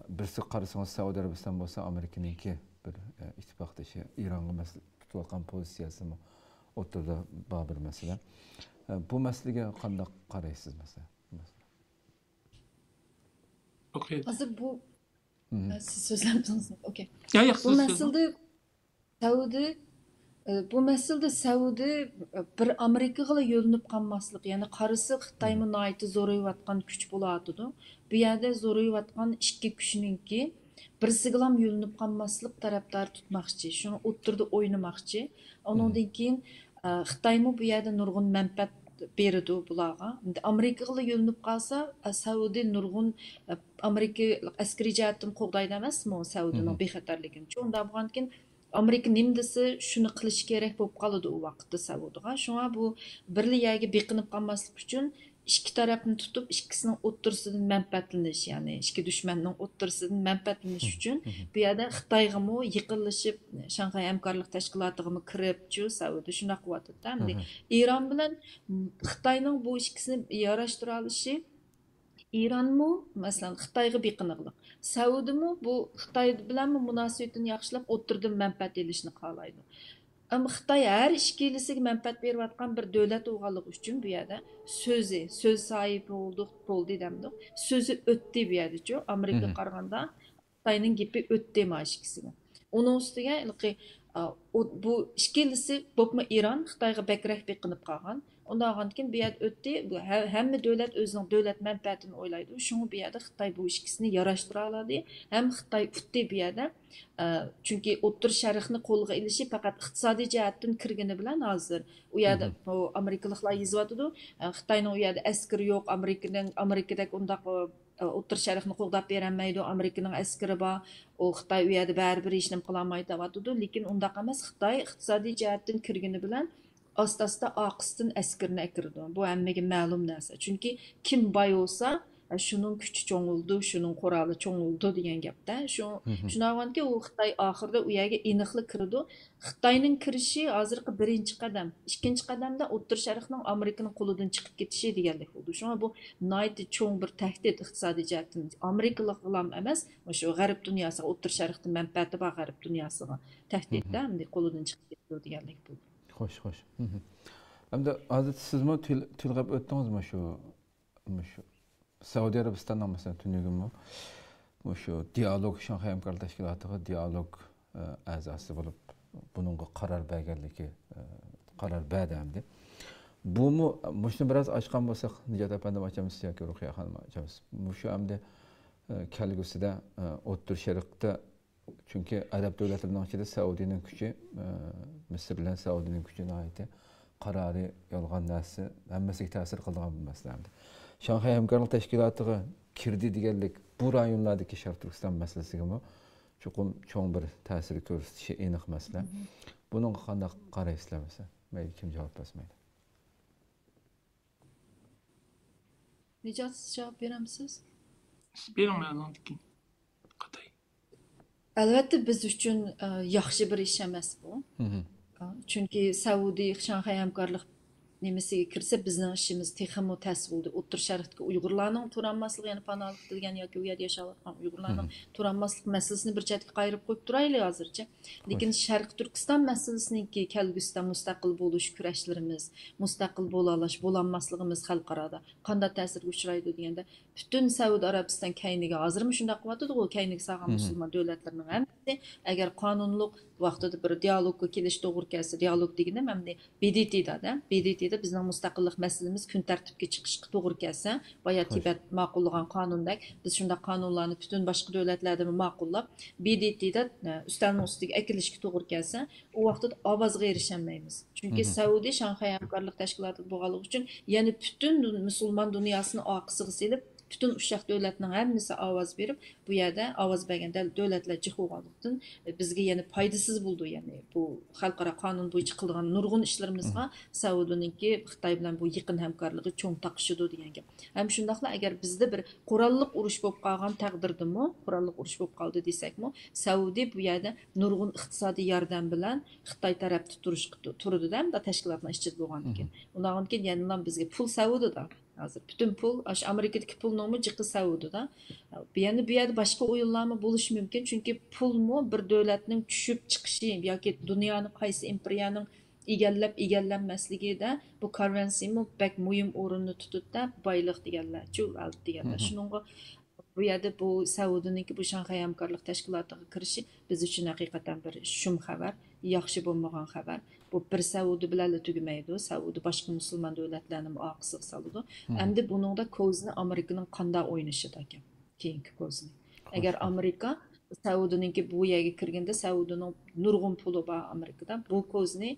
بىرسىگە قارىسىڭىز، سەئۇدى ئەرەبىستان بولسا ئامېرىكىنىڭكى بىر، ئە، ئىتتىپاقدىشى، ئىرانغا مەسىلەن تۇتۇۋاتقان پوزىتسىيەسىمۇ ئوتتۇرىدا بار بىر مەسىلە. ئە، بۇ مەسىلىگە قانداق قارايسىز، مەسىلەن؟ ئوكەي. ھازىر بۇ مهم. ئە، سىز سۆزلەمسىڭىز. ئوكەي. يا، ياق، بۇ سىز سۆزلەڭ. مەسىلىدە سەئۇدى، ئە، بۇ مەسىلىدە سەئۇدى، ئە، بىر ئامېرىكىغىلا يۆلىنىپ قالماسلىق، يەنى قارىسا خىتايمۇ ناھايىتى زورىيىۋاتقان كۈچ بولۇۋاتىدۇ. بۇ يەردە زورىيىۋاتقان ئىككى كۈچنىڭكى بىرسىگىلام يۆلىنىپ قالماسلىق تەرەپدارى تۇتماقچى، شۇڭا ئوتتۇرىدا ئوينىماقچى. ئۇنىڭدىن كېيىن، ئە، خىتايمۇ بۇ يەردە نۇرغۇن مەنپەئەت بېرىدۇ بۇلارغا. ئەمدى ئامېرىكىغىلا يۆلىنىپ قالسا، ئە، سەئۇدى نۇرغۇن، ئە، ئامېرىكا ئەسكىرىي جەھەتتىن قوغدايدۇ ئەمەسمۇ سەئۇدىنىڭ بىخەتەرلىكىنى. شۇنداق بولغاندىكىن ئامېرىكا نېمە دېسە شۇنى قىلىشى كېرەك بولۇپ قالىدۇ ئۇ ۋاقىتتا سەئۇدىغا. شۇڭا بۇ بىرلا يەرگە بېقىنىپ قالماسلىق ئۈچۈن ئىككى تەرەپنى تۇتۇپ، ئىككىسىنىڭ ئوتتۇرىسىدىن مەنپەئەتلىنىش، يەنى ئىككى دۈشمەننىڭ ئوتتۇرىسىدىن مەنپەئەتلىنىش ئۈچۈن بۇ يەردە خىتايغىمۇ يېقىنلىشىپ، شاڭخەي ھەمكارلىق تەشكىلاتىغىمۇ كىرىپچۇ سەئۇدى شۇنداق قىلىۋاتىدۇ. ئەمدى ئىران بىلەن خىتاينىڭ بۇ ئىككىسىنى ياراشتۇرالىشى، ئىرانمۇ، مەسىلەن، خىتايغا بېقىنغلىق، سەئۇدىمۇ بۇ خىتاي بىلەنمۇ مۇناسىۋىتىنى ياخشىلاپ، ئوتتۇرىدىن مەنپەئەت ئېلىشنى خالايدۇ. ئەمما خىتاي ھەر ئىككىلىسىگە مەنپەئەت بېرىۋاتقان بىر دۆلەت بولغانلىقى ئۈچۈن بۇ يەردە سۆزى، سۆز ساھىبى بولدۇق، بولدى دەمدۇق. سۆزى ئۆتتى بۇ يەردىچۇ. ئامېرىكىغا قارىغاندا خىتاينىڭ گېپى ئۆتتى مانا ئىككىسىگە. ئۇنىڭ ئۈستىگە ھېلىقى، ئا، ئۇ-، بۇ ئىككىلىسى بولۇپمۇ ئىران خىتايغا بەكرەك بېقىنىپ قالغان. ئۇنداق بولغاندىكىن بۇ يەردە ئۆتتى. بۇ ھە-، ھەممە دۆلەت ئۆزىنىڭ دۆلەت مەنپەئەتىنى ئويلايدۇ. شۇڭا بۇ يەردە خىتاي بۇ ئىككىسىنى ياراشتۇرالايدۇ. ھەم خىتاي ئۇتتى بۇ يەردە. ئە، چۈنكى ئوتتۇرا شەرقنى قولىغا ئېلىشى پەقەت ئىقتىسادىي جەھەتتىن كىرگىنى بىلەن ھازىر ئۇ يەردە ئامېرىكىلىقلار يېزىۋاتىدۇ. ئە، خىتاينىڭ ئۇ يەردە ئەسكىرى يوق، ئامېرىكىنىڭ، ئامېرىكىدەك ئۇنداق، ئە، ئوتتۇرا شەرقنى قوغداپ بېرەلمەيدۇ، ئامېرىكىنىڭ ئەسكىرى بار، ئۇ خىتاي ئۇ يەردە بەرىبىر ھېچنېمە قىلالمايدۇ دەۋاتىدۇ. لېكىن ئۇنداق ئەمەس، خىتاي ئىقتىسادىي جەھەتتىن كىرگىنى بىلەن ئاستا ئاستا ئارقىسىدىن ئەسكىرىنى ئەكىرىدۇ. بۇ ھەممىگە مەلۇم نەرسە. چۈنكى كىم باي بولسا، شۇنىڭ كۈچى چوڭىيىدۇ، شۇنىڭ قورالى چوڭىيىدۇ دېگەن گەپتە. شۇ، شۇنداق بولغاندىكىن ئۇ خىتاي ئاخىرىدا ئۇ يەرگە ئېنىقلا كىرىدۇ. خىتاينىڭ كىرىشى ھازىرقى بىرىنچى قەدەم. ئىككىنچى قەدەمدە ئوتتۇرا شەرقنىڭ ئامېرىكىنىڭ قولىدىن چىقىپ كېتىشى دېگەنلىك بولىدۇ. شۇڭا بۇ ناھايىتى چوڭ بىر تەھدىت ئىقتىسادىي جەھەتتىن. ئامېرىكىلىقلام ئەمەس، مۇشۇ غەرب دۇنياسىغا، ئوتتۇرا شەرقتىن مەنپەئەتى بار غەرب دۇنياسىغا تەھدىتتە، ئەمدى قولىدىن چىقىپ كېتىدۇ دېگەنلىك بولىدۇ. خوش، خوش. ئەمدى ھازىر سىزمۇ تىل-، تىلغاپ ئۆتتىڭىزمۇ شۇ، مۇشۇ سەئۇدى ئەرەبىستاننىڭ، مەسىلەن، تۈنۈگۈنمۇ مۇشۇ دىئالوگ، شاڭخەي ھەمكارلىق تەشكىلاتىغا دىئالوگ، ئە، ئەزاسى بولۇپ، بۇنىڭغا قارار بەرگەنلىكى، ئە، قارار بەردى ئەمدى. بۇمۇ، مۇشۇنى بىراز ئاچقان بولساق، نىجات ئەپەندىم ئاچامسىز ياكى رۇقىيە خانىم ئاچامسىز؟ مۇشۇ ئەمدى، ئە، كەلگۈسىدە، ئە، ئوتتۇرا شەرقتە، چۈنكى ئەرەب دۆلەتلىرىنىڭ ئىچىدە سەئۇدىنىڭ كۈچى، ئە، مىسىر بىلەن سەئۇدىنىڭ كۈچى ناھايىتى، قارارى يالغان نەرسە، ھەممىسىگە تەسىر قىلىدىغان بىر مەسىلە ئەمدى. شاڭخەي ھەمكارلىق تەشكىلاتىغا كىردى دېگەنلىك بۇ رايونلاردىكى شەرقىي تۈركىستان مەسىلىسىگىمۇ چوقۇم چوڭ بىر تەسىر كۆرسىتىشى ئېنىق مەسىلە. بۇنىڭغا قانداق قارايسىلەر مەسىلەن؟ مەيلى، كىم جاۋاب بەرسە مەيلى. نىجات، سىز جاۋاب بېرەمسىز؟ سىز بېرىڭ، مەن ئاندىن كېيىن قاتاي. ئەلۋەتتە، بىز ئۈچۈن، ئە، ياخشى بىر ئىش ئەمەس بۇ. ئە، چۈنكى سەئۇدى شاڭخەي ھەمكارلىق نېمىسىگە كىرسە، بىزنىڭ ئىشىمىز تېخىمۇ تەس بولدى. ئوتتۇرا شەرقتىكى ئۇيغۇرلارنىڭ تۇرالماسلىقى، يەنى پاناھلىق تىلىگەن ياكى ئۇ يەردە ياشاۋاتقان ئۇيغۇرلارنىڭ تۇرالماسلىق مەسىلىسىنى بىر چەتكە قايرىپ قويۇپ تۇرايلى ھازىرچە. لېكىن شەرقىي تۈركىستان مەسىلىسىنىڭكى كەلگۈسىدە مۇستەقىل بولۇش كۈرەشلىرىمىز، مۇستەقىل بولالاش، بولالماسلىقىمىز خەلقئارادا قانداق تەسىرگە ئۇچرايدۇ دېگەندە، پۈتۈن سەئۇدى ئەرەبىستان كەينىگە، ھازىرمۇ شۇنداق قىلىۋاتىدىغۇ، كەينىگە سالغان مۇسۇلمان دۆلەتلىرىنىڭ ھەممىسى، ئەگەر قانۇنلۇق ۋاقتىدا بىر دىئالوگقا كېلىش توغرا كەلسە، دىئالوگ دېگىنىم ئەمدى ب د ت دا، ب د ت دا بىزنىڭ مۇستەقىللىق مەسىلىمىز كۈن تەرتىپكە چىقىشقا توغرا كەلسە، بايا تىبەت ماقۇللىغان قانۇندەك، بىز شۇنداق قانۇنلارنى پۈتۈن باشقا دۆلەتلەردىمۇ ماقۇللاپ، ب د ت دا، ئە، ئۈستەلنىڭ ئۈستىگە ئەكېلىشكە توغرا كەلسە، ئۇ ۋاقتىدا ئاۋازغا ئېرىشەلمەيمىز. چۈنكى سەئۇدى شاڭخەي ھەمكارلىق تەشكىلاتىدا بولغانلىقى ئۈچۈن، يەنى پۈتۈن دۇن-، مۇسۇلمان دۇنياسىنى ئارقىسىغا سېلىپ، پۈتۈن ئۇششاق دۆلەتنىڭ ھەممىسى ئاۋاز بېرىپ، بۇ يەردە ئاۋاز بەرگەن دەل-، دۆلەتلەر جىق بولغانلىقتىن، بىزگە يەنە پايدىسىز بولىدۇ. يەنى بۇ خەلقئارا قانۇن بويىچە قىلىدىغان نۇرغۇن ئىشلىرىمىزغا سەئۇدىنىڭكى خىتاي بىلەن بۇ يېقىن ھەمكارلىقى چوڭ تاقىشىدۇ دېگەن گەپ. ھەم شۇنداقلا ئەگەر بىزدە بىر قوراللىق ئۇرۇش بولۇپ قالغان تەقدىردىمۇ، قوراللىق ئۇرۇش بولۇپ قالدى دېسەكمۇ، سەئۇدى بۇ يەردە نۇرغۇن ئىقتىسادىي ياردەم بىلەن خىتاي تەرەپتە تۇرۇشقا تۇ-، تۇرىدۇ-دە، مۇنداق تەشكىلاتنىڭ ئىچىدە بولغاندىكىن. ئۇنىڭدىن كېيىن يەنىلا بىزگە پۇل سەئۇدىدا. ھازىر پۈتۈن پۇل، ئاشۇ ئامېرىكىدىكى پۇلنىڭمۇ جىقى سەئۇدىدا. يەنە بۇ يەردە باشقا ئويۇنلارمۇ بولۇشى مۇمكىن، چۈنكى پۇلمۇ بىر دۆلەتنىڭ چۈشۈپ چىقىشى ياكى دۇنيانى قايسى ئىمپېرىيەنىڭ ئىگىلەپ، ئىگىلەنمەسلىكىدە بۇ كاررېنسىمۇ بەك مۇھىم ئورۇننى تۇتۇدۇ-دە، بايلىق دېگەنلەر، چۇ، ۋەلت دېگەنلەر. شۇنىڭغا بۇ يەردە بۇ سەئۇدىنىڭكى بۇ شاڭخەي ھەمكارلىق تەشكىلاتىغا كىرىشى بىز ئۈچۈن ھەقىقەتەن بىر شۇم خەۋەر، ياخشى بولمىغان خەۋەر. بۇ بىر سەئۇدى بىلەنلا تۈگىمەيدۇ، سەئۇدى باشقا مۇسۇلمان دۆلەتلەرنىمۇ ئارقىسىغا سالىدۇ. ئەمدى بۇنىڭدا كوزىنى ئامېرىكىنىڭ قانداق ئوينىشىدا ئىكەن، كېيىنكى كوزىنى. ئەگەر ئامېرىكا سەئۇدىنىڭكى بۇ يەرگە كىرگەندە، سەئۇدىنىڭ نۇرغۇن پۇلى بار ئامېرىكىدا، بۇ كوزىنى،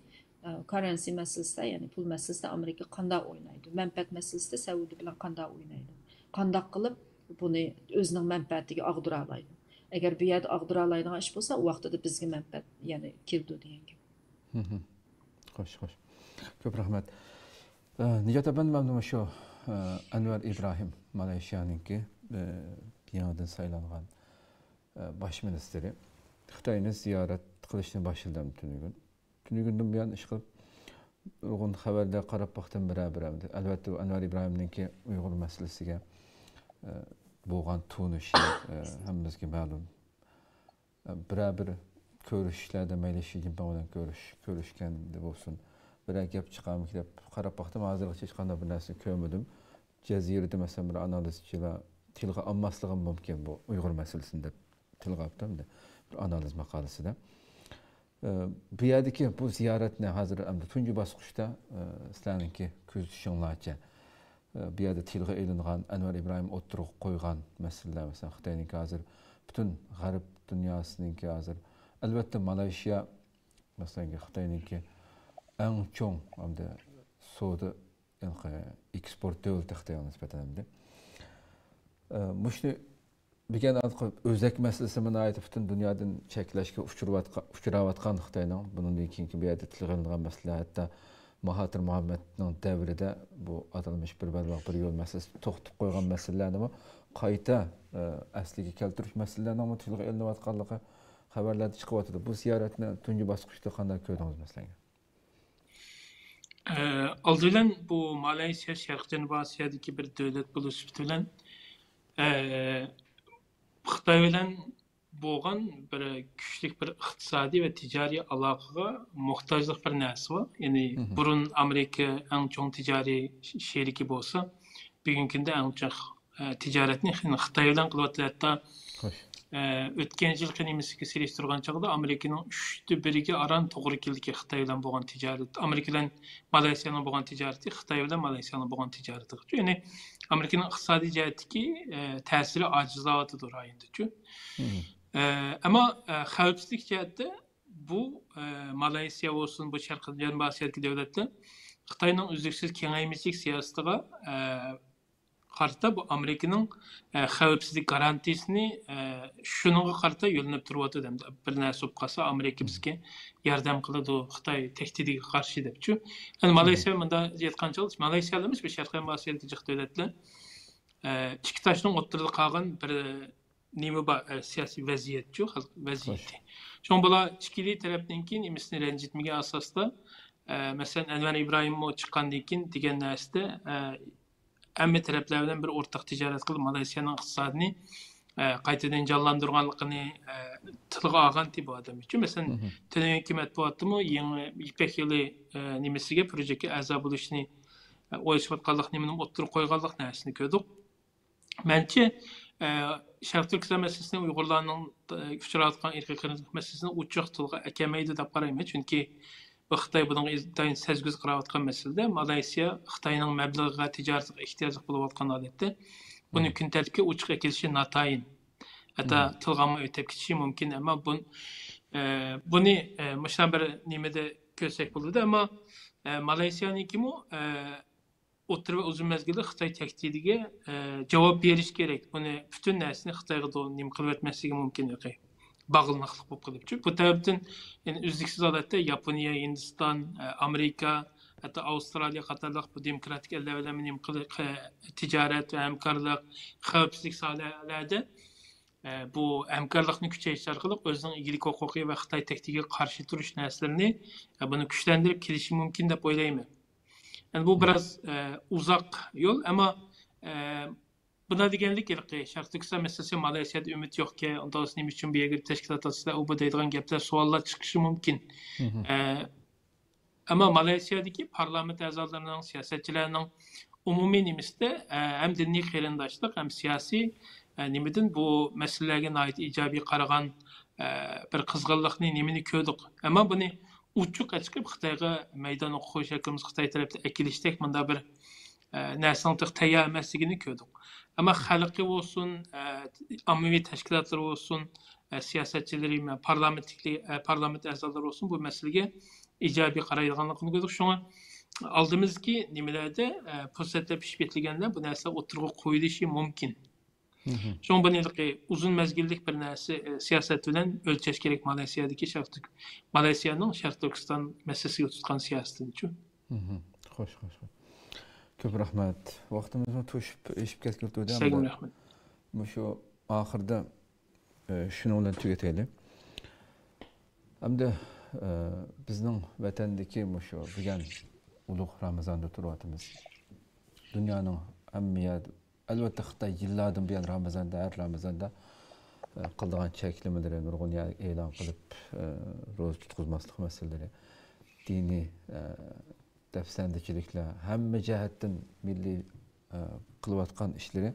ئە، كاررېنسى مەسىلىسىدە، يەنى پۇل مەسىلىسىدە ئامېرىكا قانداق ئوينايدۇ؟ مەنپەئەت مەسىلىسىدە سەئۇدى بىلەن قانداق ئوينايدۇ؟ قانداق قىلىپ بۇنى ئۆزىنىڭ مەنپەئەتىگە ئاغدۇرالايدۇ؟ ئەگەر بۇ يەردە ئاغدۇرالايدىغان ئىش بولسا، ئۇ ۋاقتىدا بىزگە مەنپەئەت، يەنى كېلىدۇ دېگەن گەپ. خوش، خوش. كۆپ رەھمەت. ئە، نىجات ئەپەندى، مەن شۇ، ئە، ئەنۋەر ئىبراھىم، مالايشىيانىڭكى، ئە، يېڭىدىن سايلانغان، ئە، باش مىنىستىرى خىتاينى زىيارەت قىلىشنى باشلىدى تۈنۈگۈن. تۈنۈگۈندىن بۇيان ئىشقىلىپ نۇرغۇن خەۋەرلەرگە قاراپ باقتىم بىرەر-بىرەر. ئەلۋەتتە، ئەنۋەر ئىبراھىمنىڭكى ئۇيغۇر مەسىلىسىگە، ئە، بولغان تونۇشى، ئە، ھەممىمىزگە مەلۇم. بىرەر بىر كۆرۈشۈشلەردە مەيلى شى جىنپىڭ بىلەن كۆرۈش-، كۆرۈشكەندە بولسۇن، بىرەر گەپ چىقارمىكىن دەپ قاراپ باقتىم، ھازىرغىچە ھېچقانداق بىر نەرسىنى كۆرمىدىم. جەزىرىدە مەسىلەن بىر ئانالىزچىلار تىلغا ئالماسلىقىمۇ مۇمكىن بۇ ئۇيغۇر مەسىلىسىنى دەپ تىلغا ئاپتۇ ئەمدى بىر ئانالىز ماقالىسىدە. ئە، بۇ يەردىكى بۇ زىيارەتنى ھازىر ئەمدى تۇنجى باسقۇچتا، ئە، سىلەرنىڭكى كۆزىتىشىڭلارچە، ئە، بۇ يەردە تىلغا ئېلىنغان، ئەنۋەر ئىبراھىم ئوتتۇرىغا قويغان مەسىلىلەر، مەسىلەن، خىتاينىڭكى ھازىر پۈتۈن غەرب دۇنياسىنىڭكى ھازىر، ئەلۋەتتە، مالايشىيا، مەسىلەن، خىتاينىڭكى ئەڭ چوڭ ئەمدى سودا، ئېكسپورت دۆلىتى خىتايغا نىسبەتەن ئەمدى. ئە، مۇشۇنى بىگەن ئۆزەك مەسىلىسىمۇ ناھايىتى پۈتۈن دۇنيادىن چەكلەشكە ئۇچراۋاتقا-، ئۇچراۋاتقان خىتاينىڭ بۇنىڭدىن كېيىنكى بۇ يەردە تىلغا ئېلىنغان مەسىلە، ھەتتا ماھاتىر مۇھەممەدنىڭ دەۋرىدە بۇ ئاتالمىش بىر بەلباغ بىر يول مەسىلىسى توختىتىپ قويغان مەسىلىلەرنىمۇ قايتا، ئە، ئەسلىگە كەلتۈرۈش مەسىلىلەرنىڭمۇ تىلغا ئېلىنىۋاتقانلىقى خەۋەرلەردە چىقىۋاتىدۇ. بۇ زىيارەتنى تۇنجى باسقۇچتا قانداق كۆردىڭىز مەسىلەن؟ ئە، ئالدى بىلەن بۇ مالايسىيا شەرقىي جەنۇبىي ئاسىيادىكى بىر دۆلەت بولۇش سۈپىتى بىلەن، ئە، خىتاي بىلەن بولغان بىر كۈچلۈك بىر ئىقتىسادىي ۋە تىجارىي ئالاقىغا موھتاجلىق بىر نەرسە بار. يەنى بۇرۇن ئامېرىكا ئەڭ چوڭ تىجارىي ش-، شېرىكى بولسا، بۈگۈنكى كۈندە ئەڭ چوڭ، ئە، تىجارەتنى خىتاي بىلەن قىلىۋاتىدۇ. ھەتتا ئە، ئۆتكەن يىلقى نېمىسىگە سېلىشتۇرغان چاغدا ئامېرىكىنىڭ ئۈچتە بىرىگە ئاران توغرا كېلىدىكەن خىتاي بىلەن بولغان تىجارەت. ئامېرىكا بىلەن مالايسىيانىڭ بولغان تىجارىتى خىتاي بىلەن مالايسىيانىڭ بولغان تىجارىتىغىچە. يەنى ئامېرىكىنىڭ ئىقتىسادىي جەھەتتىكى، ئە، تەسىرى ئاجىزلاۋاتىدۇ رايوندىچۇ. ئە، ئەمما، ئە، خەۋپسىزلىك جەھەتتە بۇ، ئە، مالايسىيا بولسۇن، بۇ شەرقىي جەنۇبىي ئاسىيادىكى دۆلەتلەر خىتاينىڭ ئۈزلۈكسىز كېڭەيمىچىلىك سىياسىتىغا، ئە، قارىتا بۇ ئامېرىكىنىڭ، ئە، خەۋپسىزلىك گارانتىيىسىنى، ئە، شۇنىڭغا قارىتا يۆنىلىپ تۇرۇۋاتىدۇ. ئەمدى بىر نەرسە بولۇپ قالسا، ئامېرىكا بىزگە ياردەم قىلىدۇ، خىتاي تەھدىتىگە قارشى دەپچۇ. ئەمدى مالايسىيا مۇنداق ئېيتقان چاغدا، مالايسىيا ئەمەس، بۇ شەرقىي ئاسىيادىكى جىق دۆلەتلەر، ئە، ئىككى تاشنىڭ ئوتتۇرىدا قالغان بىر نېمە بار، ئە، سىياسىي ۋەزىيەتچۇ، خەلق ۋەزىيىتى. شۇڭا بۇلار ئىككىلى تەرەپنىڭكى نېمىسىنى رەنجىتمىگەن ئاساستا، ئە، مەسىلەن، ئەنۋەر ئىبراھىممۇ چىققاندىن كېيىن دېگەن نەرسىدە، ئە، ھەممە تەرەپلەر بىلەن بىر ئورتاق تىجارەت قىلىپ، مالايسىيانىڭ ئىقتىسادىنى، ئە، قايتىدىن جانلاندۇرغانلىقىنى، ئە، تىلغا ئالغانتى بۇ ئادەم ئۈچۈن. مەسىلەن، تۈنۈگۈنكى مەتبۇئاتتىمۇ يېڭى يىپەك يولى، ئە، نېمىسىگە، پروژېكتكە ئەزا بولۇشنى، ئە، ئويلىشىۋاتقانلىق نېمىنى ئوتتۇرىغا قويغانلىق نەرسىنى كۆردۇق. مەنچە، ئە، شەرقىي تۈركىستان مەسىلىسىنى، ئۇيغۇرلارنىڭ، ئە، ئۇچراۋاتقان ئىرقىي قىرغىنچىلىق مەسىلىسىنى ئوچۇق تىلغا ئەكەلمەيدۇ دەپ قارايمەن. چۈنكى بۇ خىتاي بۇنىڭغا ئىنتايىن سەزگۈر قاراۋاتقان مەسىلىدە، مالايسىيا خىتاينىڭ مەبلىغىگە، تىجارىتىگە ئېھتىياجلىق بولۇۋاتقان ھالەتتە، بۇنى كۈن تەرتىپكە ئوچۇق ئەكېلىشى ناتايىن. ھەتتا تىلغا ئالماي ئۆتۈپ كېتىشى مۇمكىن. ئەمما بۇ، ئە، بۇنى، ئە، مۇشۇنداق بىر نېمىدە كۆرسەك بولىدۇ. ئەمما، ئە، مالايسىيانىڭكىمۇ، ئە، ئوتتۇرا ۋە ئۇزۇن مەزگىلدە خىتاي تەھدىتىگە، ئە، جاۋاب بېرىش كېرەك. بۇنى پۈتۈن نەرسىنى خىتايغا دو-، نېمە قىلىۋەتمەسلىكى مۇمكىن، ياكى باغلىنىقلىق بولۇپ قېلىپ. چۈنكى بۇ تەرەپتىن، يەنى ئۈزلۈكسىز ھالەتتە ياپونىيە، ھىندىستان، ئە، ئامېرىكا، ھەتتا ئاۋسترالىيە قاتارلىق بۇ دېموكراتىك ئەللەر بىلەن نېمە قىلىش، تىجارەت ۋە ھەمكارلىق، خەۋپسىزلىك ساھەلەردە، ئە، بۇ ھەمكارلىقنى كۈچەيتىش ئارقىلىق ئۆزىنىڭ ئىگىلىك ھوقۇقى ۋە خىتاي تەھدىتىگە قارشى تۇرۇش نەرسىلىرىنى، ئە، بۇنى كۈچلەندۈرۈپ كېلىشى مۇمكىن دەپ ئويلايمەن. يەنى بۇ بىراز، ئە، ئۇزاق يول، ئەمما، ئە، بۇنداق دېگەنلىك، ھېلىقى شەرقىي تۈركىستان مەسىلىسى، مالايسىيادا ئۈمىد يوقكەن، ئۇنداق بولسا نېمە ئۈچۈن بۇ يەرگە تەشكىلات ئاچىسىلەر، ئۇ بۇ دەيدىغان گەپلەر، سوئاللار چىقىشى مۇمكىن. ئە، ئەمما مالايسىيادىكى پارلامېنت ئەزالىرىنىڭ، سىياسەتچىلەرنىڭ ئومۇمىي نېمىسىدە، ئە، ھەم دىنىي قېرىنداشلىق، ھەم سىياسىي، ئە، نېمىدىن بۇ مەسىلىلەرگە ناھايىتى ئىجابىي قارىغان، ئە، بىر قىزغىنلىقنى، نېمىنى كۆردۇق. ئەمما بۇنى ئوچۇق ئېچىقىپ خىتايغا مەيدان ئوقۇش ياكى بولمىسا خىتاي تەرەپتىن ئەكېلىشتەك مۇنداق بىر، ئە، نەرسىنىڭ تېخى تەييار ئەمەسلىكىنى كۆردۇق. ئەمما خەلقى بولسۇن، ئە، ئاممىۋى تەشكىلاتلىرى بولسۇن، ئە، سىياسەتچىلىرى، پارلامېنتلىكلى-، ئە، پارلامېنت ئەزالىرى بولسۇن بۇ مەسىلىگە ئىجابىي قارايدىغانلىقىنى كۆردۇق. شۇڭا ئالدىمىزدىكى نېمىلەردە، ئە، پۇرسەتلەر پىشىپ يېتىلگەندە بۇ نەرسىلەر ئوتتۇرىغا قويۇلۇشى مۇمكىن. شۇڭا بۇنى ھېلىقى ئۇزۇن مەزگىللىك بىر نەرسە، ئە، سىياسەت بىلەن ئۆلچەش كېرەك مالايسىيادىكى شەرق تۈرك-، مالايسىيانىڭ شەرقىي تۈركىستان مەسىلىسىگە تۇتقان سىياسىتىنىچۇ. خوش، خوش، خوش. كۆپ رەھمەت. ۋاقتىمىزمۇ توشۇپ، ئېشىپ كەتكىلى تۇردى. سىزگىمۇ رەھمەت. مۇشۇ ئاخىردا، ئە، شۇنىڭ بىلەن تۈگىتەيلى. ئەمدى، ئە، بىزنىڭ ۋەتەندىكى مۇشۇ بۈگۈن ئۇلۇغ رامىزاندا تۇرۇۋاتىمىز. دۇنيانىڭ ھەممە يەردە، ئەلۋەتتە، خىتاي يىللاردىن بۇيان رامىزاندا، ھەر رامىزاندا، ئە، قىلىدىغان چەكلىمىلىرى نۇرغۇن يەر ئېلان قىلىپ، ئە، روزا تۇتقۇزماسلىق مەسىلىلىرى، دىنىي، ئە، دەپسەندىچىلىكلەر، ھەممە جەھەتتىن مىللىي، ئە، قىلىۋاتقان ئىشلىرى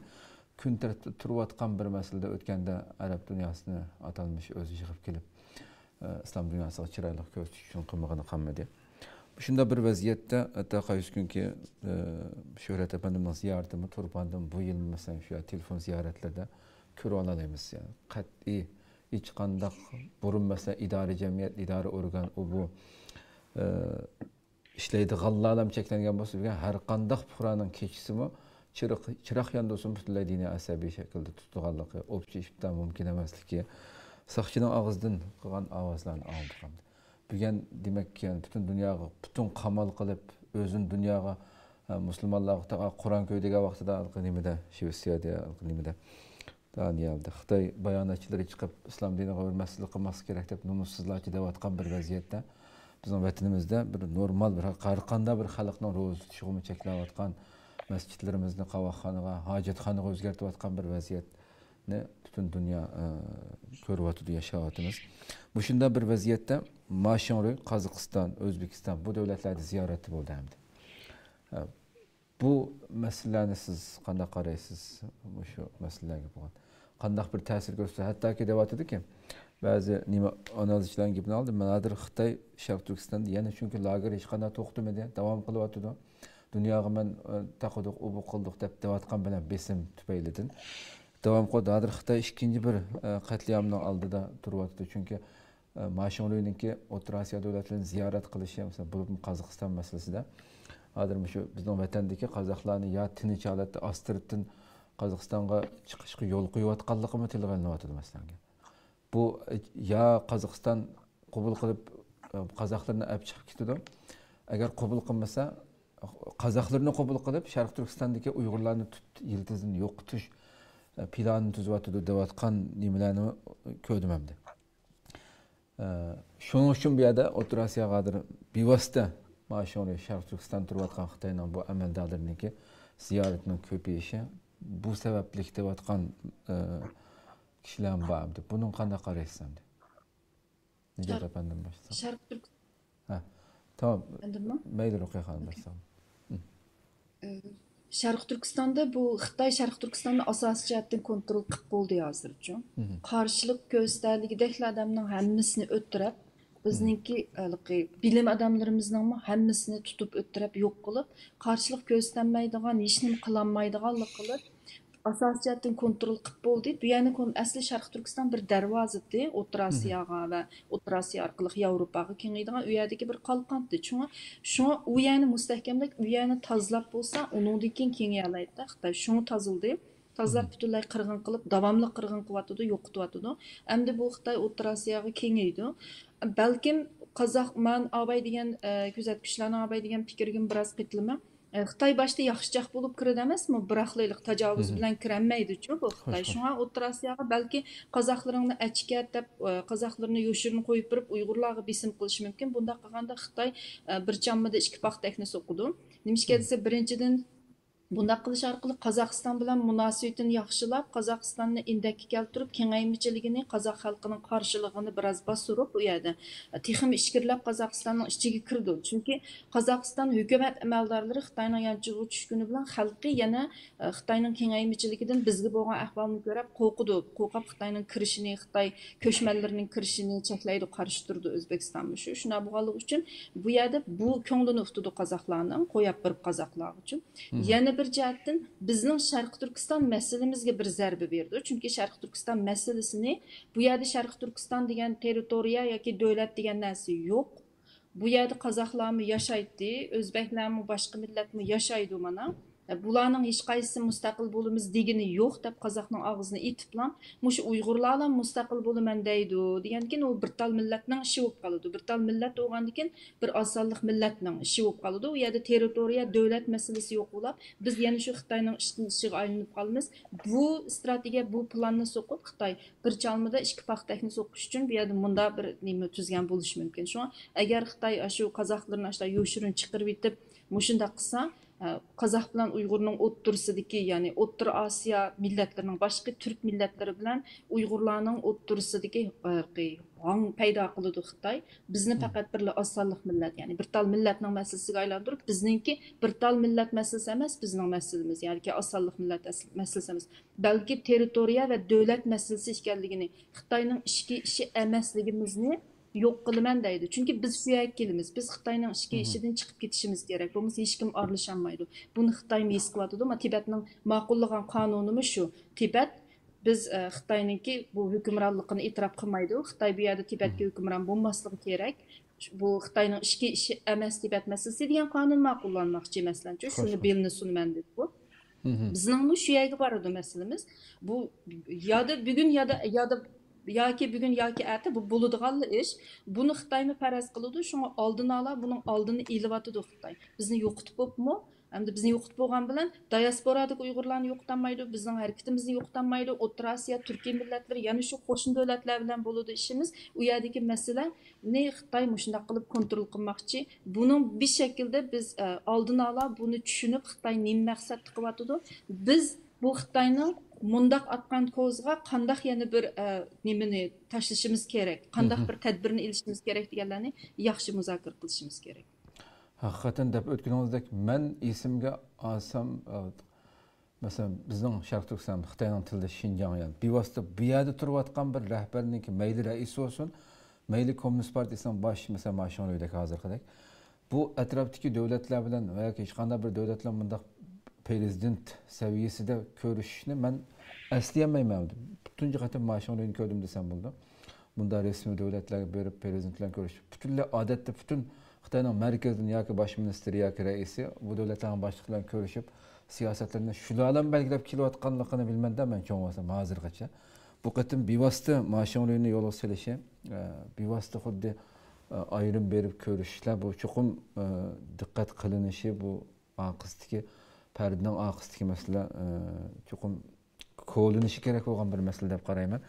كۈن تەرتىپتە تۇرۇۋاتقان بىر مەسىلىدە ئۆتكەندە ئەرەب دۇنياسىنى ئاتالمىش ئۆزى يىغىپ كېلىپ، ئە، ئىسلام دۇنياسىغا چىرايلىق كۆرسىتىش ئۈچۈن قىلمىغىنى قالمىدى. مۇشۇنداق بىر ۋەزىيەتتە، ھەتتا قايسى كۈنكى، ئە، شۆھرەت ئەپەندىمنىڭ زىيارىتىمۇ تۇرپاندىن بۇ يىلمۇ، مەسىلەن، شۇ تېلېفون زىيارەتلىرىدە كۆرۈۋالالايمىز. يەنى قەتئىي ھېچقانداق بۇرۇن، مەسىلەن، ئىدارە جەمئىيەت، ئىدارە ئورگان، ئۇ بۇ، ئە، ئىشلەيدىغانلارلا چەكلەنگەن بولسا، بۈگۈن ھەر قانداق پۇقرانىڭ كېچىسىمۇ چىرىق-، چىراغ ياندۇرسىمۇ پۈتۈنلەي دىنىي ئەسەبىي شەكىلدە تۇتىدىغانلىقى، ئوپچە ئىپتار مۇمكىن ئەمەسلىكى، ساقچىنىڭ ئاغزىدىن قىلغان ئاۋازلارنى ئاڭلىدۇق. بۈگۈن دېمەك، يەنى پۈتۈن دۇنياغا پۈتۈن قامال قىلىپ، ئۆزىنى دۇنياغا، ھە، مۇسۇلمانلارغا تا-، قۇرئان كۆي دېگەن ۋاقتىدا، ھېلىقى نېمىدە، شىۋېتسىيەدە، ھېلىقى نېمىدە، دانىيەلدە خىتاي باياناتچىلىرى چىقىپ، ئىسلام دىنىغا ھۆرمەتسىزلىك قىلماسلىق كېرەك دەپ نومۇسسىزلارچە دەۋاتقان بىر ۋەزىيەتتە، بىزنىڭ ۋەتىنىمىزدە بىر نورمال، بىر ھەر قانداق بىر خەلقنىڭ روزا تۇتۇشىغىمۇ چەكلەۋاتقان، مەسچىتلىرىمىزنى قاۋاقخانىغا، ھاجەتخانىغا ئۆزگەرتىۋاتقان بىر ۋەزىيەتنى پۈتۈن دۇنيا، ئە، كۆرۈۋاتىدۇ، ياشاۋاتىمىز. مۇشۇنداق بىر ۋەزىيەتتە ما شىڭرۇي قازاقىستان، ئۆزبېكىستان بۇ دۆلەتلەردە زىيارەتتە بولدى ئەمدى. ئە، بۇ مەسىلىلەرنى سىز قانداق قارايسىز؟ مۇشۇ مەسىلىلەرگە بولغان قانداق بىر تەسىر كۆرسىتىدۇ؟ ھەتتاكى دەۋاتىدۇكى، بەزى نېمە ئانالىزچىلارنىڭ گېپىنى ئالدىم. مەن ھازىر خىتاي شەرقىي تۈركىستاندا يەنە، چۈنكى لاگېر ھېچقانداق توختىمىدى، داۋام قىلىۋاتىدۇ. دۇنياغا مەن، ئە، تاقىدۇق، ئۇ بۇ قىلدۇق دەپ دەۋاتقان بىلەن بېسىم تۈپەيلىدىن داۋام قىلىدۇ. ھازىر خىتاي ئىككىنچى بىر، ئە، قەتلىئامنىڭ ئالدىدا تۇرۇۋاتىدۇ. چۈنكى، ئە، ما شىڭرۇينىڭكى ئوتتۇرا ئاسىيا دۆلەتلىرىنى زىيارەت قىلىشى، مەسىلەن، بولۇپمۇ قازاقىستان مەسىلىسىدە، ھازىر مۇشۇ بىزنىڭ ۋەتەندىكى قازاقلارنى يا تىنچ ھالەتتە ئاستىرتىن قازاقىستانغا چىقىشقا يول قويۇۋاتقانلىقىمۇ تىلغا ئېلىنىۋاتىدۇ، مەسىلەن. بۇ، يا قازاقىستان قوبۇل قىلىپ، قازاقلىرىنى ئەپ چىقىپ كېتىدۇ. ئەگەر قوبۇل قىلمىسا، قازاقلىرىنى قوبۇل قىلىپ، شەرقىي تۈركىستاندىكى ئۇيغۇرلارنى تۇت يىلتىزىدىن يوقىتىش، ئە، پىلانىنى تۈزۈۋاتىدۇ دەۋاتقان نېمىلەرنى كۆردۈم ئەمدى. ئە، شۇنىڭ ئۈچۈن بۇ يەردە ئوتتۇرا ئاسىياغا ھازىر بىۋاسىتە ما شىڭرۇي شەرقىي تۈركىستاندا تۇرۇۋاتقان خىتاينىڭ بۇ ئەمەلدارلىرىنىڭكى زىيارىتىنىڭ كۆپىيىشى بۇ سەۋەبلىك دەۋاتقان، ئە، كىشىلەرمۇ بار ئەمدى. بۇنىڭغا قانداق قارايسىز ئەمدى؟ نىجات شەرق-، ئەپەندىم باشلىسام. شەرق تۈرك-، ھە، تامام. ئەندىمۇ؟ مەيلى، رۇقىيە خانىم باشلىسام. ئى، شەرقىي تۈركىستاندا بۇ خىتاي شەرقىي تۈركىستاننى ئاساسىي جەھەتتىن كونترول قىلىپ بولدى ھازىرچۇ. قارشىلىق كۆرسىتەلىگۈدەكلا ئادەمنىڭ ھەممىسىنى ئۆلتۈرۈپ، بىزنىڭكى ھېلىقى بىلىم ئادەملىرىمىزنىڭمۇ ھەممىسىنى تۇتۇپ ئۆلتۈرۈپ يوق قىلىپ، قارشىلىق كۆرسىتەلمەيدىغان، ھېچنېمە قىلالمايدىغانلىق قىلىپ، ئاساسىي جەھەتتىن كونترول قىلىپ بولدى. بۇ يەرنى كون-، ئەسلى شەرقىي تۈركىستان بىر دەرۋازىدى ئوتتۇرا ئاسىياغا ۋە ئوتتۇرا ئاسىيا ئارقىلىق ياۋروپاغا كېڭىيىدىغان، ئۇ يەردىكى بىر قالقانتى. شۇڭا، شۇڭا ئۇ يەرنى مۇستەھكەملەپ، ئۇ يەرنى تازىلاپ بولسا، ئۇنىڭدىن كېيىن كېڭىيەلەيدۇ خىتاي. شۇڭا تازىلدى. تازىلاپ پۈتۈنلەي قىرغىن قىلىپ، داۋاملىق قىرغىن قىلىۋاتىدۇ، يوقىتىۋاتىدۇ. ئەمدى بۇ خىتاي ئوتتۇرا ئاسىياغا كېڭىيىدۇ. بەلكىم قازاق، مەن ئاباي دېگەن، ئە، كۆزەتكۈچىلەرنىڭ ئاباي دېگەن پىكرىگىمۇ بىراز قېتىلىمەن. ئە، خىتاي باشتا ياخشىچاق بولۇپ كىرىدۇ ئەمەسمۇ، بىراقلا ھېلىقى تاجاۋۇز بىلەن كىرەلمەيدىچۇ بۇ خىتاي. شۇڭا ئوتتۇرا ئاسىياغا بەلكى قازاقلىرىڭنى ئەچىكەت دەپ، ئە، قازاقلىرىنى يوشۇرۇن قويۇپ بېرىپ، ئۇيغۇرلارغا بېسىم قىلىشى مۇمكىن. بۇنداق قىلغاندا خىتاي، ئە، بىر چاممىدا ئىككى پاختەكنى سوقىدۇ. نېمىشقا دېسە، بىرىنچىدىن، بۇنداق قىلىش ئارقىلىق قازاقىستان بىلەن مۇناسىۋىتىنى ياخشىلاپ، قازاقىستاننى ئىندەككە كەلتۈرۈپ، كېڭەيمىچىلىكىنى، قازاق خەلقىنىڭ قارشىلىقىنى بىراز باستۇرۇپ، ئۇ يەردە تېخىمۇ ئىچكىرىلەپ قازاقىستاننىڭ ئىچىگە كىرىدۇ. چۈنكى قازاقىستان ھۆكۈمەت ئەمەلدارلىرى خىتاينىڭ يانچۇقىغا چۈشكىنى بىلەن خەلقى يەنە، ئە، خىتاينىڭ كېڭەيمىچىلىكىدىن بىزگە بولغان ئەھۋالنى كۆرۈپ قورقىدۇ. قورقۇپ خىتاينىڭ كىرىشىنى، خىتاي كۆچمەنلىرىنىڭ كىرىشىنى چەكلەيدۇ، قارشى تۇرىدۇ ئۆزبېكىستانمۇ. شۇ، شۇنداق بولغانلىقى ئۈچۈن بۇ يەردە بۇ كۆڭلىنى ئۇتىدۇ قازاقلارنىڭ، قوياپ بېرىپ قازاقلارغىچۇ. يەنە بىر جەھەتتىن بىزنىڭ شەرقىي تۈركىستان مەسىلىمىزگە بىر زەربە بېرىدۇ. چۈنكى شەرقىي تۈركىستان مەسىلىسىنى، بۇ يەردە شەرقىي تۈركىستان دېگەن تېررىتورىيە ياكى دۆلەت دېگەن نەرسە يوق. بۇ يەردە قازاقلارمۇ ياشايتتى، ئۆزبەكلەرمۇ، باشقا مىللەتمۇ ياشايدۇ مانا. بۇلارنىڭ ھېچقايسىسى مۇستەقىل بولىمىز دېگىنى يوق دەپ قازاقنىڭ ئاغزىنى ئېتىپلا، مۇشۇ ئۇيغۇرلارلا مۇستەقىل بولىمەن دەيدۇ دېگەندىكىن، ئۇ بىر تال مىللەتنىڭ ئىشى بولۇپ قالىدۇ. بىر تال مىللەت بولغاندىكىن، بىر ئاز سانلىق مىللەتنىڭ ئىشى بولۇپ قالىدۇ. ئۇ يەردە تېررىتورىيە، دۆلەت مەسىلىسى يوق بولاپ، بىز يەنە شۇ خىتاينىڭ ئىشتىن ئىشىغا ئايلىنىپ قالىمىز. بۇ ئىستراتېگىيە، بۇ پىلاننى سوقۇپ، خىتاي بىر چالمىدا ئىككى پاختەكنى سوقۇش ئۈچۈن بۇ يەردە مۇنداق بىر نېمە تۈزگەن بولۇشى مۇمكىن. شۇڭا ئەگەر خىتاي شۇ قازاقلىرىنى ئاشۇنداق يوشۇرۇن چىقىرىۋېتىپ، مۇشۇنداق قىلسا، ئە، قازاق بىلەن ئۇيغۇرنىڭ ئوتتۇرىسىدىكى، يەنى ئوتتۇرا ئاسىيا مىللەتلىرىنىڭ باشقا تۈرك مىللەتلىرى بىلەن ئۇيغۇرلارنىڭ ئوتتۇرىسىدىكى، ئە، ھاڭ پەيدا قىلىدۇ خىتاي. بىزنى پەقەت بىرلا ئاز سانلىق مىللەت، يەنى بىر تال مىللەتنىڭ مەسىلىسىگە ئايلاندۇرۇپ، بىزنىڭكى بىر تال مىللەت مەسىلىسى ئەمەس، بىزنىڭ مەسىلىمىز، يەنى ئاز سانلىق مىللەت ئەس-، مەسىلىسى ئەمەس، بەلكى تېررىتورىيە ۋە دۆلەت مەسىلىسى ئىكەنلىكىنى، خىتاينىڭ ئىچكى ئىشى ئەمەسلىكىمىزنى يوق قىلىمەن دەيدۇ. چۈنكى بىز شۇ يەرگە كېلىمىز. بىز خىتاينىڭ ئىچكى ئىشىدىن چىقىپ كېتىشىمىز كېرەك. بولمىسا ھېچكىم ئارىلىشالمايدۇ. بۇنى خىتايمۇ ھېس قىلىۋاتىدۇ. ما تىبەتنىڭ ماقۇللىغان قانۇنىمۇ شۇ. تىبەت بىز، ئە، خىتاينىڭكى بۇ ھۆكۈمرانلىقىنى ئېتىراپ قىلمايدۇ. خىتاي بۇ يەردە تىبەتكە ھۆكۈمران بولماسلىقى كېرەك. بۇ خىتاينىڭ ئىچكى ئىشى ئەمەس تىبەت مەسىلىسى دېگەن قانۇن ماقۇللانماقچى، مەسىلەن، شۇنى بىلنى سۇنىمەن دېدى بۇ. بىزنىڭمۇ شۇ يەرگە بارىدۇ مەسىلىمىز. بۇ يا دا بۈگۈن يا دا، يا دا، ياكى بۈگۈن ياكى ئەتە بۇ بولىدىغانلا ئىش. بۇنى خىتايمۇ پەرەز قىلىدۇ، شۇڭا ئالدىن ئالا بۇنىڭ ئالدىنى ئېلىۋاتىدۇ خىتاي. بىزنى يوقىتىپ بوپمۇ؟ ئەمدى بىزنى يوقىتىپ بولغان بىلەن دىياسپورادىكى ئۇيغۇرلارنى يوقىتالمايدۇ، بىزنىڭ ھەرىكىتىمىزنى يوقىتالمايدۇ. ئوتتۇرا ئاسىيا، تۈركىي مىللەتلىرى، يەنە شۇ قوشنا دۆلەتلەر بىلەن بولىدۇ ئىشىمىز. ئۇ يەردىكى مەسىلە نى خىتاي مۇشۇنداق قىلىپ كونترول قىلماقچى. بۇنىڭ بىر شەكىلدە بىز، ئە، ئالدىن ئالا بۇنى چۈشىنىپ، خىتاي نېمە مەقسەتتە قىلىۋاتىدۇ؟ بىز بۇ خىتاينىڭ مۇنداق ئاتقان كوزىغا قانداق يەنە بىر، ئە، نېمىنى تاشلىشىمىز كېرەك، قانداق بىر تەدبىرنى ئېلىشىمىز كېرەك دېگەنلەرنى ياخشى مۇزاكىرە قىلىشىمىز كېرەك. ھەقىقەتەن دەپ ئۆتكىنىڭىزدەك، مەن ئېسىمگە ئالسام، ئە، مەسىلەن، بىزنىڭ شەرقىي تۈركىستان، خىتاينىڭ تىلىدا شىنجاڭ، يەنى بىۋاسىتە بۇ يەردە تۇرۇۋاتقان بىر رەھبەرنىڭكى، مەيلى رەئىس بولسۇن، مەيلى كوممۇنىست پارتىيىسىنىڭ باش، مەسىلەن، مانا شۇڭلۇيدەك ھازىرقىدەك، بۇ ئەتراپتىكى دۆلەتلەر بىلەن ۋە ياكى ھېچقانداق بىر دۆلەت بىلەن بۇنداق پرېزىدېنت سەۋىيەسىدە كۆرۈشۈشنى مەن ئەسلىيەلمەيمەن. تۇنجى قېتىم مانا شۇڭلۇينى كۆردۈم دېسەم بولىدۇ. بۇنداق رەسمىي دۆلەتلەرگە بېرىپ، پرېزىدېنت بىلەن كۆرۈشۈپ، پۈتۈنلەي ئادەتتە پۈتۈن خىتاينىڭ مەركىزىدىن ياكى باش مىنىستىرى ياكى رەئىسى بۇ دۆلەتلەرنىڭ باشلىقى بىلەن كۆرۈشۈپ، سىياسەتلىرىنى شۇلارلا بەلگىلەپ كېلىۋاتقانلىقىنى بىلىمەن-دە، مەن چوڭ بولسام ھازىرغىچە. بۇ قېتىم بىۋاسىتە ما شىڭلۈينى يولغا سېلىشى، ئە، بىۋاسىتە خۇددى، ئە، ئايرىم بېرىپ كۆرۈشۈشلەر، بۇ چوقۇم، ئە، دىققەت قىلىنىشى، بۇ ئارقىسىدىكى، پەردىنىڭ ئارقىسىدىكى مەسىلە، ئە، چوقۇم كولىنىشى كېرەك بولغان بىر مەسىلە دەپ قارايمەن.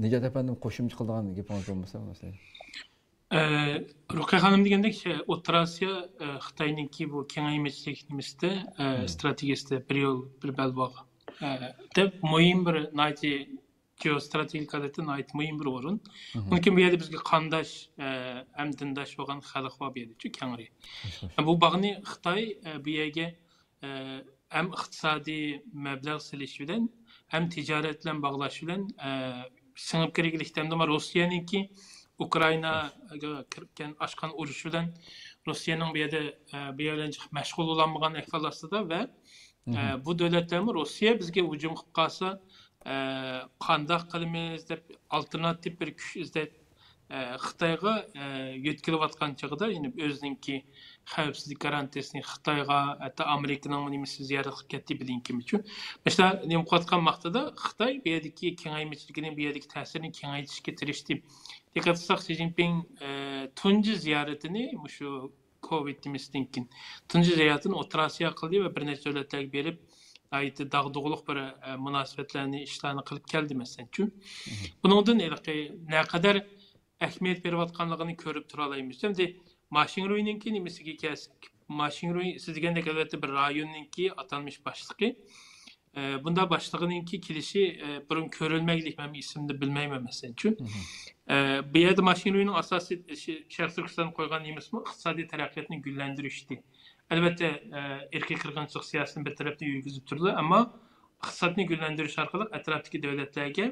نىجات ئەپەندىم، قوشۇمچە قىلىدىغان گېپىڭىز بولمىسا، مەسىلەن. ئە، رۇقىيە خانىم دېگەندەك، شە-، ئوتتۇرا ئاسىيا، ئە، خىتاينىڭكى بۇ كېڭەيمىچىلىك نېمىسىدە، ئە، ئىستراتېگىيەسىدە بىر يول، بىر بەلباغ، ئە، دەپ مۇھىم بىر ناھايىتى جېئوستراتېگىك ھالەتتە ناھايىتى مۇھىم بىر ئورۇن. ئۇنىڭ ئۈچۈن بۇ يەردە بىزگە قانداش، ئە، ھەم دىنداش بولغان خەلق بار بۇ يەردە، چۈ كەڭرى. بۇ باغنى خىتاي، ئە، بۇ يەرگە ئە، ھەم ئىقتىسادىي مەبلەغ سېلىش بىلەن، ھەم تىجارەت بىلەن باغلاش بىلەن، ئە، سىڭىپ كىرگىلىكتە، ئەمدى روسىيەنىڭكى ئۇكرائىناغا كىرگەن، ئاچقان ئۇرۇش بىلەن روسىيەنىڭ بۇ يەردە، ئە، بۇ يەر بىلەن جىق مەشغۇل بولالمىغان ئەھۋال ئاستىدا ۋە ئە، بۇ دۆلەتلەرمۇ روسىيە بىزگە ھۇجۇم قىلىپ قالسا، ئە، قانداق قىلىمىز دەپ ئالتېرناتىپ بىر كۈچ ئىزدەپ، ئە، خىتايغا، ئە، يۆتكىلىۋاتقان چېغىدا، يەنى ئۆزىنىڭكى خەۋپسىزلىك گارانتىيەسىنى خىتايغا، ھەتتا ئامېرىكىنىڭ نېمىسى زىيارەت قىلىپ كەتتى بلىنكېنمۇچۇ. مەسىلەن، نېمە قىلىۋاتقان ۋاقتىدا خىتاي بۇ يەردىكى كېڭەيمىچىلىكىنى، بۇ يەردىكى تەسىرىنى كېڭەيتىشكە تىرىشتى. دىققەت قىلساق، شى جىنپىڭ، ئە، تۇنجى زىيارىتىنى مۇشۇ كوۋىد نېمىسىدىن كېيىن تۇنجى زىيارىتىنى ئوتتۇرا ئاسىياغا قىلدى ۋە بىر نەچچە دۆلەتلەرگە بېرىپ، ناھايىتى داغدۇغىلىق بىر، ئە، مۇناسىۋەتلەرنى، ئىشلارنى قىلىپ كەلدى، مەسىلەنچۇ. بۇنىڭدىن ھېلىقى نەقەدەر ئەھمىيەت بېرىۋاتقانلىقىنى كۆرۈپ تۇرالايمىز. ئەمدى ما شىڭرۇينىڭكى نېمىسىگە كەلسەك، ما شىڭرۇي سىز دېگەندەك ئەلۋەتتە بىر رايوننىڭكى ئاتالمىش باشلىقى. ئە، بۇنداق باشلىقىنىڭكى كېلىشى، ئە، بۇرۇن كۆرۈلمەگلىك، مەن ئېسىمدە بىلمەيمەن، مەسىلەنچۇ. ئە، بۇ يەردە ما شىڭرۇينىڭ ئاساسىي ئىشى شەرقىي تۈركىستان قويغان نېمىسىمۇ ئىقتىسادىي تەرەققىياتنى گۈللەندۈرۈشتى. ئەلۋەتتە، ئە، ئىرقىي قىرغىنچىلىق سىياسىتىنى بىر تەرەپتىن يۈرگۈزۈپ تۇرىدۇ، ئەمما ئىقتىسادنى گۈللەندۈرۈش ئارقىلىق ئەتراپتىكى دۆلەتلەرگە،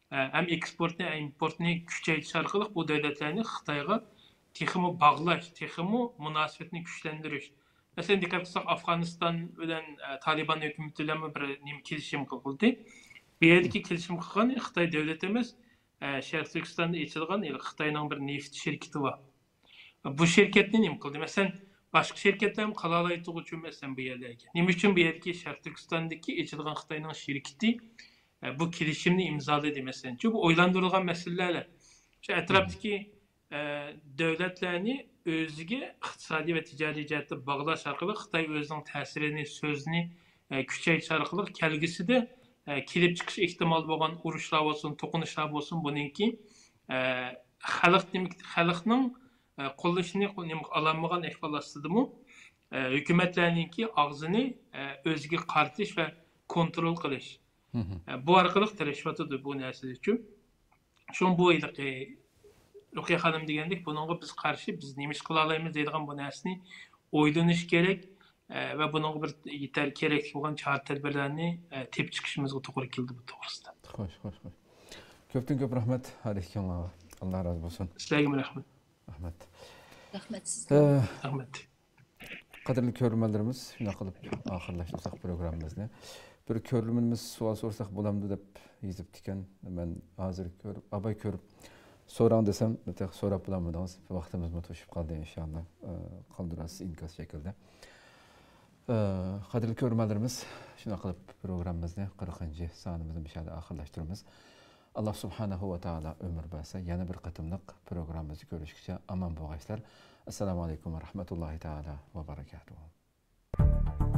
ئە، ھەم ئېكسپورتنى، ھەم ئىمپورتنى كۈچەيتىش ئارقىلىق بۇ دۆلەتلەرنى خىتايغا تېخىمۇ باغلاش، تېخىمۇ مۇناسىۋەتنى كۈچلەندۈرۈش. مەسىلەن، دىققەت قىلساق، ئافغانىستان بىلەن، ئە، تالىبان ھۆكۈمىتى بىلەنمۇ بىر نېمە كېلىشىم قىلدى. بۇ يەردىكى كېلىشىم قىلغان خىتاي دۆلىتى ئەمەس، ئە، شەرقىي تۈركىستاندا ئېچىلغان ھېلىقى خىتاينىڭ بىر نېفىت شىركىتى بار. بۇ شىركەتنى نېمە قىلدى؟ مەسىلەن، باشقا شىركەتلەرمۇ قىلالايدىغۇچۇ، مەسىلەن، بۇ يەرلەرگە. نېمە ئۈچۈن بۇ يەردىكى شەرقىي تۈركىستاندىكى ئېچىلغان خىتاينىڭ شىركىتى، ئە، بۇ كېلىشىمنى ئىمزالىدى، مەسىلەن؟ چۈنكى بۇ ئويلاندۇرۇلغان مەسىلىلەر. شۇ ئەتراپتىكى، ئە، دۆلەتلەرنى ئۆزىگە ئىقتىسادىي ۋە تىجارىي جەھەتتە باغلاش ئارقىلىق خىتاي ئۆزىنىڭ تەسىرىنى، سۆزىنى، ئە، كۈچەيتىش ئارقىلىق كەلگۈسىدە، ئە، كېلىپ چىقىشى ئېھتىمال بولغان ئۇرۇشلار بولسۇن، توقۇنۇشلار بولسۇن، بۇنىڭكى، ئە، خەلق دېمەك، خەلقنىڭ، ئە، قوللىشىنى نېمە ئالالمىغان ئەھۋال ئاستىدىمۇ، ئە، ھۆكۈمەتلەرنىڭكى ئاغزىنى، ئە، ئۆزىگە قارىتىش ۋە كونترول قىلىش. ئە، بۇ ئارقىلىق تىرىشىۋاتىدۇ بۇ نەرسىدىچۇ. شۇڭا بۇ ھېلىقى رۇقىيە خانىم دېگەندەك، بۇنىڭغا بىز قارشى، بىز نېمە ئىش قىلالايمىز دەيدىغان بۇ نەرسىنى ئويلىنىش كېرەك، ئە، ۋە بۇنىڭغا بىر يېتەر كېرەكلىك بولغان چارە-تەدبىرلەرنى، ئە، تېپىپ چىقىشىمىزغا توغرا كېلىدۇ بۇ توغرىسىدا. خوش، خوش، خوش. كۆپتىن كۆپ رەھمەت، ھادىكىڭلارغا. ئاللا رازى بولسۇن. سىلەرگىمۇ رەھمەت. رەھمەت. رەھمەت سىزگە. ئە، رەھمەت. قەدىرلىك كۆرۈرمەنلىرىمىز، شۇنداق قىلىپ ئاخىرلاشتۇرساق پروگراممىمىزنى. بىر كۆرۈرمىنىمىز سوئال سورىساق بولامدۇ دەپ يېزىپتىكەن. مەن ھازىر كۆرۈپ، ئاباي كۆرۈپ سوراڭ دېسەم، تېخى سوراپ بولالمىدىڭىز. ۋاقتىمىزمۇ توشۇپ قالدى، ئىنشاللا. ئە، قالدۇرارسىز ئىنكاس شەكلىدە. ئە، قەدىرلىك كۆرۈرمەنلىرىمىز، شۇنداق قىلىپ پروگراممىمىزنى، قىرىقىنچى سانىمىزنى مۇشۇ يەردە ئاخىرلاشتۇرىمىز. ئاللا سۇبھانەھۇ ۋە تائالا ئۆمۈر بەرسە، يەنە بىر قېتىملىق پروگراممىمىزدا كۆرۈشكىچە ئامان بولغايسىلەر. ئەسسالامۇ ئەلەيكۇم ۋە رەھمەتۇللاھى تائالا ۋە بەرەكاتۇھۇ.